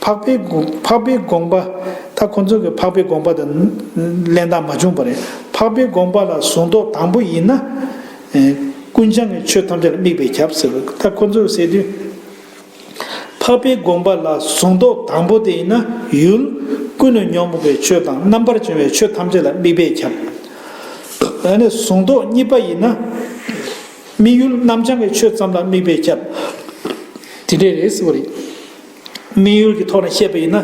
འཕགས་པའི་དགོངས་འཕགས་པའི་དགོངས་པ། ད་ཁོ་ཚོ་གི་འཕགས་པའི་དགོངས་པ་དང་ལེན་སྟངས་མ་བྱུང་བ་རེད། འཕགས་པའི་དགོངས་པ་ལ་གཟུང་རྟོག་དང་པོ་ཡིན་ན། ཀུན་བྱང་གི་ཆོས་ཐམས་ཅད་ལ་དམིགས་པས་ཁྱབ་ཟེར་བ། ད་ཁོ་ཚོས་ཟེར་དུས། འཕགས་པའི་དགོངས་པ་ལ་གཟུང་རྟོག་དང་པོ་དེ་ཡིན་ན་ཡུལ་ཀུན་ནས་ཉོན་མོངས་པའི་ཆོས་དང་རྣམ་པར་བྱང་བའི་ཆོས་ཐམས་ཅད་ལ་དམིགས་པས་ཁྱབ། ཨ་ནི་གཟུང་རྟོག་གཉིས་པ་ཡིན་ན་དམིགས་ཡུལ་རྣམ་བྱང་གི་ཆོས་ཙམ་ལ་དམིགས་པས་ཁྱབ། དེ་འདྲས་རེད་ཟེར་བ་རེད། དམིགས་ཡུལ་གྱི་ཐོག་ནས་བཤད་པ་ཡིན་ན།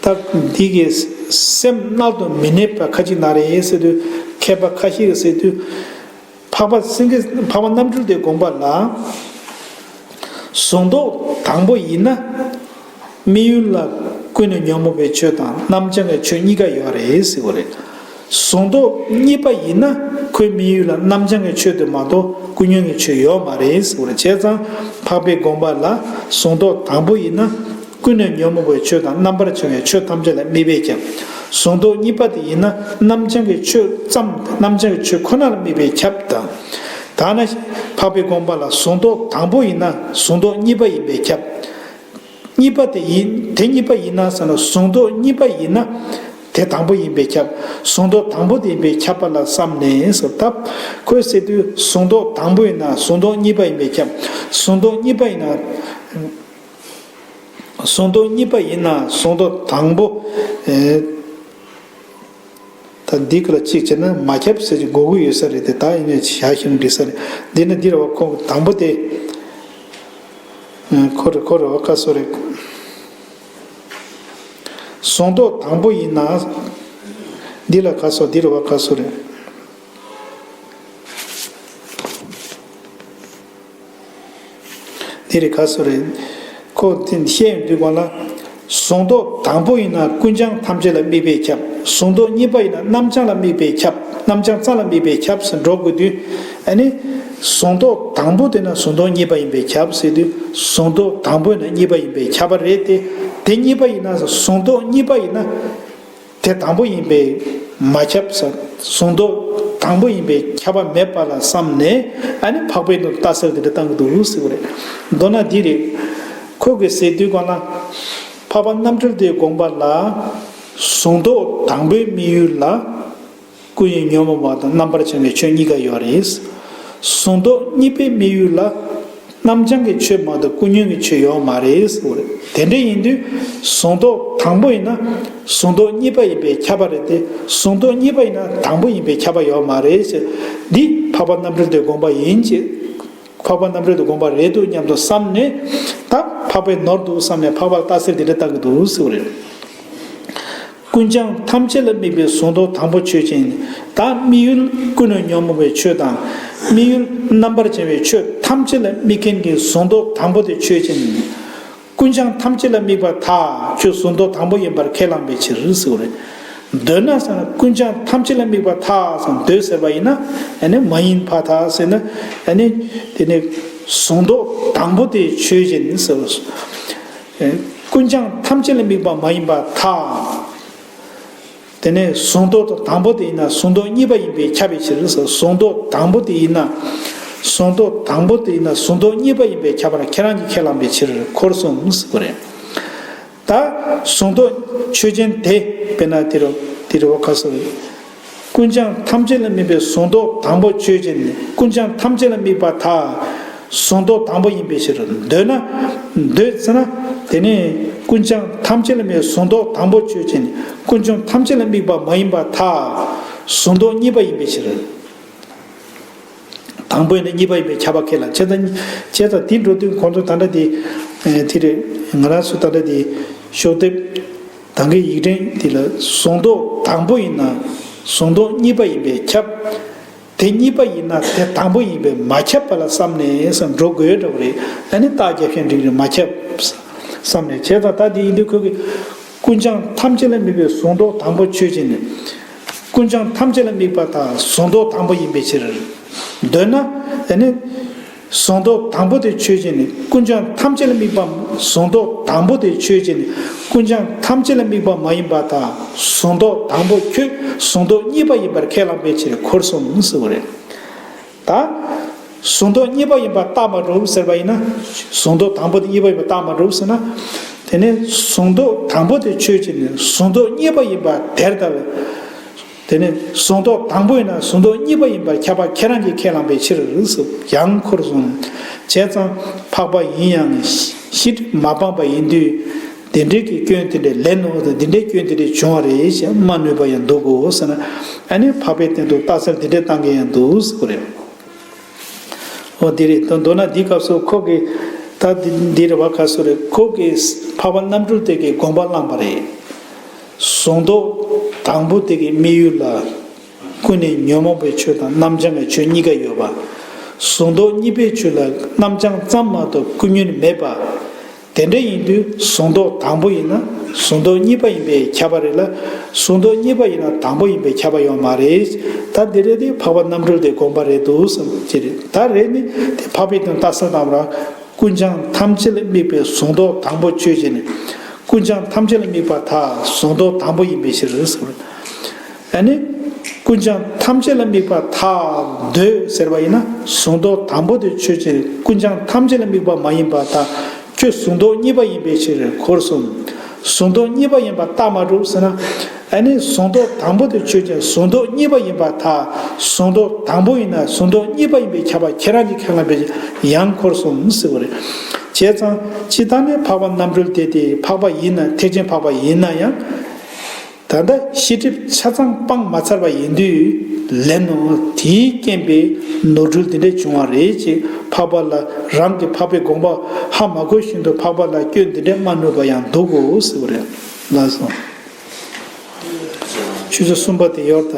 ད་འདི་གི་སེམས་རྣལ་དུ་མི་གནས་པ་ཁ་ཅིག་ན་རེད་ཟེར་དུས། མཁས་པ་ཁ་ཤས་ཀྱིས་ཟེར་དུས། འཕགས་པ་སེང་གེ་འཕགས་པ་རྣམ་གྲོལ་དེའི་དགོངས་པ་ལ། གཟུང་རྟོག་དང་པོ་ཡིན་ན། དམིགས་ཡུལ་ལ་ཀུན་ནས་ཉོན་མོངས་པའི་ཆོས་དང་རྣམ་བྱང་གི་ཆོས་གཉིས་ཀ་ཡོད་རེད་ཟེར་བ་རེད། གཟུང་རྟོག་གཉིས་པ་ཡིན་ན་ཁོའི་དམིགས་ཡུལ་ལ་རྣམ་བྱང་གི་ཆོས་དེ་མ་གཏོགས་ཀུན་ཉོན་གྱི་ཆོས་ཡོད་མ་རེད་ཟེར་བ་རེད། བྱས་ཙང་འཕགས་པའི་དགོངས་པ་ལ་གཟུང་རྟོག་དང་པོ་ཡིན་ན། ཀུན་ནས་ཉོན་མོངས་པའི་ཆོས་དང་རྣམ་པར་བྱང་བའི་ཆོས་ཐམས་ཅད་ལ་དམིགས་པས་ཁྱབ། གཟུང་རྟོག་གཉིས་པ་དེ་ཡིན་ན་རྣམ་བྱང་གི་ཆོས་ཙམ་རྣམ་བྱང་གི་ཆོས་ཁོ་ན་ལ་དམིགས་པས་ཁྱབ་དང་། ད་ནི་འཕགས་པའི་དགོངས་པ་ལ་གཟུང་རྟོག་དང་པོ་ཡིན་ན་གཟུང་རྟོག་གཉིས་པ་ཡིན་པས་ཁྱབ། གཉིས་པ་དེ་ཡིན་དེ་གཉིས་པ་ཡིན་ན་ཟེར་ན་གཟུང་རྟོག་གཉིས་པ་ཡིན་ན་དེ་དང་པོ་ཡིན་པས་ཁྱབ། གཟུང་རྟོག་དང་པོ་དེ་ཡིན་པས་ཁྱབ་པ་ལ་བསམ་ནས་ཟེར། ད་ཁོས་ཟེར་དུས་གཟུང་རྟོག་དང་པོ་ཡིན་ན་གཟུང་རྟོག་གཉིས་པ་ཡིན་པས་ཁྱབ། གཟུང་རྟོག་གཉིས་པ་ཡིན་ན། གཟུང་རྟོག་གཉིས་པ་ཡིན་ན་གཟུང་རྟོག་དང་པོ། ཨེ། ད་འདི་ག་ལ་གཅིག་བྱས་ན་མ་ཁྱབ་ཟེར་གྱི་དགོས་ཀྱི་ཡོད་ས་རེད་དེ། ད་ཡིན་ནའི་བྱ་ཞིང་འགྲིག་ས་རེད། འདི་ནི་འདི་རེད་བ། ཁོ་དང་པོ་དེ། ཨེ། ཁོ་རེད་ཁོ་རེད་བ། ག་སོ་རེད། གཟུང་རྟོག་དང་པོ་ཡིན་ན། འདི་ལ་ག་སོ་འདི་རེད་བ། ག་སོ་རེད། འདི་རེད་ག་སོ་རེད། ཁོ་དེ་བཤད་ཡོང་དུས་གོང་ལ། གཟུང་རྟོག་དང་པོ་ཡིན་ན་ཀུན་བྱང་ཐམས་ཅད་ལ་དམིགས་པས་ཁྱབ། གཟུང་རྟོག་གཉིས་པ་ཡིན་ན་རྣམ་བྱང་ལ་དམིགས་པས་ཁྱབ། རྣམ་བྱང་ཙམ་ལ་དམིགས་པས་ཁྱབ་ཟེར་འགྲོ་དགོས་དུས། ཨ་ནི། གཟུང་རྟོག་དང་པོ་དེ་ན་གཟུང་རྟོག་གཉིས་པ་ཡིན་པས་ཁྱབ་ཟེར་དུས་གཟུང་རྟོག་དང་པོ་ཡིན་ན་གཉིས་པ་ཡིན་པས་ཁྱབ་པ་རེད་དེ། དེ་གཉིས་པ་ཡིན་ན་གཟུང་རྟོག་གཉིས་པ་ཡིན་ན། དེ་དང་པོ་ཡིན་པས་མ་ཁྱབ་ཟེར། གཟུང་རྟོག་དང་པོ་ཡིན་པས་ཁྱབ་པ་མེད་པ་ལ་བསམ་ནས་ཨ་ནི་འཕགས་པའི་ནང་ལྟ་ཚུལ་དེ་འདྲ་བཏང་གི་འདུག་ཟེར་བ་རེད། མདོར་ན་འདི་རེད། ཁོ་གིས་ཟེར་དུས་གང་ལ། འཕགས་པ་རྣམ་གྲོལ་དེའི་དགོངས་པ་ལ། གཟུང་རྟོག་དང་པོའི་དམིགས་ཡུལ་ལ། ཀུན་ནས་ཉོན་མོངས་པ་དང་རྣམ་པར་བྱང་བའི་ཆོས་གཉིས་ཀ་ཡོད་རེད། གཟུང་རྟོག་གཉིས་པའི་དམིགས་ཡུལ་ལ། རྣམ་བྱང་གི་ཆོས་མ་གཏོགས་ཀུན་ཉོན་གྱི་ཆོས་ཡོད་མ་རེད་ཟེར་བ་རེད། དེ་འདྲ་ཡིན་དུས་གཟུང་རྟོག་དང་པོ་ཡིན་ན་གཟུང་རྟོག་གཉིས་པ་ཡིན་པས་ཁྱབ་པ་རེད་དེ། གཟུང་རྟོག་གཉིས་པ་ཡིན་ན་དང་པོ་ཡིན་པས་ཁྱབ་པ་ཡོད་མ་རེད་ཟེར། འདི་འཕགས་པ་རྣམ་གྲོལ་དེའི་དགོངས་པ་ཡིན་ཅེས། འཕགས་པ་རྣམ་གྲོལ་དེའི་དགོངས་པ་རེད་འདུག་སྙམ་དུ་བསམ་ནས། ད་འཕགས་པའི་ནོར་འདུག་བསམ་ནས་འཕགས་པ་ལ་ལྟ་ཚུལ་འདི་འདྲ་བཏང་གི་འདུག་ཟེར་བ་རེད། ཀུན་བྱང་ཐམས་ཅད་ལ་དམིགས་པའི་གཟུང་རྟོག་དང་པོ་ཆོས་ཅན། ད་དམིགས་ཡུལ་ཀུན་ནས་ཉོན་མོངས་པའི་ཆོས་དང་། དམིགས་ཡུལ་རྣམ་པར་བྱང་བའི་ཆོས་ཐམས་ཅད་ལ་དམིགས་མཁན་གྱི་གཟུང་རྟོག་དང་པོ་དེ་ཆོས་ཅན། ཀུན་བྱང་ཐམས་ཅད་ལ་དམིགས་པར་ཐལ། ཁྱོད་གཟུང་རྟོག་དང་པོ་ཡིན་པར་ཁས་བླངས་པའི་ཕྱིར་ཟེར་བ་རེད། འདོད་ན་ཟེར་ན་ཀུན་བྱང་ཐམས་ཅད་ལ་དམིགས་པར་ཐལ་ཟེར་ན་འདོད་ཟེར་བ་ཡིན་ན་ཨ་ནི་མ་ཡིན་པར་ཐལ་ཟེར་ན་ཨ་ནི་དེ་ནི་གཟུང་རྟོག་དང་པོ་དེ་ཆོས་ཅན་ཟེར་བ། ཀུན་བྱང་ཐམས་ཅད་ལ་དམིགས་པ་མ་ཡིན་པར་ཐལ། དེ་ནས་གཟུང་རྟོག་དང་དང་པོ་དེ་ཡིན་ན་གཟུང་རྟོག་གཉིས་པ་ཡིན་པས་ཁྱབ་པའི་ཕྱིར་ཟེར། གཟུང་རྟོག་དང་པོ་དེ་ཡིན་ན། གཟུང་རྟོག་དང་པོ་དེ་ཡིན་ན་གཟུང་རྟོག་གཉིས་པ་ཡིན་པས་ཁྱབ་པར་ཁྱེད་རང་གིས་ཁས་བླངས་པའི་ཕྱིར་འཁོར་གསུམ་ཟེར་གྱི་རེད། ད་གཟུང་རྟོག་ཆོས་ཅན་དེ་དཔེར་ན་དེ་རུ་དེ་རུ་བ་ཁ་སོ་རེད། ཀུན་བྱང་ཐམས་ཅད་ལ་དམིགས་པའི་གཟུང་རྟོག་དང་པོ་ཆོས་ཅན། ཀུན་བྱང་ཐམས་ཅད་ལ་དམིགས་པར་ཐལ། གཟུང་རྟོག་དང་པོ་ཡིན་པའི་ཕྱིར། འདོད་ན། འདོད་ཟེར་ན། དེ་ནས་ཀུན་བྱང་ཐམས་ཅད་ལ་དམིགས་གཟུང་རྟོག་དང་པོ་ཆོས་ཅན། ཀུན་བྱང་ཐམས་ཅད་ལ་དམིགས་པ་མ་ཡིན་པར་ཐལ། གཟུང་རྟོག་གཉིས་པ་ཡིན་པའི་ཕྱིར། དང་པོ་ཡིན་ན་གཉིས་པ་ཡིན་པས་ཁྱབ་པ་ཁས་བླངས། བྱས་ཙང་བྱས་ཙང་དེ་འགྲོ་དུས་ཁོང་ཚོ་ད་ལྟ་དེ་དེ་རེད། ང་རང་ཚོ་ད་ལྟ་དེ་ཤོག་དེབ་ད་གིན་ཡིག་ཕྲེང་དེ་ལ་གཟུང་རྟོག་དང་པོ་ཡིན་ན་གཟུང་རྟོག་གཉིས་པ་ཡིན་པས་ཁྱབ། དེ་གཉིས་པ་ཡིན་ན་དེ་དང་པོ་ཡིན་པས་མ་ཁྱབ་པ་ལ་བསམ་ནས་བསམ་འགྲོ་དགོས་འདྲ་བ་རེད། ཨ་ནི་རྟགས་རྒྱབ་བཤད་འགྲིག་རེད། མ་ཁྱབ་བསམ་ནས། བྱས་ཙང་ད་དེ་ཡིན་དུས་ཁོ་གི་ཀུན་བྱང་ཐམས་ཅད་ལ་དམིགས་པའི་གཟུང་རྟོག་དང་པོ་ཆོས་ཅན། ཀུན་བྱང་ཐམས་ཅད་ལ་དམིགས་པ་དང་གཟུང་རྟོག་དང་པོ་ཡིན་པའི་ཕྱིར། འདོད་ན། ཨ་ནི། གཟུང་རྟོག་དང་པོ་དེ་ཆོས་ཅན། ཀུན་བྱང་ཐམས་ཅད་ལ་དམིགས་པ། གཟུང་རྟོག་དང་པོ་དེ་ཆོས་ཅན། ཀུན་བྱང་ཐམས་ཅད་ལ་དམིགས་པ་མ་ཡིན་པར་ཐལ། གཟུང་རྟོག་དང་པོ་ཁྱོད་གཟུང་རྟོག་གཉིས་པ་ཡིན་པར་ཁས་བླངས་པའི་ཕྱིར་འཁོར་གསུམ་ཟེར་བ་རེད། ད། གཟུང་རྟོག་གཉིས་པ་ཡིན་པར་རྟགས་མ་གྲུབ་ཟེར་བ་ཡིན་ན། གཟུང་རྟོག་དང་པོ་དེ་གཉིས་པ་ཡིན་པར་རྟགས་མ་གྲུབ་ཟེར་ན། དེ་ནས་གཟུང་རྟོག་དང་པོ་དེ་ཆོས་ཅན། གཟུང་རྟོག་གཉིས་པ་ཡིན་པར་དེར་ཐལ། དེ་ནས་གཟུང་རྟོག་དང་པོ་ཡིན་ན་གཟུང་རྟོག་གཉིས་པ་ཡིན་པར་ཁྱབ་པ་ཁྱེད་རང་གིས་ཁས་བླངས་པའི་ཕྱིར་ཟེར། ཡང་འཁོར་གསུམ། བྱས་ཙང་འཕགས་པ་ཡིན་ཡང་ཤེས་སྒྲིབ་མ་སྤངས་པ་ཡིན་དུས། དེ་འདྲའི་གི་སྐྱོན་དེ་འདྲའི་ལན་ནོ། དེ་འདྲའི་སྐྱོན་དེ་འདྲའི་བྱུང་བ་རེད་ཅེས་སྨྲ་ནུས་པ་ཡང་འདུག་གོ་ཟེར་ན། ཨ་ནི་འཕགས་པའི་སྟེང་དུ་རྟགས་གསལ་དེ་འདྲའི་བཏང་མཁན་ཡང་འདུག་ཟེར་གྱི་རེད། འོ་དེ་རེད། མདོར་ན་འདིའི་སྐབས་སུ་ཁོ་གིས་ད་འདི་འདི་རེད་བ་ཁ་སོ་རེད། ཁོ་གིས་འཕགས་པ་རྣམ་གྲོལ་དེ་གི་དགོངས་པ་བླངས་པ་རེད། གཟུང་རྟོག་དང་པོ་དེ་གི་དམིགས་ཡུལ་ལ་ཀུན་ནས་ཉོན་མོངས་པའི་ཆོས་དང་རྣམ་བྱང་གི་ཆོས་གཉིས་ཀ་ཡོད་པ། གཟུང་རྟོག་གཉིས་པའི་ཆོས་ལ་རྣམ་བྱང་ཙམ་མ་གཏོགས་ཀུན་ཉོན་མེད་པ། དེ་འདྲ་ཡིན་དུས་གཟུང་རྟོག་དང་པོ་ཡིན་ན་གཟུང་རྟོག་གཉིས་པ་ཡིན་པས་ཁྱབ་པ་རེད་ལ། གཟུང་རྟོག་གཉིས་པ་ཡིན་ན་དང་པོ་ཡིན་པས་ཁྱབ་པ་ཡོད་མ་རེད། ད་འདི་རེད་དེ་འཕགས་པ་རྣམ་གྲོལ་དེ་དགོངས་པ་རེད་འདུག་བསམ་གྱི་རེད། ད་རེད་ནི་དེ་འཕགས་པའི་སྟེང་རྟགས་གསལ་བཏང་བ་ར། ཀུན་བྱང་ཐམས་ཅད་ལ་དམིགས་པའི་གཟུང་རྟོག་དང་པོ་ཆོས་ཅན། ཀུན་བྱང་ཐམས་ཅད་ལ་དམིགས་པར་ཐལ། གཟུང་རྟོག་དང་པོ་ཡིན་པའི་ཕྱིར་ཟེར། ཨ་ནི། ཀུན་བྱང་ཐམས་ཅད་ལ་དམིགས་པར་ཐལ། འདོད་ཟེར་བ་ཡིན་ན་གཟུང་རྟོག་དང་པོ་དེ་ཆོས་ཅན། ཀུན་བྱང་ཐམས་ཅད་ལ་དམིགས་པ་མ་ཡིན་པར་ཐལ། ཁྱོད་གཟུང་རྟོག་གཉིས་པ་ཡིན་པའི་ཕྱིར་འཁོར་གསུམ། གཟུང་རྟོག་གཉིས་པ་ཡིན་པར་རྟགས་མ་གྲུབ་ཟེར་ན། ཨ་ནི་གཟུང་རྟོག་དང་པོ་དེ་ཆོས་ཅན། གཟུང་རྟོག་གཉིས་པ་ཡིན་པར་ཐལ། གཟུང་རྟོག་དང་པོ་ཡིན་ན་གཟུང་རྟོག་གཉིས་པ་ཡིན་པས་ཁྱབ་པ་ཁྱེད་རང་གིས་ཁས་བླངས་པའི་ཡང་འཁོར་གསུམ་ཟེར་བ་རེད། བྱས་ཙང་སྤྱིར་བཏང་ནས་འཕགས་པ་རྣམ་གྲོལ་དེ་དེ་འཕགས་པ་ཡིན་ན་ཐེག་ཆེན་འཕགས་པ་ཡིན་ན་ཡང་། ད་ལྟ་ཤེས་སྒྲིབ་ཆ་ཚང་སྤངས་མ་ཚར་བ་ཡིན་དུས་ལན་ནོ། དེའི་རྐྱེན་པས་ནོར་འཁྲུལ་འདི་འདྲ་བྱུང་བ་རེད་ཅེས་འཕགས་པ་ལ་རང་གི་འཕགས་པའི་དགོངས་པ་ཧ་མ་གོ་བཞིན་དུ་འཕགས་པ་ལ་སྐྱོན་འདི་འདྲ་སྨྲ་ནུས་པ་ཡང་འདུག་གོ་ཟེར་བ་རེད། ལགས་སོ། ཆུ་ཚོད་གསུམ་པ་དེ་ཡོད་ད།